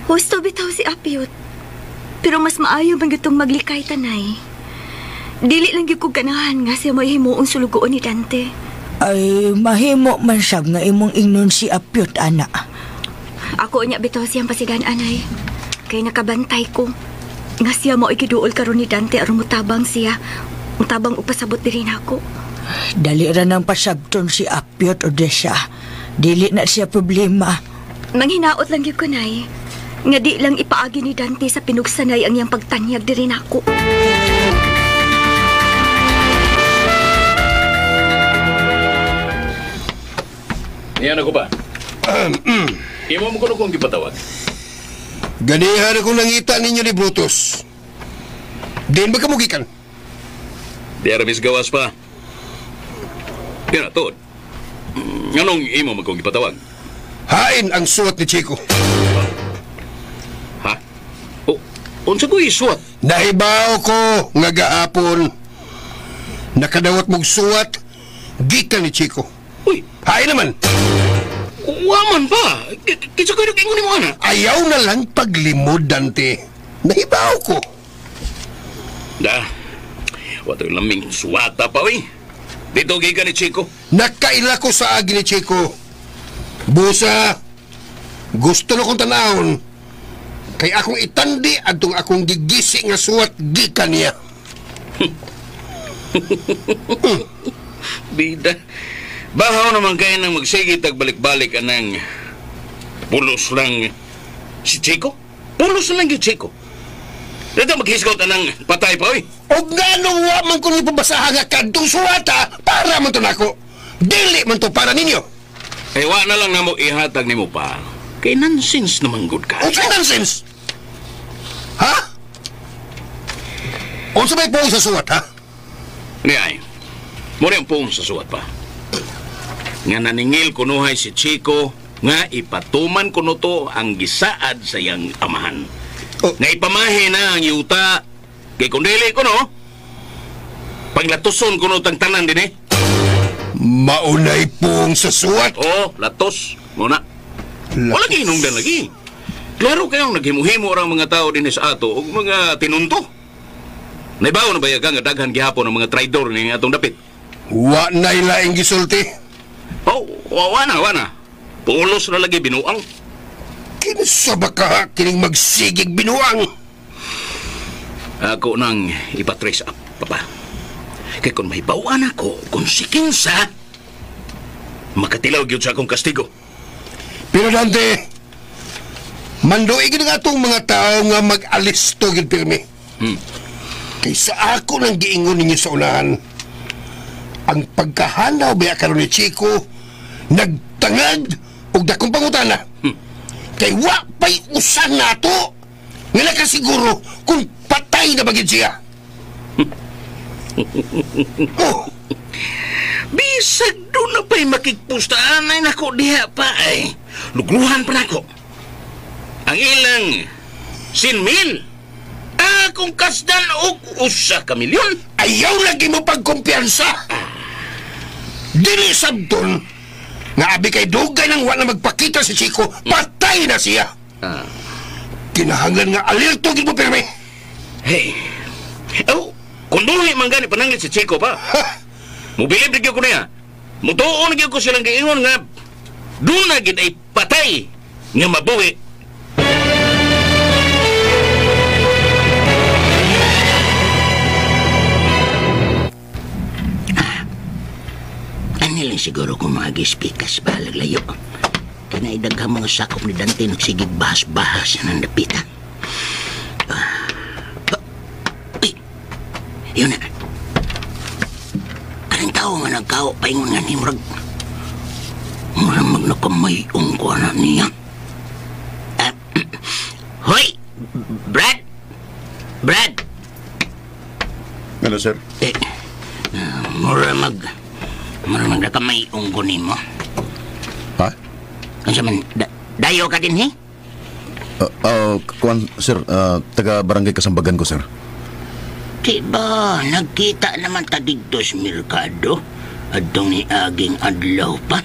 Husto bitaw si Apyot. Pero mas maayo man gitong maglikay tanay. Dili lang gyud ko ganahan nga siya may himuong sulugoon ni Dante.
Ay, mahimo man sab nga imong ingnon si Apyot, ana.
Ako niya bitaw siyang pasigan, anay. Kay nakabantay ko. Nga siya mo ikiduol karon ni Dante aron mutabang siya. Mutabang upasabot diri nako.
Dali ra nang pasabton si Apyot, Odessa. Dili na siya problema.
Manghinaot lang gyud ko, nay. Nga di lang ipaagi ni Dante sa pinugsanay ang iyang pagtanyag diri nako.
Iyan ako ba? Imo mo kuno kong gipatawag.
Ganihan akong nangita ninyo ni Brutus. Diin ba kamugikan?
Di aramis gawas pa. Pero tuod, nganong imo mo kong gipatawag?
Hain ang suwat ni Chico.
Ha? O, unsa ko isuwat?
Nahibaw ko nga gahapon. Nakadawat mong suwat, gikan ni Chico.
Uy!
Hain naman!
Waman pa! Kinsa ko yung ingon mo, ana?
Ayaw na lang paglimod, Dante. Nahibaw ko.
Da, wato'y laming suwata pa, uy. Dito gikan ni Chico.
Nakaila ko sa agi ni Chico. Busa, gusto na kong tanahon. Kay akong itandi atong akong gigisi nga suwat gikan niya.
Bida. Bahaw naman kayo nang magsigit at balik-balik anang pulos lang si Chico. Pulos lang yung Chico. Dito maghisgot anang patay pa, oy.
O nga nung wa man kong ipabasahan nga kadtong suwata para man to nako. Dili man to para ninyo.
Eh, wa na lang na mo ihatag nimo pa. Kay nonsense naman good ka.
Unsa nonsense? Ha? Unsa may puong sa suwat, ha?
Ni ay. Mo rin ang puong sa suwat pa. Nga naningil kunuhay si Chico nga ipatuman kuno to ang gisaad sa iyang amahan. Oh. Nga ipamahe na ang yuta kay kung dili kuno panglatuson kuno tang tanan din eh.
Maunay pong sa suwat.
Oo, latos. Muna. Wala ginungdan lagi. Klaro kayong naghimuhimo ang mga tao din sa ato og mga tinunto. Naibaw na ba nga daghan gihapon ang mga traidor ni atong dapit?
Wa na ilaing gisulti.
Oh, wana. Pulos na lagi binuang.
Kinsa ba ka kining magsigig binuang?
Ako nang ipatrace up, Papa. Kay kung may bawaan ako, kung si kinsa, makatilaw gyud sa akong kastigo.
Pero Dante, manduig nga atong mga tao nga mag-alisto gyud pirmi. Kay sa ako nang giingon ninyo sa unahan, ang pagkahanaw biya karon ni Chico nagtangad og dakong pangutana. Kay wa pa'y usan nato nga nakasiguro kung patay na bagid siya. Oh.
Bisag doon na pa'y makigpustaan ay nako diha pa ay. Lugluhan pa nako. Ang ilang 1,000,000. Akong kasdan og 1 ka milyon.
Ayaw lagi mo pagkumpiyansa. Dili sabton nga abi kay dugay nang wa na magpakita si Chico, patay na siya. Kinahanglan nga alerto gid mo pirmi.
Hey. Oh, kung duhi man gani pananglit si Chico pa. Mubilib gyud ko niya. Mutuon gyud ko silang giingon nga doon na gid ay patay nga mabuhi.
Ano lang siguro kung mga gispikas balag layo. Kinaidag ang mga sakop ni Dante nagsigig bahas-bahas na ng dapita. Uy! Yun na. Kanang tao nga nagkao, paingon nga ni Murag. Murag magnakamayong ko na niya. Hoy! Brad! Brad!
Ano, sir?
Eh, murag nakamayong ko nimo.
Ha?
Ano man, dayo ka din, he?
Kuan, sir, taga barangay Kasambagan ko, sir.
Diba, nagkita naman ta dito sa merkado. Adtong ni aging adlaw pa.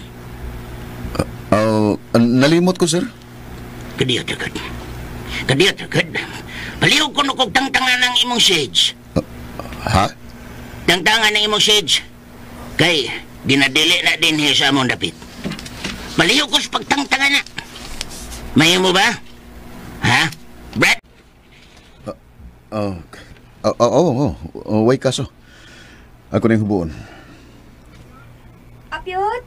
Nalimot ko, sir.
Kadiyot agad. Kadiyot agad. Palihog ko nukog tangtangan ng imong shades.
Ha?
Tangtangan ng imong shades. Kay, ginadili na din he sa among dapit. Palihog ko sa pagtangtangan na. Mayo mo ba? Ha? Brad?
Oo, way kaso. Ako na yung hubuon.
Apyot?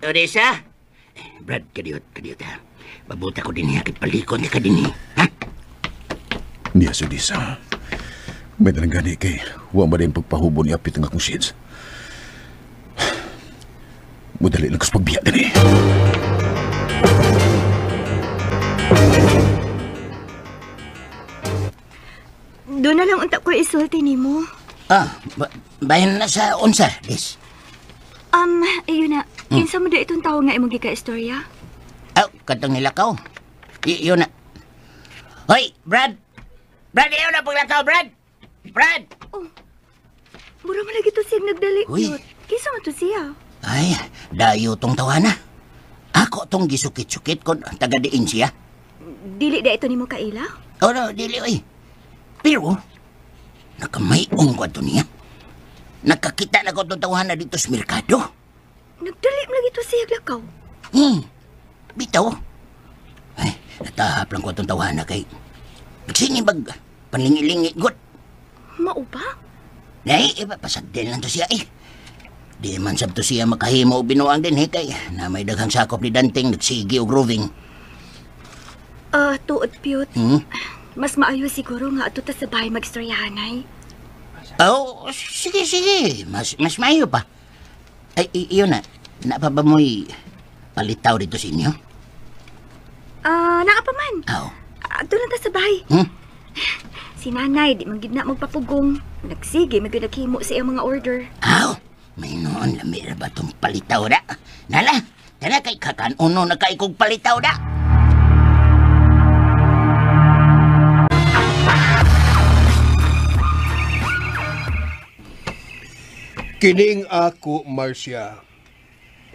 Odessa? Brad, kadiyot, ha. Babuta ko din niya, palikon niya ka din niya. Ha?
Niya si Odessa. May dalang gani kay huwag ba din pagpahubon ni Apit ang akong shades. Mudali lang kas pagbiya din eh.
Doon na lang unta ko isulti nimo.
Bayan na sa unsa, Liz.
Ayun na. Kinsa mo da itong tao nga imong gika-istorya?
Oh, katong nilakaw. Yun na. Hoy, Brad! Brad, iyon na paglakaw, Brad! Brad!
Oh, mura man lagi to siya nagdali.
Uy.
Kinsa man to siya?
Ay, dayo tong tawana. Ako tong gisukit-sukit kon taga-diin siya.
Dili da ito nimo kaila?
Oh, no, dili, oy. Pero, nakamayong ko ato niya. Nakakita na ko itong tawahan na dito sa merkado.
Nagdali mo lagi to siya lakaw.
Bitaw. Ay, natahap lang ko itong tawahan na kay nagsinibag, panlingi-lingi, gut.
Mao ba?
Nay, iba, pasagdin lang to siya eh. Di man sab to siya makahimo o binuang din eh, kay na may daghang sakop ni Danteng nagsigi o groving.
Tuod, Piyot. Mas maayo siguro nga ato ta sa bahay magstoryahanay.
Oh, sige, sige. Mas maayo pa. Ay, iyon na. Napa ba mo'y palitaw dito sa inyo?
Naa pa man.
Oh.
Ato lang ta sa bahay. Si nanay, di man gid na magpapugong. Nagsige, may naghimo sa iyang mga order.
Aw, may noon lami ra ba itong palitaw da? Nala, tara kay kakanuno na kay kong palitaw da.
Kining ako, Marcia,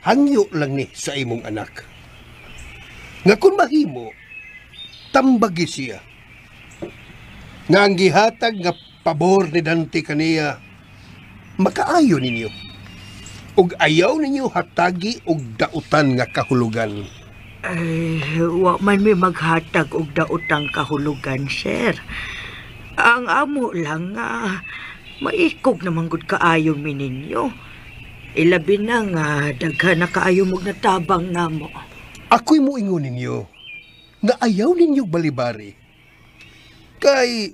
hangyo lang ni sa imong anak. Nga kung mahimo, tambagi siya. Nga ang gihatag nga pabor ni Dante kaniya,
Makaayo ninyo. Ug ayaw ninyo hatagi og dautan nga kahulugan.
Ay, wa man mi maghatag og daotang kahulugan, sir. Ang amo lang nga maikog naman gud kaayo mi ninyo. Ilabi na nga daghan na kaayo mog natabang namo.
Ako'y moingon ninyo nga ayaw ninyo balibari. Kay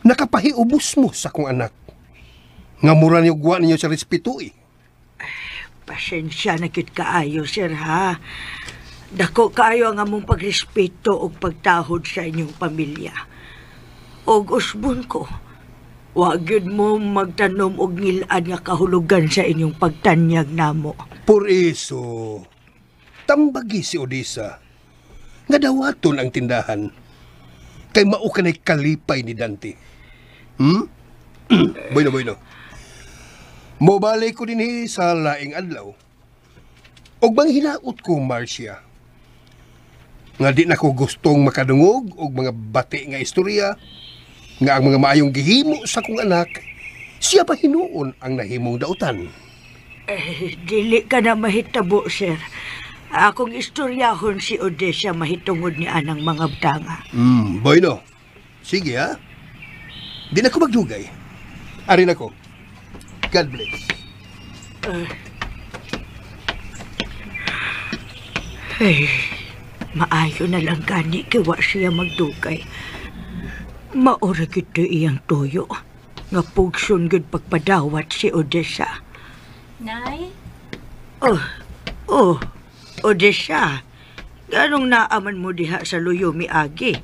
nakapahiubos mo sa akong anak. Nga mura niyo guwa ninyo sa respeto eh.
Pasensya na gid kaayo, sir, ha. Dako kaayo ang among pagrespeto ug pagtahod sa inyong pamilya. Og usbon ko, wa gyud mo magtanom og ngil-ad nga kahulugan sa inyong pagtanyag namo.
Por eso, tambagi si Odessa nga dawaton ang tindahan. Kay mao kanay kalipay ni Dante. Bueno, bueno. Mobalik ko dinhi sa laing adlaw. Og manghinaot ko, Marcia, nga di na ko gustong makadungog og mga bati nga istorya, nga ang mga maayong gihimo sa akong anak, siya pa hinuon ang nahimong dautan.
Eh, dili ka na mahitabo, sir. Akong istoryahon si Odessa mahitungod ni anang mga btanga.
Bueno. Sige, ha? Di na ko magdugay. Ari na ko. God bless.
Ay, maayo na lang gani kay wa siya magdugay. Maura gid to iyang tuyo. Nga pugson gid pagpadawat si Odessa.
Nay?
Oh, Odessa. Ganong naaman mo diha sa luyo miagi?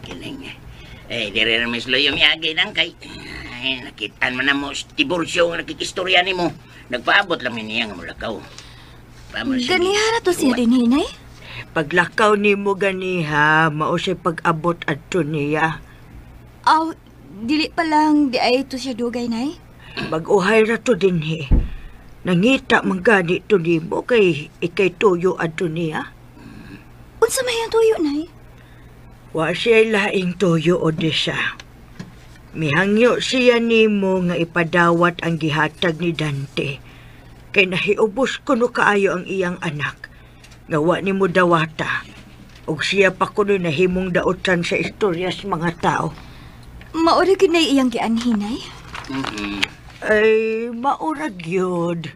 Kining. Eh, dire na mis luyo miagi nang kay. Ay, nakitaan man na mo si Tiburcio nga nakikistorya nimo. Nagpaabot lang niya nga mulakaw.
Ganiha na to siya din, hinay?
Paglakaw nimo ganiha, mao siya pag-abot adto niya.
Aw, dili pa lang di ay to siya dugay, nay?
Mag-uhay ra to dinhi. Nangita man gani to nimo kay ikay tuyo adto niya.
Unsa may ang tuyo, nay?
Wa siya laing tuyo, Odessa. Mihangyo siya nimo nga ipadawat ang gihatag ni Dante. Kay nahiubos kuno kaayo ang iyang anak. Nga wa nimo dawata. Og siya pa kuno nahimong daotan sa istorya sa mga tao.
Maura gyud nay iyang gianhin, nay?
Ay, maura gyud.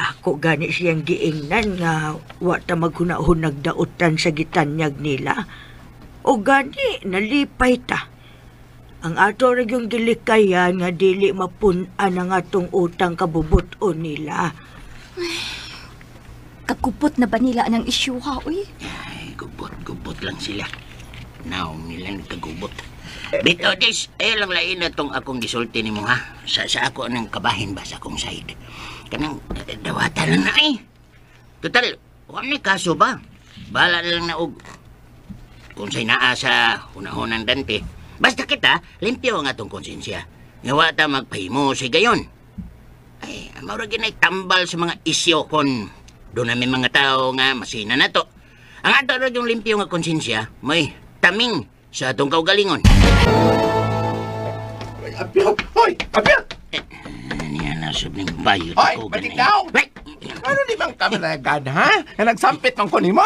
Ako gani siyang giingnan nga wa ta maghunahon nagdaotan sa gitanyag nila. O gani, nalipay ta. Ang ato ra yung gilikayan nga dili mapun-an ang atong utang kabubuton nila.
Ay, kakupot na ba nila ang isyu ha, uy?
Ay, gubot-gubot lang sila. Naong nila nagkagubot. Bito, Des, ayaw lang lain na tong akong gisulti nimo ha. Sa ako anang kabahin ba sa akong side. Kanang dawatan lang na eh. Total, wala ni kaso ba? Bahala na lang na og kung sa'y naa sa hunahunan Dante. Basta kita, limpyo ang atong konsensya. Nga wa ta magpahimo sa gayon. Ay, maura ginay tambal sa mga isyo kon doon na may mga tao nga masina na to. Ang ato ra yung limpyo nga konsensya, may taming sa atong kaugalingon.
Ay, apyo! Hoy! Apyo!
Niya nasab ng bayot
Hoy!
ko.
Batignaw! Ano di bang kamalagan, ha? Nga nagsampit man ko nimo?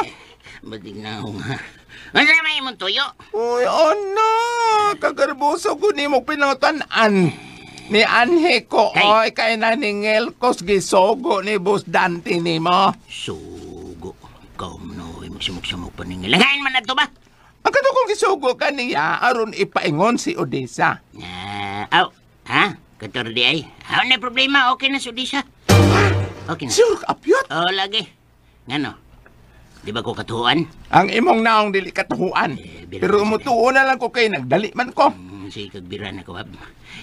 Batignaw, ha? Ano may imong tuyo?
Uy, oh no! Kagarbuso ko nimo pinangutanan. Ni anhe ko, oy, kay naningil ko gisogo ni Boss Dante nimo.
Sugo? Ikaw mo, oy, magsamok-samok pa ningil. Langain man na to ba?
Ang kato kong gisugo ka niya, aron ipaingon si Odessa.
Aw, ha? Kator di ay. Aw, na problema, okay na si Odessa. Okay na.
Sure, apyot?
Oo, lagi. Ngano? Di ba ko katuan?
Ang imong naong dili katuan. Pero umutuo na lang ko kay nagdali man ko.
Sige, kagbira na ko, hab.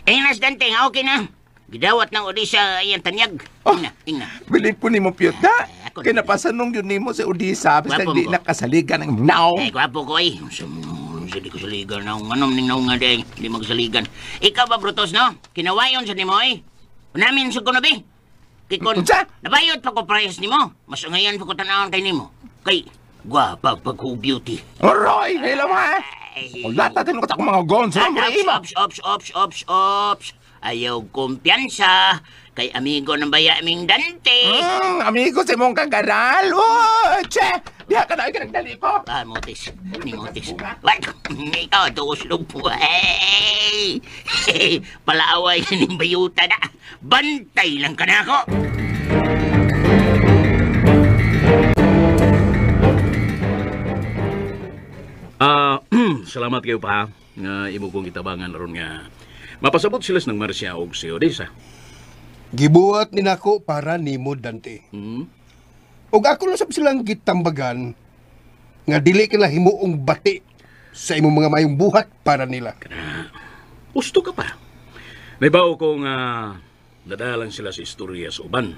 Eh, nas Dante, nga okay na. Gidawat ng Odessa iyang tanyag.
Oh,
Ingna, ingna.
Bilib ko nimo piyot na. Kay napasanong yun nimo si Odessa basta di nakasaligan ang naong.
Eh, gwapo ko ay. Sa di ko saligan naong. Anong ning naong nga di, di magsaligan. Ikaw ba, Brutus, no? Kinawayon sa nimo, eh. Unamin sa kuno, be. Kikon, nabayot pa ko parehas nimo. Mas ngayon pa ko tanawon kay nimo. Kay, gwapa pa ko beauty.
Aroy, hello ha. Wala ta tinukot akong mga gonzo.
Ops, ops, ops, ops, ops. Ayaw kumpiyansa. Kay amigo ng baya aming Dante.
Amigo si mong kagaral. Oh, che! Diha ka na, ay nagdali ko.
Ah, motis. Ni motis. What? Ikaw, tuuslog po. Hey! Hey! Palaaway ng bayuta na. Bantay lang ka na ako.
Salamat kayo pa, nga imo kong gitabangan ron nga mapasabot sila ng Marcia og si Odessa.
Gibuhat ni nako para nimo Dante. Og ako lang sab silang gitambagan nga dili kila himuong bati sa imong mga mayong buhat para nila.
Gusto ka pa. Nahibaw ko nga nadalang sila sa istorya sa uban.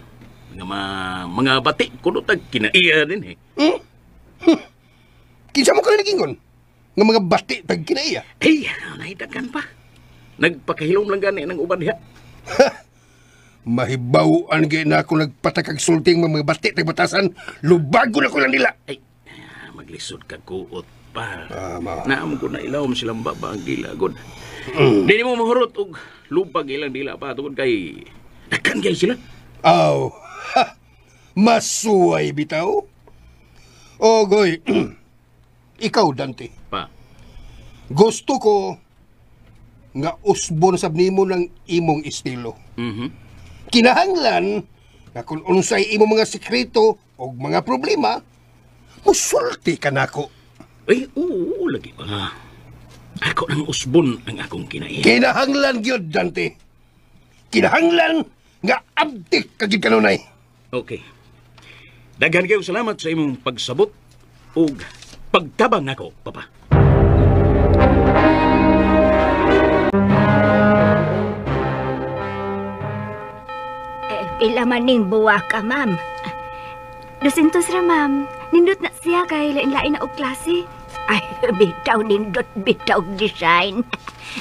Mga bati kuno tag kinaiya din eh.
Kinsa mo ka nagingon? Nga mga bati tag kinaiya?
Ay, nahidagan pa. Nagpakahilom lang gani ng uban diha.
Mahibaw-an gay na ako nagpatakag sulting mga bati tag batasan. Lubago na ko lang nila.
Ay, maglisod ka kuot pa. Naam ko na ilawom silang baba ang dila, god. Dili mo mahurot og lupag ilang dila pa tungod kay daghan kay sila.
Aw, masuway bitaw. O goy, ikaw Dante.
Pa.
Gusto ko nga usbon sab nimo ng imong estilo.
Mhm.
Kinahanglan nga kung unsay imong mga sekreto o mga problema, musulti ka nako.
Ay, oo, lagi pa. Ako nang usbon ang akong kinaiya.
Kinahanglan gyud Dante. Kinahanglan nga abtik ka gyud kanunay.
Okay. Daghan kayo salamat sa imong pagsabot ug pagtabang nako, Papa.
Pila man ning buwa ka, ma'am?
200 ra, ma'am. Nindot na siya kay lain-lain na og klase.
Ay, bitaw nindot, bitaw design.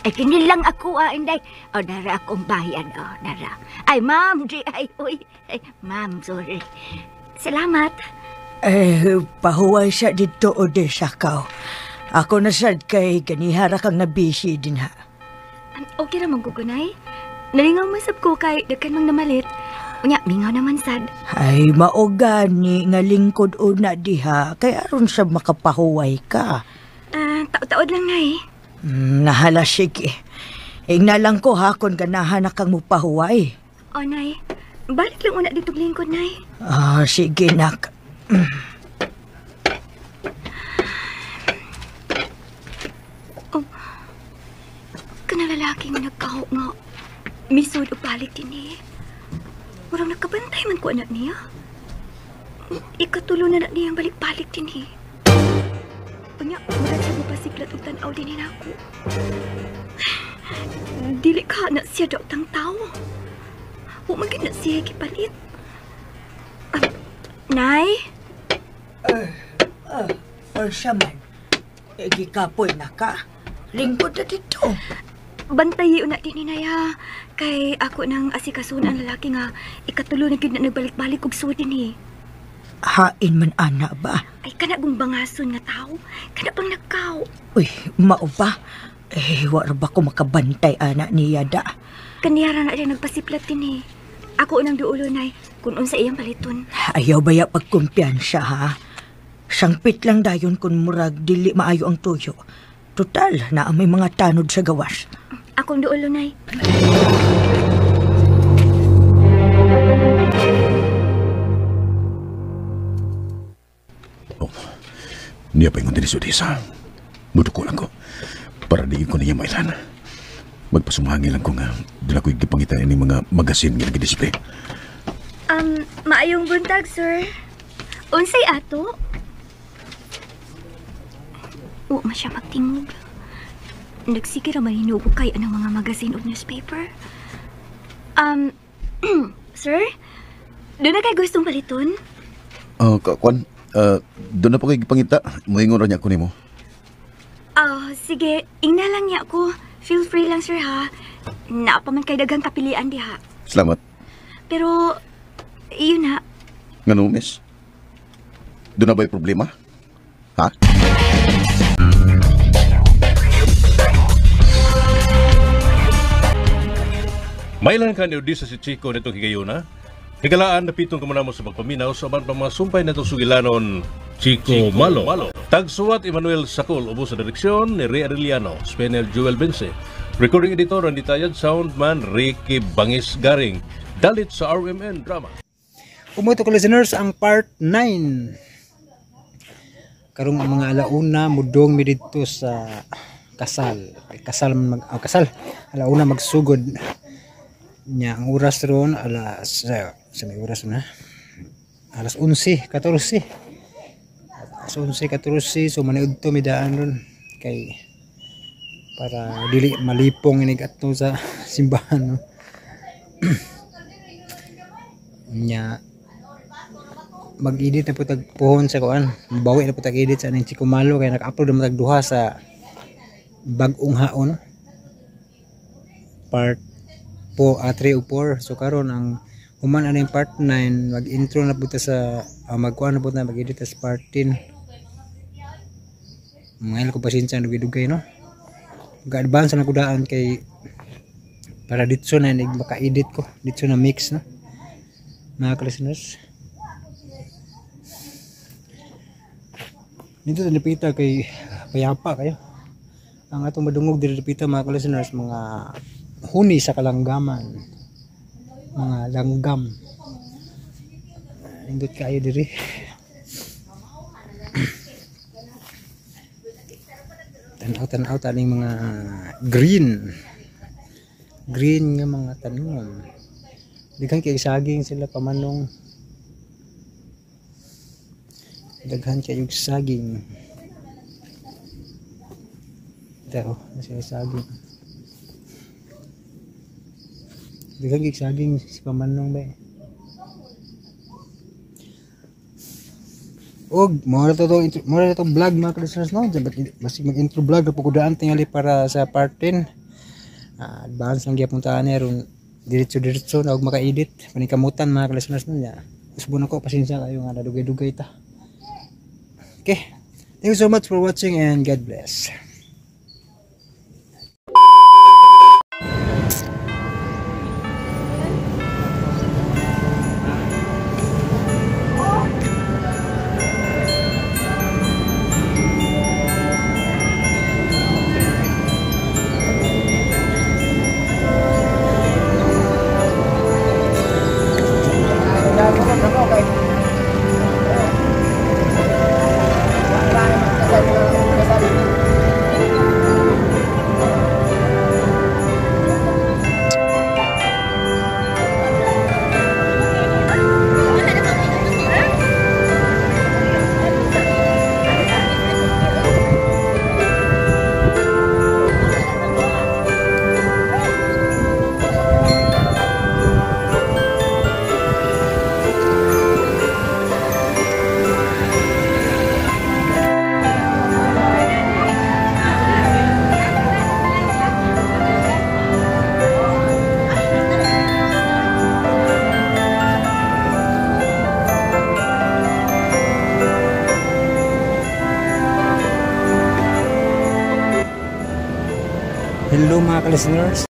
Ay, kinilang ako, inday. O, nara akong bayan, o, nara. Ay, ma'am, di, ay, uy. Ay, ma'am, sorry.
Salamat.
Eh, pahuway siya dito, Odessa ka. Ako na sad kay ganihara kang nabisi din, ha.
Okay ra man kukunay. Nalingaw masab ko kay daghan mang namalit. Unya, mingaw naman sad.
Ay, maugani nga lingkod una diha, kay aron sa makapahuway ka.
Taod-taod lang na eh.
Nahala, sige. Ingna lang ko ha, kung ganahan na kang mupahuway.
O, nay. Balik lang una dito lingkod, nay.
Ah, sige, nak.
Oh, kanang lalaki nga nagkaho nga. Misod o balik din eh. Murang nakabantay man ko anak niya. Ikatulo na na niyang balik-balik din eh. Unya, murag siya mapasiklat og tan-aw din ako. Dili ka na siya daw tang tao. Wa man gid na siya gipalit. Nay?
Siya man. Gikapoy na ka. Lingkod na dito.
Bantayi una din ni Naya. Kay ako nang asikason ang lalaki nga ikatulo na gyud na nagbalik-balik og sud din eh.
Hain man ana ba?
Ay kana gong bangason nga tao. Kana pang nagkaw.
Uy, mao ba? Eh, wa ra ba ko makabantay ana niya da?
Kaniyara na siya nagpasiplat din eh. Ako unang duulo nay kung unsa iyang paliton.
Ayaw baya pagkumpiyansa ha. Sangpit lang dayon kung murag dili maayo ang tuyo. Total, na may mga tanod sa gawas.
Akong duulo, nay.
Oh, niya pa ingon din si Odessa. Muduko lang ko. Para di ko niya mailan. Magpasumhangi lang ko nga. Doon ako'y gipangita ini mga magasin nga nag-display.
Maayong buntag, sir. Unsay ato? Oo, ma siya magtingog. Nagsige ra man hinubo kay anang mga magazine o newspaper. Sir? Doon na kay gustong paliton?
Kwan, doon na pa kayo gipangita. Muingon ra niya ako nimo.
Oh, sige. Ingna lang niya ako. Feel free lang, sir, ha? Naa pa man kay daghang kapilian diha.
Salamat.
Pero, yun na.
Ngano, miss? Doon na ba'y problema? Ha?
Mailan ka ni Odisa si Chico nitong higayuna? Higalaan na pitong kamunamo sa pagpaminaw sa uban pa mga sumpay natong sugilanon Chico, Malo. Malo. Tagsuwat Emmanuel Sakol, ubo sa direksyon ni Ray Arellano, Spenel Jewel Vence. Recording editor Randy Tayad, soundman Ricky Bangis Garing. Dalit sa RMN Drama.
Umuto ko listeners ang part 9. Karong ang mga alauna mudong mi didto sa kasal. Kasal man mag kasal. Alauna magsugod. Nya ang oras ron alas sa may oras na. Alas 11:14. Alas 11:14 so maniudto mi daan ron kay para dili malipong inig adto sa simbahan, no. Nya mag-edit na po tag puhon sa kuan, bawi na po tag edit sa aning Chico Malo kay naka-upload na tag duha sa bag-ong haon, no? Part po 3 o 4. So karon ang human aning part 9 mag-intro na po ta sa magkuan na po ta mag-edit sa part 10. Mga ko pasensya dugay-dugay, no. Ga-advance na kudaan kay para ditso na nig maka-edit ko, ditso na mix, no. Mga ka-listeners, dito sa dapita kay payapa kayo. Ang atong madungog diri dapita mga ka-listeners, mga huni sa kalanggaman, mga langgam. Nindot kayo diri. Tanaw-tanaw taning mga green. Green nga mga tanom. Daghan kay saging sila pamanong. Daghan kay saging. Daw, nasa saging. Daghan kay saging si pamanong ba. Og mo na to mo na to vlog mga ka-listeners, no. Basig mag-intro vlog na pugudaan tingali para sa part 10. Advance lang gyapon ta ani ron diretso-diretso na og maka-edit panikamutan mga ka-listeners, no. Usbon ako, pasensya kayo nga nadugay-dugay ta. Okay. Thank you so much for watching and God bless. Hello mga ka-listeners.